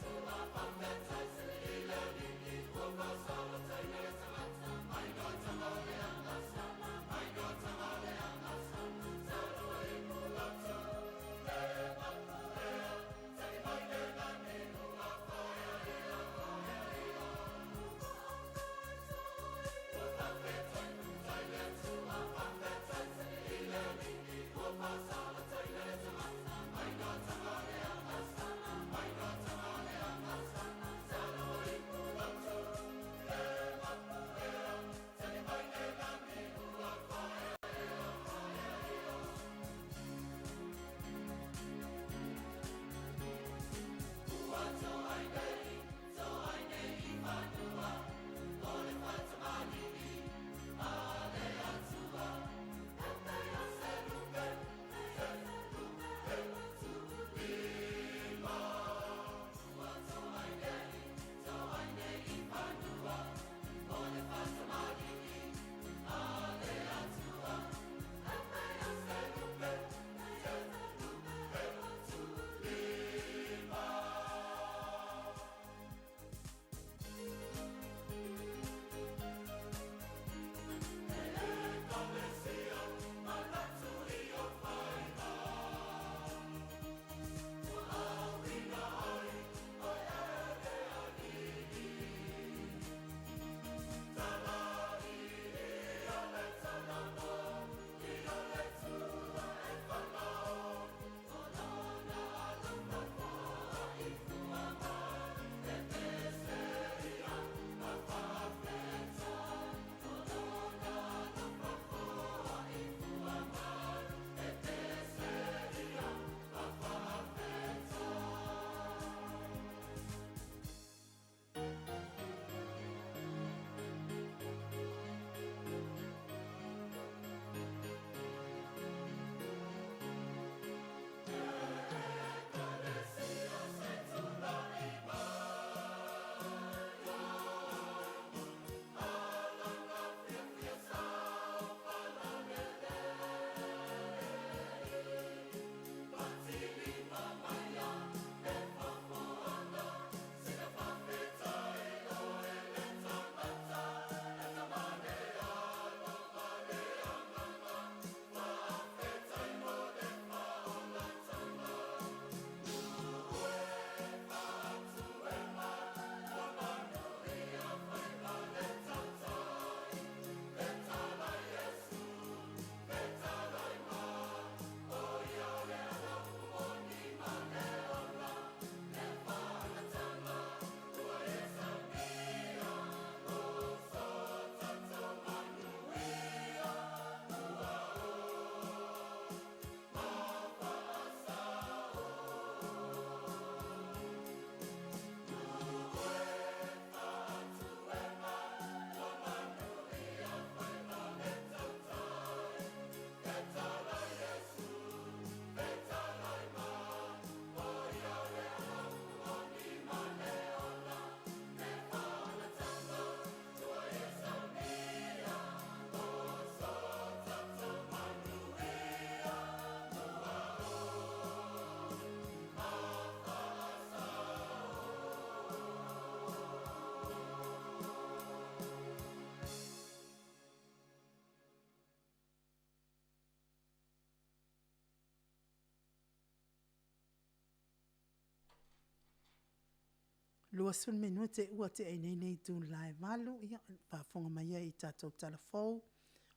A: 20 minute ua tea i nei nei itula e valu, ia, faafofoga mai ai i tatou tala fou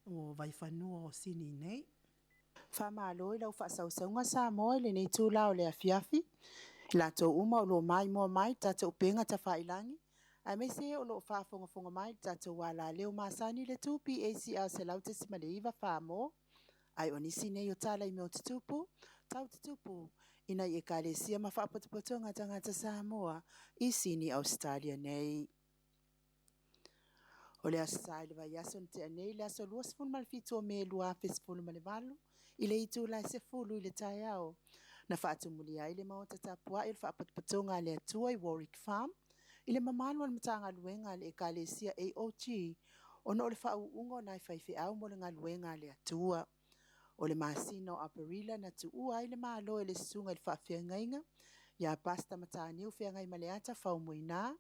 A: o Vaifanua o Sini nei. Faamalo i lau faasausauga Samoa i lenei itula o le afiafi. I latou uma o lo o maimoa mai i le tatou upega tafailagi, aemaise o lo o faafogafoga mai i le tatou alaleo masani i le 2PACR 100.9 Samoa. Ae o nisi nei o tala i mea o tutupu, tau tutupu, i nai Ekalesia ma Faapotopotoga Tagata Samoa i Sini Ausetalia nei. O le Aso Sa i le vaiaso na tea nei, le aso 27 o Me 2018, i le itula e 10 i le taeao, na faatumulia ai le maota tapuai o le Faapotopotoga a le Atua i Warwick Farm, i le mamalu o le Matagaluega a le Ekalesia AOG, ona o le faauuga o nai faifeau mo le galuega a le Atua. O le masina o Aperila na tuua ai le Malo e le Susuga i le Faafeagaiga ia Pastor Mataniu Feagaimaleata Faumuina,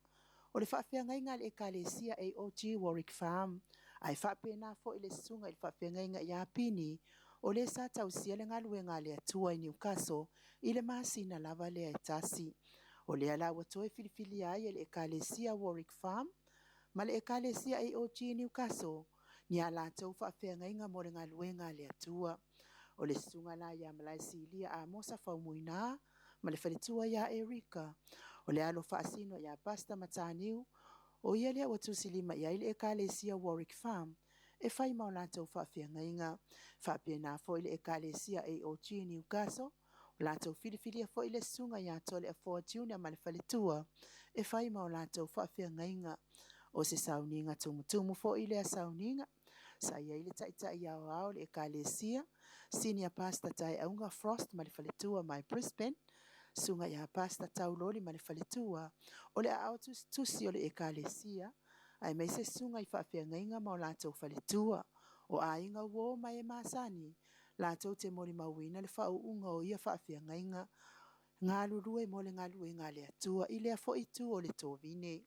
A: o le faafeagaiga a le Ekalesia AOG Warwick Farm, ae faapena foi le Susuga i le Faafeagaiga ia Pini, o le sa tausia le galuega a le Atua i Newcastle i le masina lava lea e tasi. O lea la ua toe filifilia ai e le Ekalesia Warwick Farm ma le Ekalesia AOG Newcastle ni a latou faafeagaiga mo le galuega a le Atua. O le susuga la ia Malaesilia Amosa Faumuina ma le faletua ia Erika, o le alo faasino ia Pastor Mataniu, o ia lea ua tusilima i ai le Ekalesia Warwick Farm e fai ma o latou faafeagaiga. Faapena foi le Ekalesia AOG Newcastle, o latou filifilia foi le susuga ia Toleafoa Junior ma le faletua e fai ma o latou faafeagaiga. O se sauniga tumutumu foi lea sauniga, sa i ai le taitai aoao o le Ekalesia, Senior Pastor Taeauga Frost ma le faletua mai Brisbane, susuga ia Pastor Tauloli ma le faletua, o le aao tusitusi o le Ekalesia, aemaise susuga i faafeagaiga ma o latou faletua, o aiga uo ma e masani, latou te molimauina le faauuga o ia faafeagaiga galulue mo le galuega a le Atua i lea foi itu o le tovine.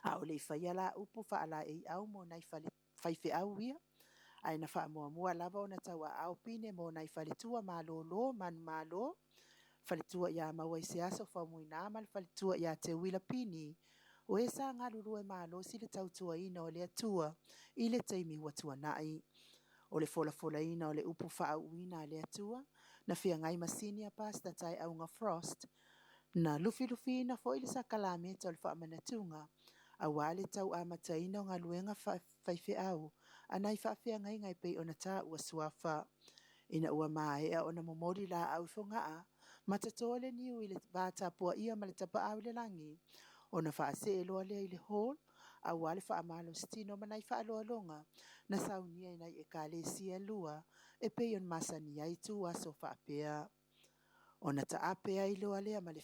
A: A o le i faia la upu faalaeiau mo nai fale, faifeau ia, ae na faamuamua lava ona tauaao pine mo nai faletua malōlō manumalo, faletua ia Mauaiseaso Faumuina ma le faletua ia Teuila Pini, o e sa galulue malosi le tautuaina o le Atua i le taimi ua tuanai. O le folafolaina o le upu faauuina a le Atua, na feagai ma Senior Pastor Taeauga Frost, na lufilufiina foi le sakalameta o le faamanatuga, aua le tau amataina o galuega faifeau a nai faafeagaiga e pei ona taua suafa. Ina ua maea ona momoli laau i Fogaa, ma toto le niu i le vatapuaia ma le tapaau i le lagi, ona faasee loa lea i le hall, aua le faamalositino ma nai faaaloaloga na saunia i nai Ekalesia e lua e pei ona masani ai tu aso faapea. Ona taape ai loa lea ma le,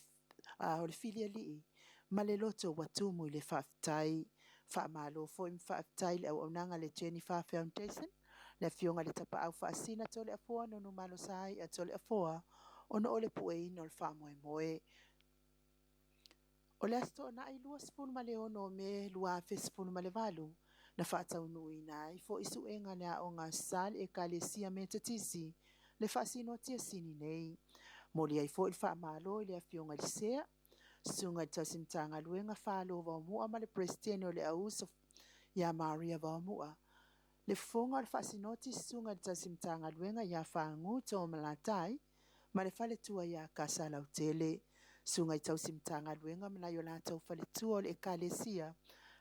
A: o le filialii ma le loto ua tumu i le faafetai. Faamalo foi ma faafetai i le auaunaga a le Jennifer Foundation, le afioga i le Tapaau Faasina Toleafoa Nonumalosaai'a Toleafoa, ona o le pueina o le faamoemoe. O le Aso Toonai 26 o Me 2018, na faataunuuina ai foi suega a le Aoga Aso Sa a le Ekalesia Metotisi le faasinotia sini nei. Momoli ai foi le faamalo i le Afioga i le Sea, Susuga i le Tausi Matagaluega Falo Vaomua ma le Peresetene o le Auuso ia Maria Vaomua, le fofoga o le faasinoti Susuga i le Tausi Matagaluega ia Fagu Toomalatai, ma le faletua ia Kasalautele, susuga i tausi Matagaluega ma nai o latou faletua o le Ekalesia,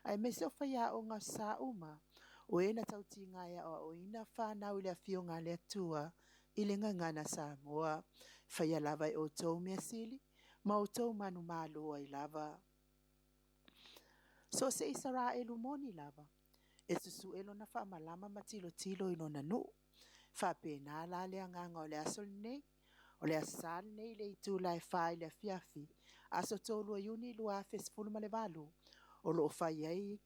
A: aemaise o faiaoga sa uma, o e na tautiga e aoaoina fanau i le afioga a le Atua i le gagana Samoa. Faia lava e outou mea sili ma outou manumalo ai lava. So o se Isaraelu moni lava, e susue lona faamalama ma tilotilo i lona nuu. Faapena la le agaga o le aso lenei. O le Aso Sa lenei i le itula e 4 i le afiafi, aso 3 o Iuni 2018, o lo o fai ai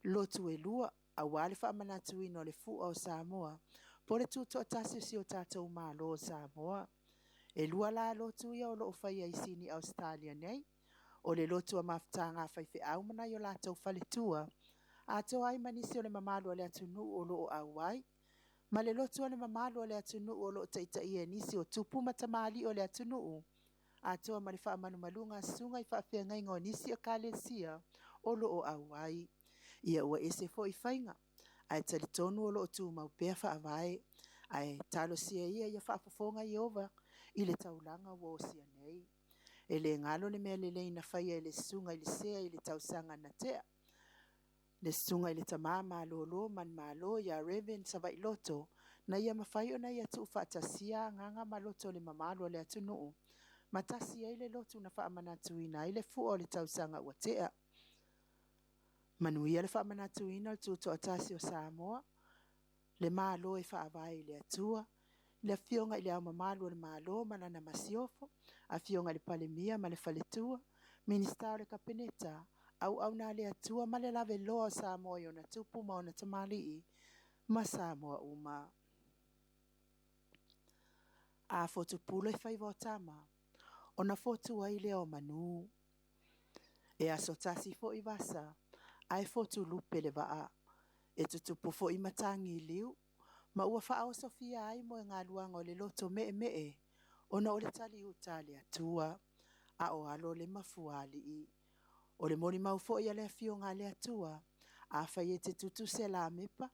A: lotu e lua, aua le faamanatuina o le fua o Samoa, po o le tutoatasi o si o tatou Malo o Samoa. E lua la lotu ia o lo o faia i Sini Ausetalia nei, o le lotu a mafutaga a faifeau ma nai o latou faletua, atoa ai ma nisi o le mamalu o le atunuu o lo o auai, ma le lotu o le mamalu o le atunuu o lo o taitaia e nisi o tupu ma tamalii o le atunuu,
F: atoa ma le faamalumaluga a susuga i faafeagaiga o nisi Ekalesia o lo o auai. Ia ua ese foi faiga, ae talitonu o lo o tumau pea faavae, ae talosia ia ia faafofoga Ieova i le taulaga ua osia nei. E le galo le mea lelei na faia e le susuga i le Sea i le tausaga na tea, le susuga i le Tama Malolo Manumalo ia Rev. Savailoto, na ia mafai ona ia tuufaatasia agaga ma loto o le mamalu o le atunuu, ma tasi ai le lotu na faamanatuina ai le fua o le tausaga ua tea. Manuia le faamanatuina o le Tutoatasi o Samoa, le Malo e faavae i le Atua, le Afioga i Le Ao Mamalu o le Malo ma Lana Masiofo, Afioga i le Palemia ma le Faletua, Minisita o le Kapeneta, auauna a le Atua ma le laveloa o Samoa i ona tupu ma ona tamalii, ma Samoa uma. A fotupulo i faiva o tama, ona fotu ai lea o manu. E aso tasi foi vasa, ae fotu lupe le vaa. E tutupu foi matagi i liu, ma ua faaosofia ai moegaluaga o le loto meemee, ona o le taliuta a le Atua, a o alo le mafuaalii. O le molimau foi a le Afioga a le Atua, afai e te tutu se lamepa,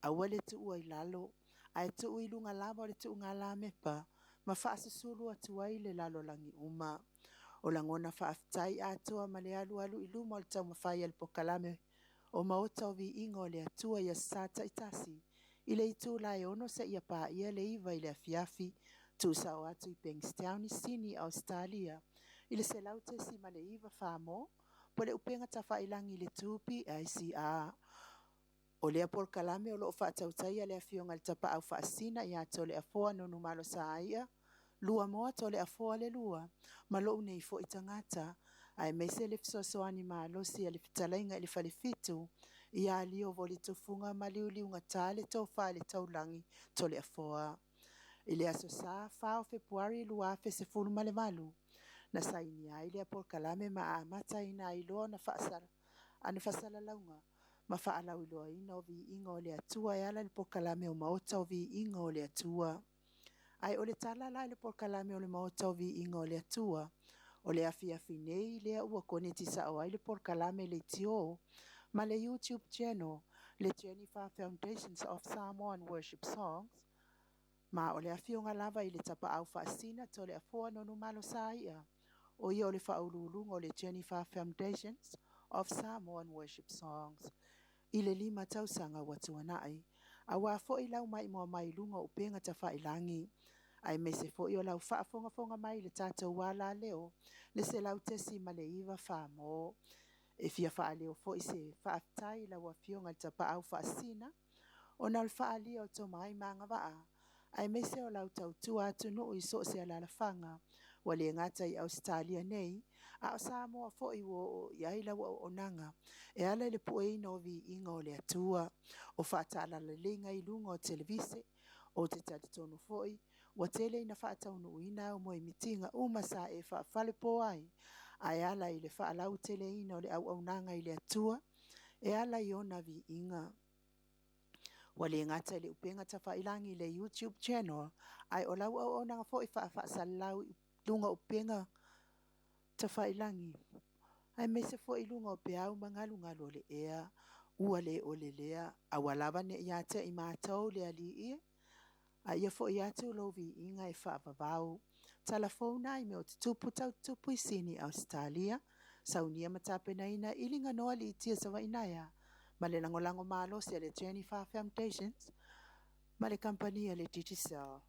F: aua le tuua i lalo, ae tuu i luga lava o le tuuga lamepa, ma faasusulu atu ai le lalolagi uma. O lagona faafetai atoa ma le alualu i luma o le taumafai a le polokalame o Maota o Viiga o le Atua i Aso Sa taitasi, i le itula e 6 seia paia le 9 i le afiafi, tuusao atu i Bankstown i Sini, Ausetalia, i le 100.9 Samoa, po o le upega tafailagi i le 2PACR. O lea polokalame o lo o faatautaia le Afioga i le Tapaau Faasisina ia Toleafoa Nonumalo Saia, Luamoa Toleafoa le lua, ma lou nei foi tagata, aemaise le fesoasoani malosi a le fetalaiga i le Falefitu ia Lio Volitufuga ma Liuliugata le tofa i le taulagi Toleafoa. I le aso Sa 4 o Fepuari 2018, na sainia ai lea polokalame ma amataina ai loa ona ana faasalalauga ma faalauiloaina o viiga o le Atua e ala i le polokalame o Maota o Viiga o le Atua. Ae o le tala la i le polokalame o le Maota o Viiga o le Atua, o le afiafi nei lea ua koneti sao ai le polokalame leitio ma le YouTube channel, le Jennifer Foundations of Samoan Worship Songs, ma o le afioga lava i le Tapaau Faasisina Toleafoa Nonumalo Saia, o ia o le faauluuluga o le Jennifer Foundations of Samoan Worship Songs. I le 5 tausaga ua tuanai, aua foi lau maimoa mai i luga o upega tafailagi, aemaise foi o lau faafogafoga mai i le tatou alaleo le 100.9 Samoa. E fia faaleo foi se faafetai i lau Afioga i le Tapaau Faasisina, ona o le faaalia o tomai ma agavaa, aemaise o lau tautua atunuu i so o se alaalafaga, ua le gata i Ausetalia nei, a o Samoa foi ua oo i ai lau auaunaga, e ala i le pueina o viiga o le Atua, o faataalaleleiga i luga o televise, o te talitonu foi, ua tele ina faataunuuina au moemitiga uma sa e faafalepo ai, ae ala i le faalauteleina o le auaunaga i le Atua, e ala i ona viiga. Ua le gata i le upega tafailagi i le YouTube channel, ae o lau auaunaga foi faafaasalau i luga o upega tafailagi, aemaise foi i luga o peau ma galugalu o le ea, ua le ole lea, aua lava ne i ia te i matou le Alii e, a ia foi atu lou viiga e faavavau. Talafou nai mea o tutupu tau tutupu i Sini, Ausetalia, saunia ma tapenaina i Liganoa Litia Savainaea, ma le lagolago malosi a le Jennifer Foundations ma le kamupani a le Digicel.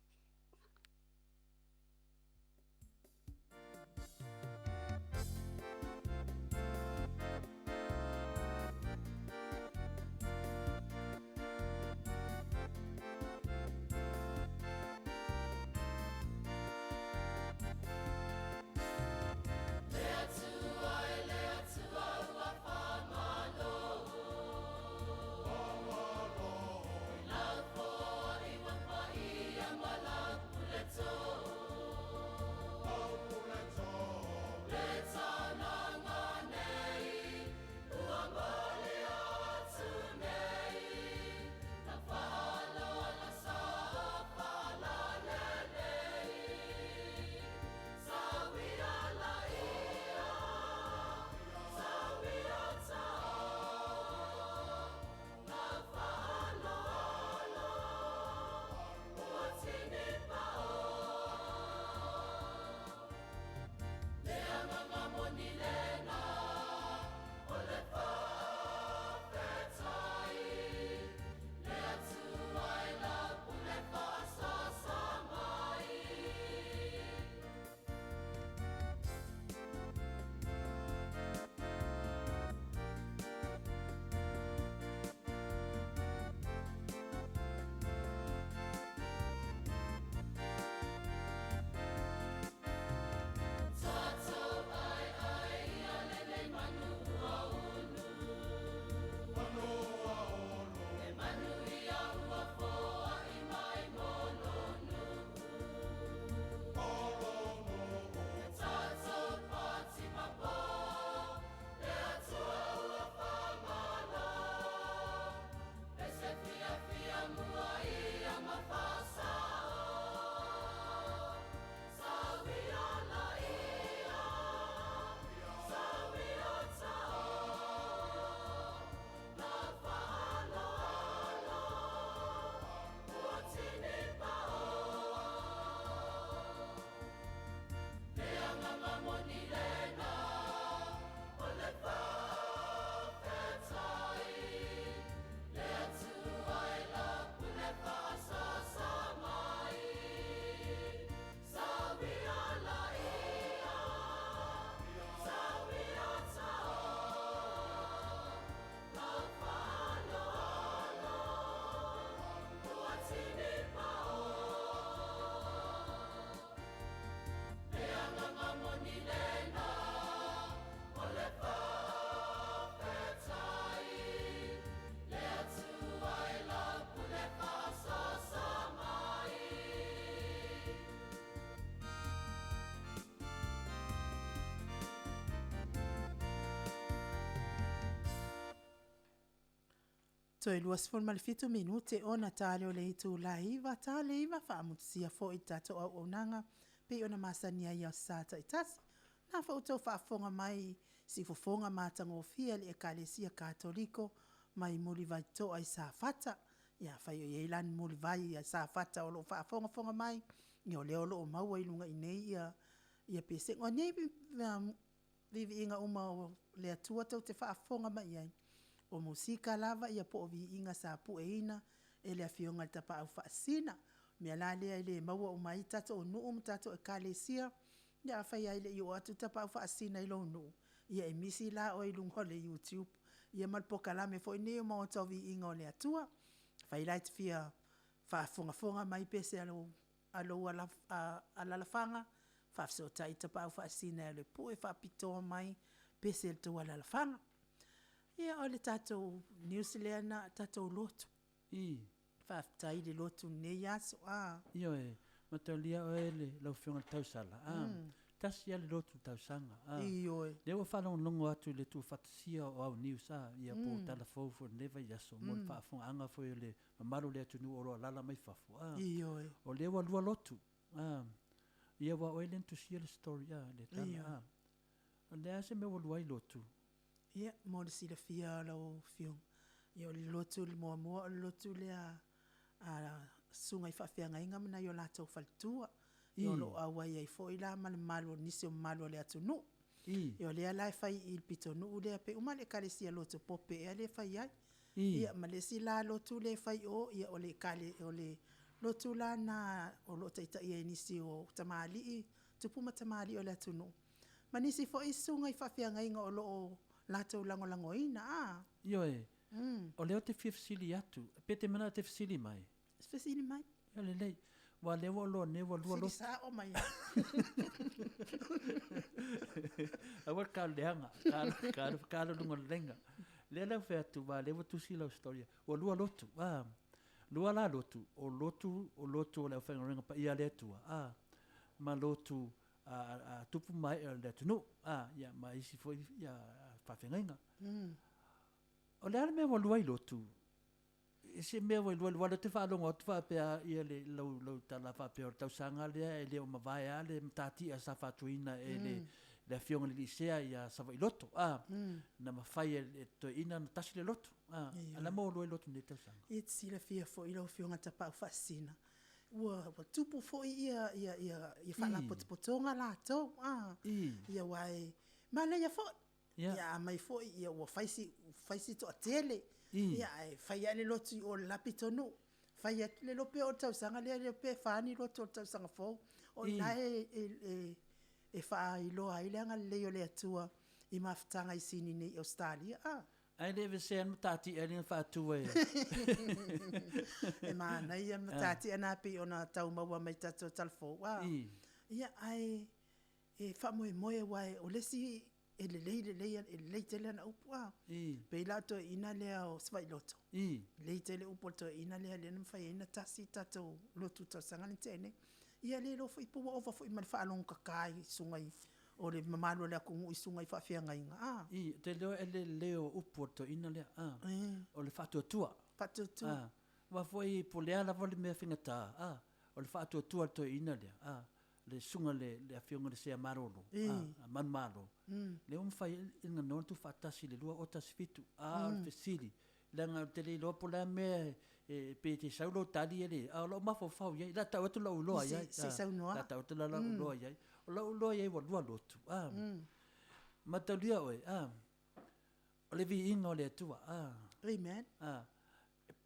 A: Toe 27 minute ona ta lea o le itula e 9, ta le 9 faamotusia foi le tatou auaunaga pei ona masani ai i Aso Sa taitasi. Na foi outou faafofoga mai i siufofoga matagofie a le Ekalesia Katoliko mai Mulivaitoa i Safata. Ia afai o i ai la ni Mulivai Safata o lo o faafogafoga mai, ia o lea o lo o maua i luga i nei ia ia pesega. O nei viiviiga uma o le Atua tou te faafofoga mai i ai, o musika lava ia po o viiga sa pueina e le Afioga i le Tapaau Faasisina. O le mea la lea e le maua uma ai tatou nuu ma tatou Ekalesia, ia afai lava e le i oo atu le Tapaau Faasisina i lou nuu, ia e misi la oe i luga o le YouTube ia ma le polokalame foi lenei o Maota o Viiga o le Atua. Afai la e te fia faafogafoga mai pese a lou alaalafaga, faafesootai i le Tapaau Faasisina e alu e pue faapitoa mai pese a le tou alaalafaga. Ia, o le tatou news lea na tatou lotu. Faafetai i le lotu i lenei aso.
B: Ioe, mataulia oe le lau Afioga i le tausala, tasi lava le lotu tausaga.
A: Ioe.
B: Lea ua faalogologo atu i le tuufaatasia o au news ia po o tala fou foi o lenei vaiaso mo le faafofogaaga foi a le mamalu o le atunuu o lo o alaala mai fafo.
A: Ioe.
B: O lea ua lua lotu. Ia aua o oe lea na tusia le story le tala. O le a se mea ua lua ai lotu?
A: Ia, mo le silafia e lau Afioga, ia o le lotu muamua o le lotu lea a Susuga i Faafeagaiga ma nai o latou faletua. Ia o lo o auai ai foi la ma le mamalu o nisi o mamalu o le atunuu. Ia o lea la e fai i le pitonuu lea, pei uma lava le Ekalesia Lotu Pope ea lea e fai ai. Ia ma le isi la lotu lea e fai i o, ia o le lotu la lena o lo o taitaia e nisi o tamalii, tupu ma tamalii o le atunuu, ma nisi foi susuga i faafeagaiga o lo o latou lagolagoina.
B: Ioe, o lea ou te fia fesili atu, pe te manao e te fesili mai?
A: Fesili mai.
B: Ia lelei, aua o lea ua ou iloa nei ua lua lotu.
A: Fesili sao mai.
B: Aua le talo leaga, talo, talo luga o le laina. Lea la ua fai atu, aua o lea ua tusi lau story, ua lua lotu, a, lua la lotu, o lotu, o lotu o le aufaigaluega paia a le Atua, a, ma lotu a, a tupu ma ee o le atunuu, a, ia ma isi foi ia, faafeagaiga. O le a le mea ua lua ai lotu? I se mea ua lua lua, lea ou te faalogo atu faapea ia le lau lau tala faapea o le tausaga lea e le o mavae lava le matatia sa faatuina e le le Afioga i le Alii Sea ia Savailoto, a, na mafai e le toeaina ona tasi le lotu, a, a o le a mea ua lua ai lotu i lenei tausaga?
A: E te silafia foi lau Afioga Tapaau Faasisina, ua tupu foi ia ia ia faalapotopotoga latou, a, ia aua e manaia foi Ia aumai foi ia ua fai si, fai si toatele. Ia ae fai lava le lotu i o i le la pitonuu. Fai atu, le iloa pe oo i le tausaga lea, le iloa pe fa ni lotu o le tausaga fou. O i ina e faailoa ai le agalelei o le Atua i mafutaga i Sini nei i Ausetalia. A.
B: Ae le aveesea le matatia lea na faatu e.
A: E manaia le matatia lena pei ona tau maua mai i tatou talafou. A. Ia ae e faamoemoe aua o le isi e lelei lelei, e lelei tele ana upu a. Pei la o le toeaina lea o Savailoto, lelei tele upu a le toeaina lea lea na mafai ai ona tasi le tatou lotu i le tausaga lea na tea nei. Ia le iloa foi po ua ova foi ma le faalogogata i susuga i, o le mamalu o le atunuu i susuga i faafeagaiga
B: a. Ou te iloa e le lelei o upu a le toeaina lea a, o le faatuatua.
A: Faatuatua.
B: Aua foi po o le a lava le mea faigata a, o le faatuatua a le toeaina lea a, le susuga i le Afioga i le Sea Malolo, a Manumalo, lea ua mafai ai ona ona tuufaatasi i le 2017. A o le fesili, leaga ou te le iloa po o le a le mea pe te sau lau tali e le, a o lou mafaufau i ai, o le a tau atu lou iloa i ai.
A: Se i saunoa.
B: O le a tau atu la lou iloa i ai. O lou iloa i ai ua lua lotu, a. Mataulia oe, a, o le viiga o le Atua, a.
A: Amen.
B: A,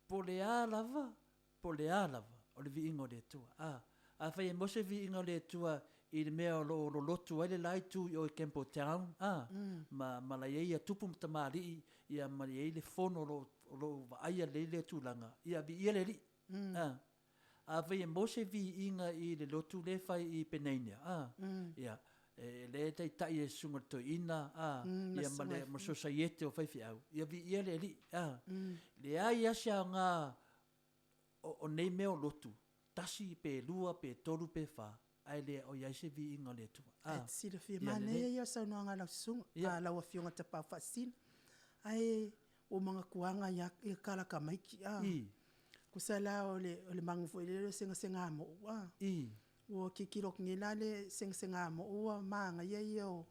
B: po o le a lava po o le a lava, o le viiga o le Atua. A, afai e maua se viiga o le Atua i le mea o lo o lolotu ai le la itu i o i Campbelltown, a, ma, ma la i ai ia tupu ma tamalii, ia ma i ai le fono o lo o, o lo o vaaia lelei lea tulaga, ia viia le Alii. A, afai e maua se viiga i le lotu lea e fai i Penania, a, ia, e, lea e taitai e le Susuga i le Toeaina, a, ia ma le, ma le sosaiete o faifeau, ia viia le Alii. A, leai lava se aoga o nei mea o lotu, tasi pe lua pe tolu pe fa, ae le o i ai se viiga o le Atua.
A: A, E te silafia, manaia ia o saunoaga a lau susuga, a lau Afioga Tapaau Faasisina. Ae Ua magatuaga ia ia kala tamaiti a. Kusa la o le o le magu foi lele o le segasega mo'u a. Ua tilotilo atu nei la le segasega mo'u ua manaia ia o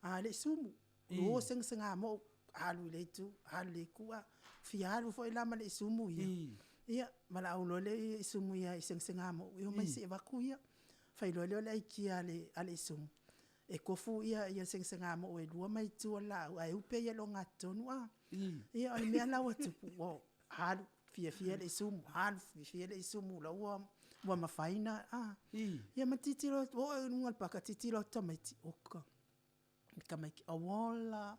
A: a le isumu. Ua segasega mo'u, alu i le itu, alu i le itu a. Fia alu foi la ma le isumu ia, ia valaau loa lea i isumu ia i segasega mo'u, e omai se i avatu ia. Fai loa lea o le aikia a le isumu, e tofu ia segasega mo'u e lua mai tua o le laau ae upe ia i le ogatotonu a. Ia o le mea la ua tupu, ua alu, fiafia le isumu, alu, fiafia le isumu la ua mafai ona a. Ia ma tilotilo atu, oo i luga o le paka tilotilo atu tamaiti, oka, tamaiti, auala,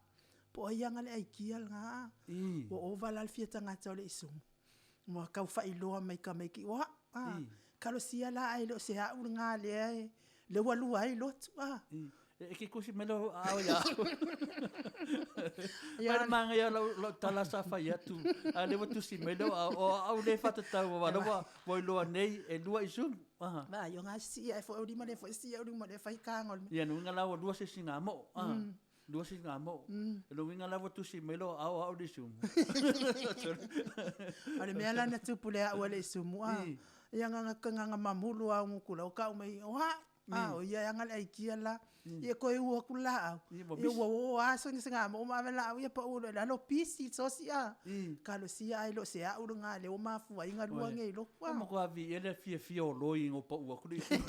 A: po o ai e ana le aikia lena a? Ua ova la le fia tagata o le isumu, ua tau faailoa mai i tamaiti, o au a, talosia la ae le o se au lena lea e, lea ua lua ai lotu a.
B: E ke kusi mai lou aao ia au. Ia, Mai le manaia o lau tala sa fai atu, a o lea ua tusi mai lou aao, o au lea e faatatau aua o lea ua iloa nei e lua isumu.
A: Vaai, o ga sii ae foi o lima lea foi sii au lima lea fai taga o le
B: mea. Ia, lona uiga la ua lua sisigamoo. Lua sisigamoo. O lona uiga la ua tusi mai lou aao o au le isumu.
A: O le mea la na tupu i le au a le isumu, a, ia na mamulu lava o Gutula, o tau mai, o au, a o ia e ana le aikia la. Ia toe u atu le laau, ia ua o lava segasegamou ma ave laau ia pau loa i lalo, pisi le sosi a. Talosia ae le o se au lena lea ua mafua ai ona lua nei lotu
B: a. Ua matua viia le fiafia o loi ina ua pau atu le isumu.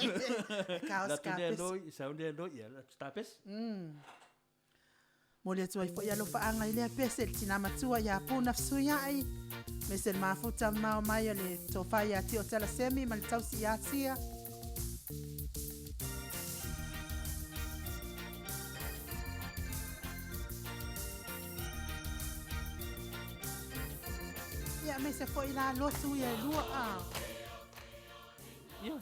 A: Alu
B: atu lea loi, sau lea loi, ia alu atu tapesi.
A: Momoli atu ai foi alofaaga i lea pese i le tina matua ia Puna Fesuiai, aemaise le mafuta mamao mai o le tofa ia Tio Talasemi ma le tausi ia Tia. Ia, aemaise foi la lotu ia e lua a.
B: Ioe,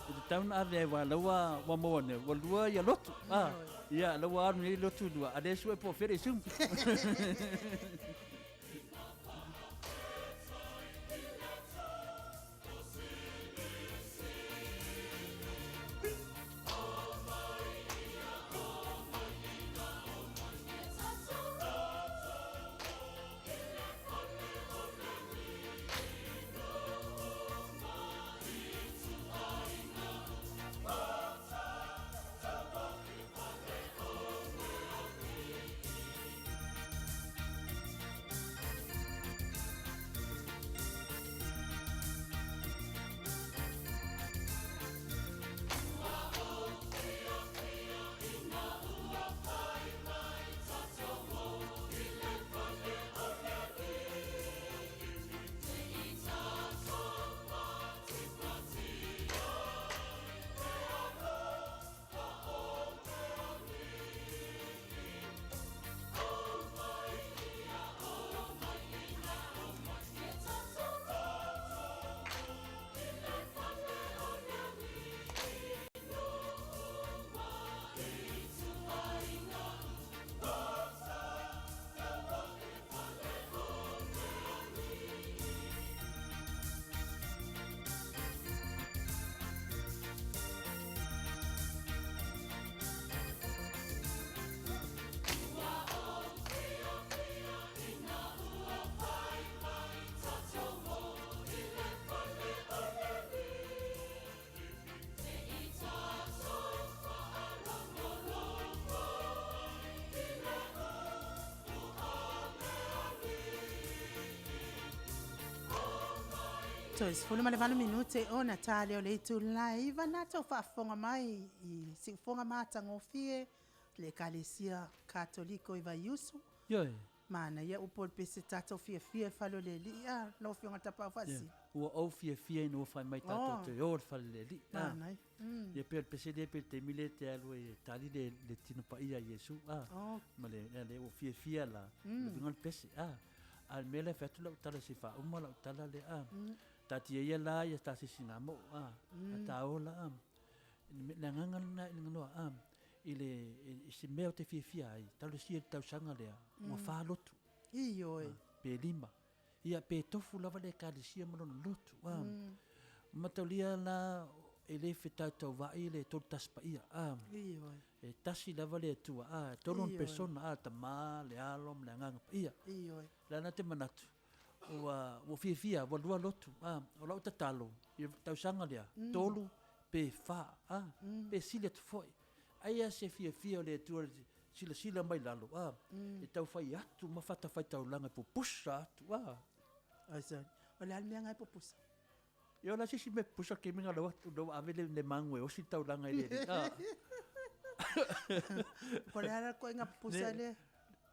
B: e tatau ona ave ai aua o la ua ua maua nei, ua lua ia lotu, a, ia o la ua alu nei lotu e lua, a o lea e sue po o fea le isumu.
A: Toe 18 minute ona ta lea o le itula e 9 na tou faafofoga mai i siufofoga matagofie le Ekalesia Katoliko i Vaiusu.
B: Ioe.
A: Manaia upu o le pese tatou fiafia i le fale o le Alii a lau Afioga i le Tapaau Faasisina.
B: Ua ou fiafia ina ua fai mai tatou toe o i le fale o le Alii.
A: Manaia.
B: Ia pei o le pese lea pei o le taimi lea e te alu ai e tali le tino paia a Iesu a. Ma le, le ua fiafia la, le uiga o le pese a. A o le mea lea e fai atu lau tala se i faauma lau tala lea a. Taatia ia la ia ta sisigamoo a, a ta ola a. Le agaga lena i le ganoa a, i le, i se mea ou te fiafia ai, talosia i le tausaga lea, ua fa lotu.
A: Ioe.
B: Pe lima. Ia, pe tofu lava le Ekalesia ma lona lotu, a. Mataulia la, e le fetautauva'i le Tolu Tasi Paia, a.
A: Ioe.
B: E tasi lava le Atua, a, e tolu ona
A: Ioe.
B: Persona, a, Tama, le Alo ma le Agaga Paia.
A: Ioe.
B: O le a lena te manatu, ua, ua fiafia, ua lua lotu, a. O lau tatalo, i le tausaga lea, tolu pe fa, a, pe sili atu foi. Ai lava se fiafia o le Atua i le silasila mai lalo, a, e tau fai atu ma fatafaitaulaga e pupusa atu, a.
A: Oi sorry. O le a le mea nga e pupusa?
B: Ia o le a se isi mea pupusa ke mea lau atu lau ave le le magu e osi le taulaga i le alii, a.
A: Po o le a la le koiga pupusa lea?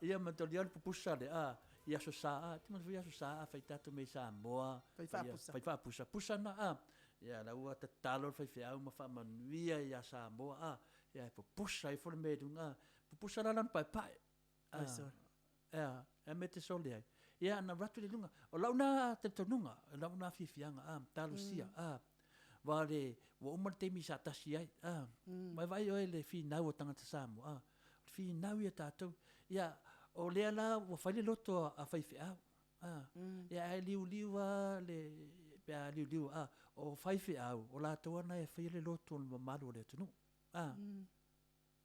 B: Ia ma tau le pupusa le a i Aso Sa a, te manatua i Aso Sa a fai tatou mea i Samoa,
A: Fai faapusa.
B: Fai faapusa, pusa na a. Ia la ua tatalo le faifeau ma faamanuia ia Samoa a, ia e pupusa ifo le mea i luga a, pupusa la lana paepae.
A: Oi sole.
B: Ea, ea mea te sole ai. Ia, na alu atu le luga. O lau na talitonuga, o lau na fiafiaga, a, talosia, a, wa le, ua uma le taimi sa tasi ai, a, ma e vaai oe i le finau a tagata Samoa, a, o le finau ia tatou. Ia, o lea la ua fai le loto a faifeau, a, ia ae liuliu lava le, pe a liuliu, a, o faifeau, o latou lava na e faia le loto o le mamalu o le atunuu, a.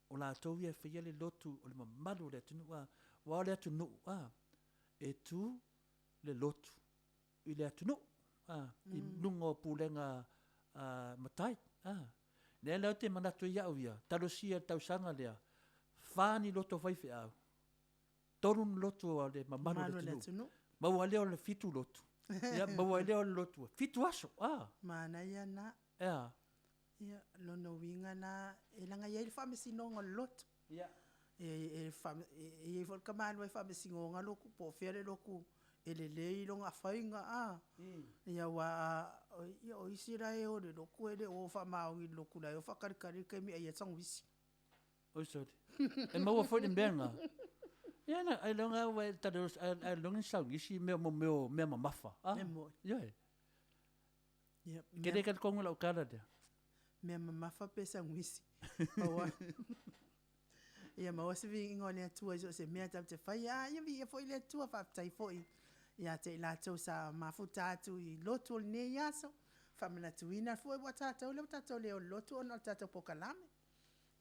B: O latou ia e faia le lotu o le mamalu o le atunuu, a, aua o le atunuu, a, e tu le lotu i le atunuu, a, i luga o pulega a matai, a. Lea la ou te manatu ai au ia, talosia i le tausaga lea, fa ni lotu a faifeau, tolu ni lotu a le mamalu o le atunuu, maua ai lea o le fitu lotu, ia maua ai lea o le lotu e fitu aso, a.
A: Manaia na.
B: Ea.
A: Ia, lona uiga la, e leaga e i ai le faamasinoga o le lotu.
B: Ia.
A: E, e, e i ai foi le tamaloa e faamasinoga lotu, po o fea le lotu e lelei lona faiga, a. Ia aua a, ia o isi la e o i le lotu e le o faamaoni i le lotu la e o faatalitali i le taimi e ai ai le sanuisi.
B: Oi sole. E maua foi le mea lena. Ia na, ailoga ua e tali ailoga ni saugisi mea mo mea o mea mamafa.
A: E moni.
B: Ioe.
A: Ia,
B: Ke le talitonu i lau tala lea.
A: Mea mamafa pe saguisi. Maua. Ia maua se viiga o le Atua i so o se mea tatou te faia. A ia viia foi le Atua, faafetai foi ia te i latou sa mafuta atu i lotu o lenei aso. Faamanatuina foi ua tatou lea ua tatou le o i lotu ona o le tatou polokalame.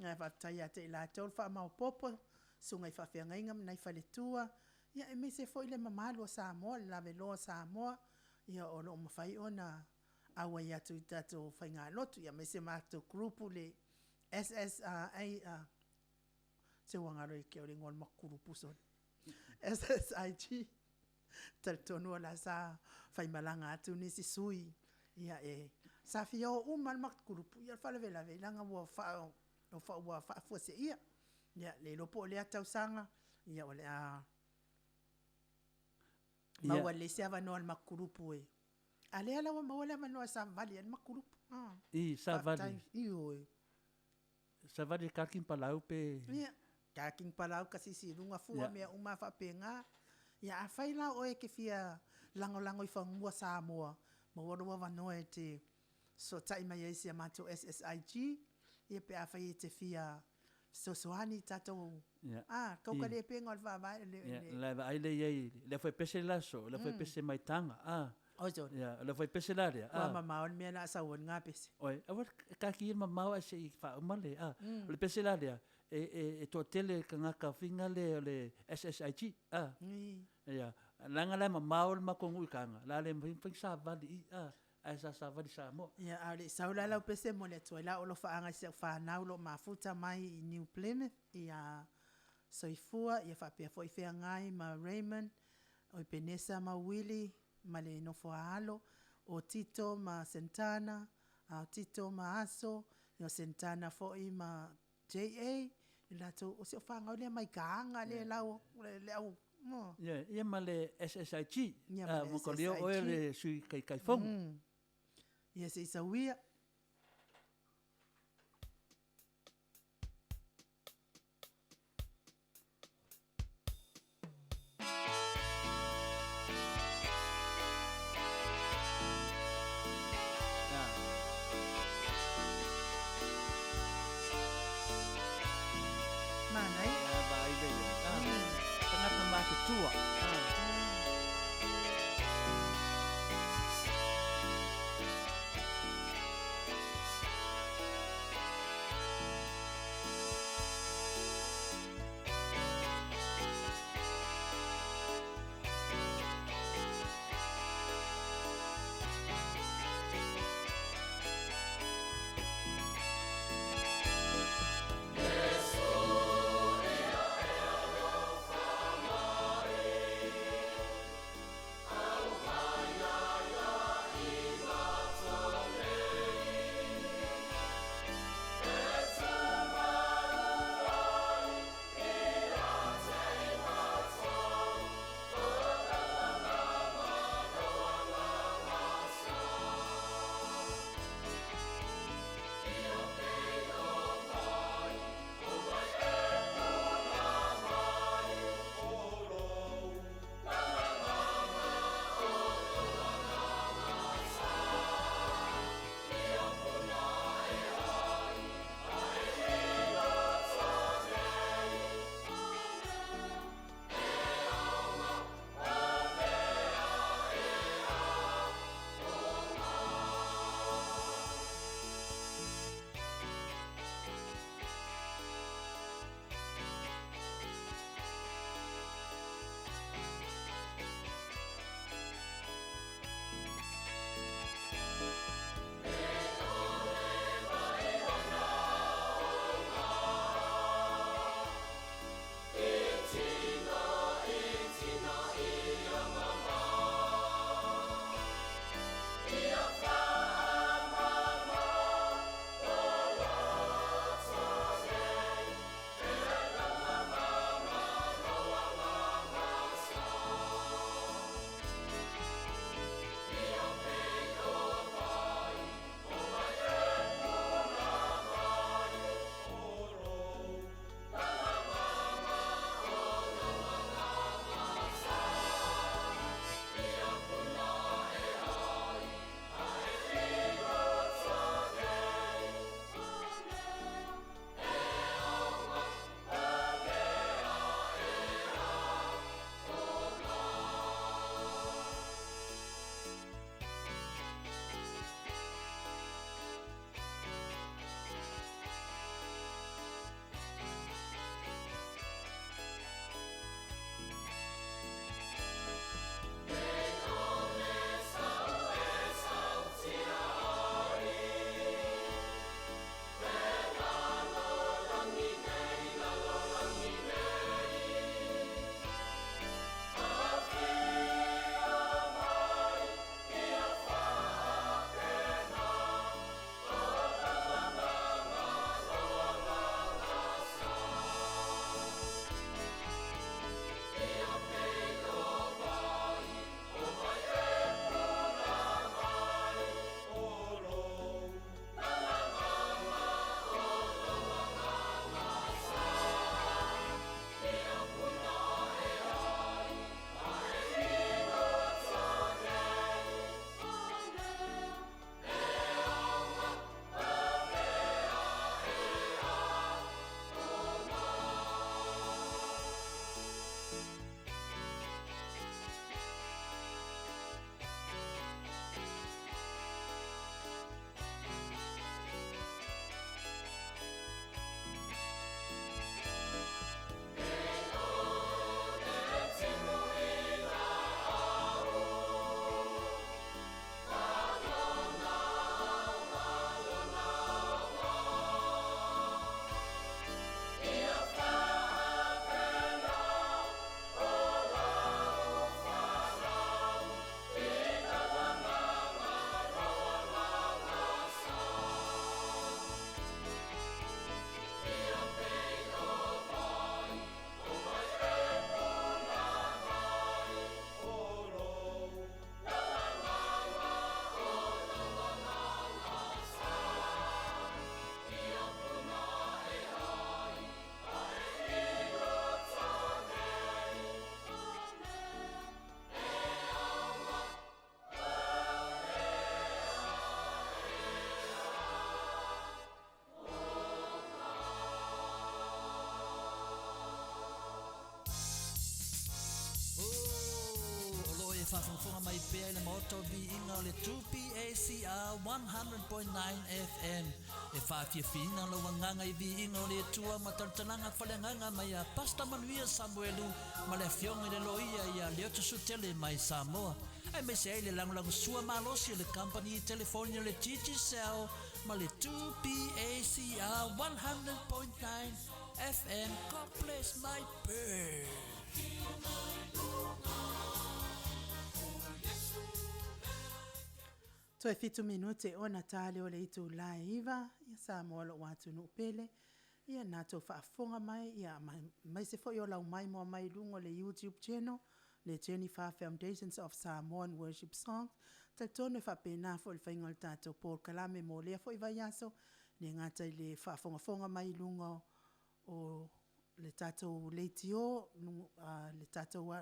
A: Ae faafetai ia te i latou le faamaopoopo, susuga i faafeagaiga ma nai faletua, ia aemaise foi le mamalu o Samoa, le laveloa o Samoa, ia o lo o mafai ona auai atu i tatou faigalotu, ia aemaise matou group le SSA, se ua galo ia te au le igoa o le matou kulupu sole, SSIG, talitonu o la sa faimalaga atu nisi sui, ia e, sa fia o uma lava le matou kulupu, ia o le faalavelave, leaga ua faa, ua faafuaseia, ia le iloa po o lea tausaga, ia o le a maua lelei se avanoa o le matou kulupu e A lea la ua maua le avanoa e savali ai le makulupu.
B: I, savali.
A: Faafetai. Ioe.
B: Savali e kaking palau pe...
A: Ia, kaking palau kasisi i luga fua
B: Ia.
A: mea uma lava faapena. Ia afai la o oe e te fia lagolago i fanua Samoa, maua lou avanoa e te fesootai mai ai i si a matou SSIG, ia pe afai e te fia fesoasoani i tatou
B: Ia.
A: a tauka le pega o le faavae le
B: Ia,
A: le
B: la e vaai lea i ai, lea foi e pese le aso, lea foi e pese mai Taga, a.
A: Oi sole.
B: Ia, o lea foi e pese la lea, a.
A: Ua mamao le mea o le a sau ai lena pese.
B: Oi, aua e kaki ia le mamao ae se i faauma le, a. O le pese la lea, e, e, e toatele tagata finga le o le SSIG, a. Ia, leaga la e mamao le matou nuu i Taga, o le a le mafai ona fai ni savali i i, a. Ae sa savali i Samoa.
A: Ia, a o le i sau la lau pese, e momoli atu ai lau alofaaga i si au fanau o lo o mafuta mai i New Plymouth, ia Soifua, ia faapea foi Feagai ma Raymond, o Epenesa ma Willie ma le nofo a alo, o Tito ma Santana, a o Tito ma Aso, ia o Santana foi ma JA, i latou, o si au fanau lea mai Gaaga lea e lau, le au, mo.
B: Ia, ia ma le SSIG.
A: Ia ma le
B: Ua talia oe
A: SSIG.
B: le Sui Taitaifono.
A: Ia se i sau ia. Manaia.
B: Ia, vaai lea i ai. Tagata matutua.
E: faafogafoga mai pea i le Maota o Viiga o le 2PACR 100.9 FM e faafiafiaina lou agaga i viiga o le Atua ma talatalaga faleagaga mai a Pastor Manuia Samuelu ma le Afioga i le Loia ia Leotusutele mai Samoa aemaise ai le lagolagosua malosi o le Kamupani Telefoni o le Digicel ma le 2PACR 100.9 FM God bless my bird.
A: Toe fitu minute ona tale o le itulā e 9, ia Samoa lou atunuu pele, ia na tou faafofoga mai, ia aemaise foi o lau maimoa mai i luga o le YouTube channel, le Jennifer Foundations of Samoan Worship Songs. Talitonu e faapena foi le faiga o le tatou polokalame mo lea foi vaiaso, le gata i le faafogafoga mai i luga o le tatou leitio, le tatou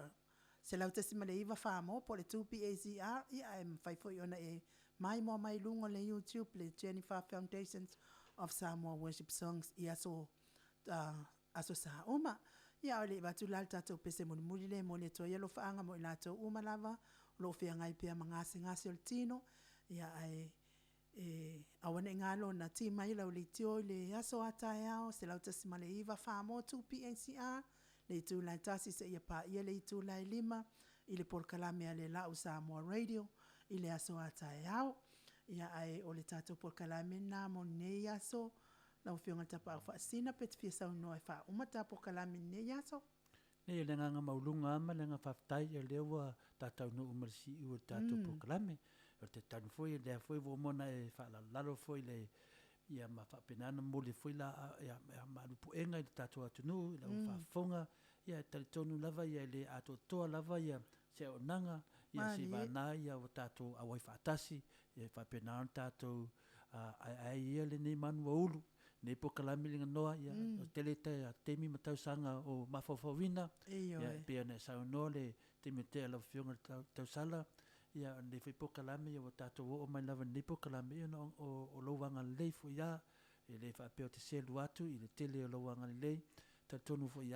A: 100.9 Samoa po o le 2PACR, ia ae mafai foi ona e maimoa mai i luga o le YouTube le Jennifer Foundations of Samoa Worship Songs i aso, uh, aso sa uma. Ia, o le i avatu la le tatou pese mulimuli lea e momoli atu ai alofaaga mo i latou uma lava o lo o feagai pea ma gasegase o le tino, ia ae e aua ne i galo ona ti mai lau leitio i le aso a taeao 101.9 Samoa 2PACR le itula e 1 seia paia le itula e 5 i le polokalame a le Lau Samoa Radio i le aso a taeao. Ia ae o le tatou polokalame lena mo lenei aso. Lau Afioga i le Tapaau Faasisina pe te fia saunoa e faauma ta polokalame i lenei aso.
B: Nei, o le agaga maualuga lava ma le agaga faafetai, o lea ua ta taunuu ma le siu o le tatou polokalame. O le talitonu foi, o lea foi ua uma ona e faalalalalo foi le, ia ma faapena ona momoli foi la, ia, malu puega i le tatou atunuu, i lau faafofoga. Ia, e talitonu lava ia e le atoatoa lava ia se auaunaga, ia seivagana ia ua tatou auai faatasi, ia faapena ona tatou aeae ia lenei manu ua ulu, lenei polokalame liganoa, ia, o tele taimi ma tausaga o mafaufauina, ia, e pei ona e saunoa le taimi ua tea lau Afioga i le tausala, ia, o lenei foi polokalame, ia ua tatou oo mai lava i lenei polokalame, ia ona o lou agalelei foi lava, e le faapea ou te selu atu i le tele o lou agalelei, talitonu foi lava.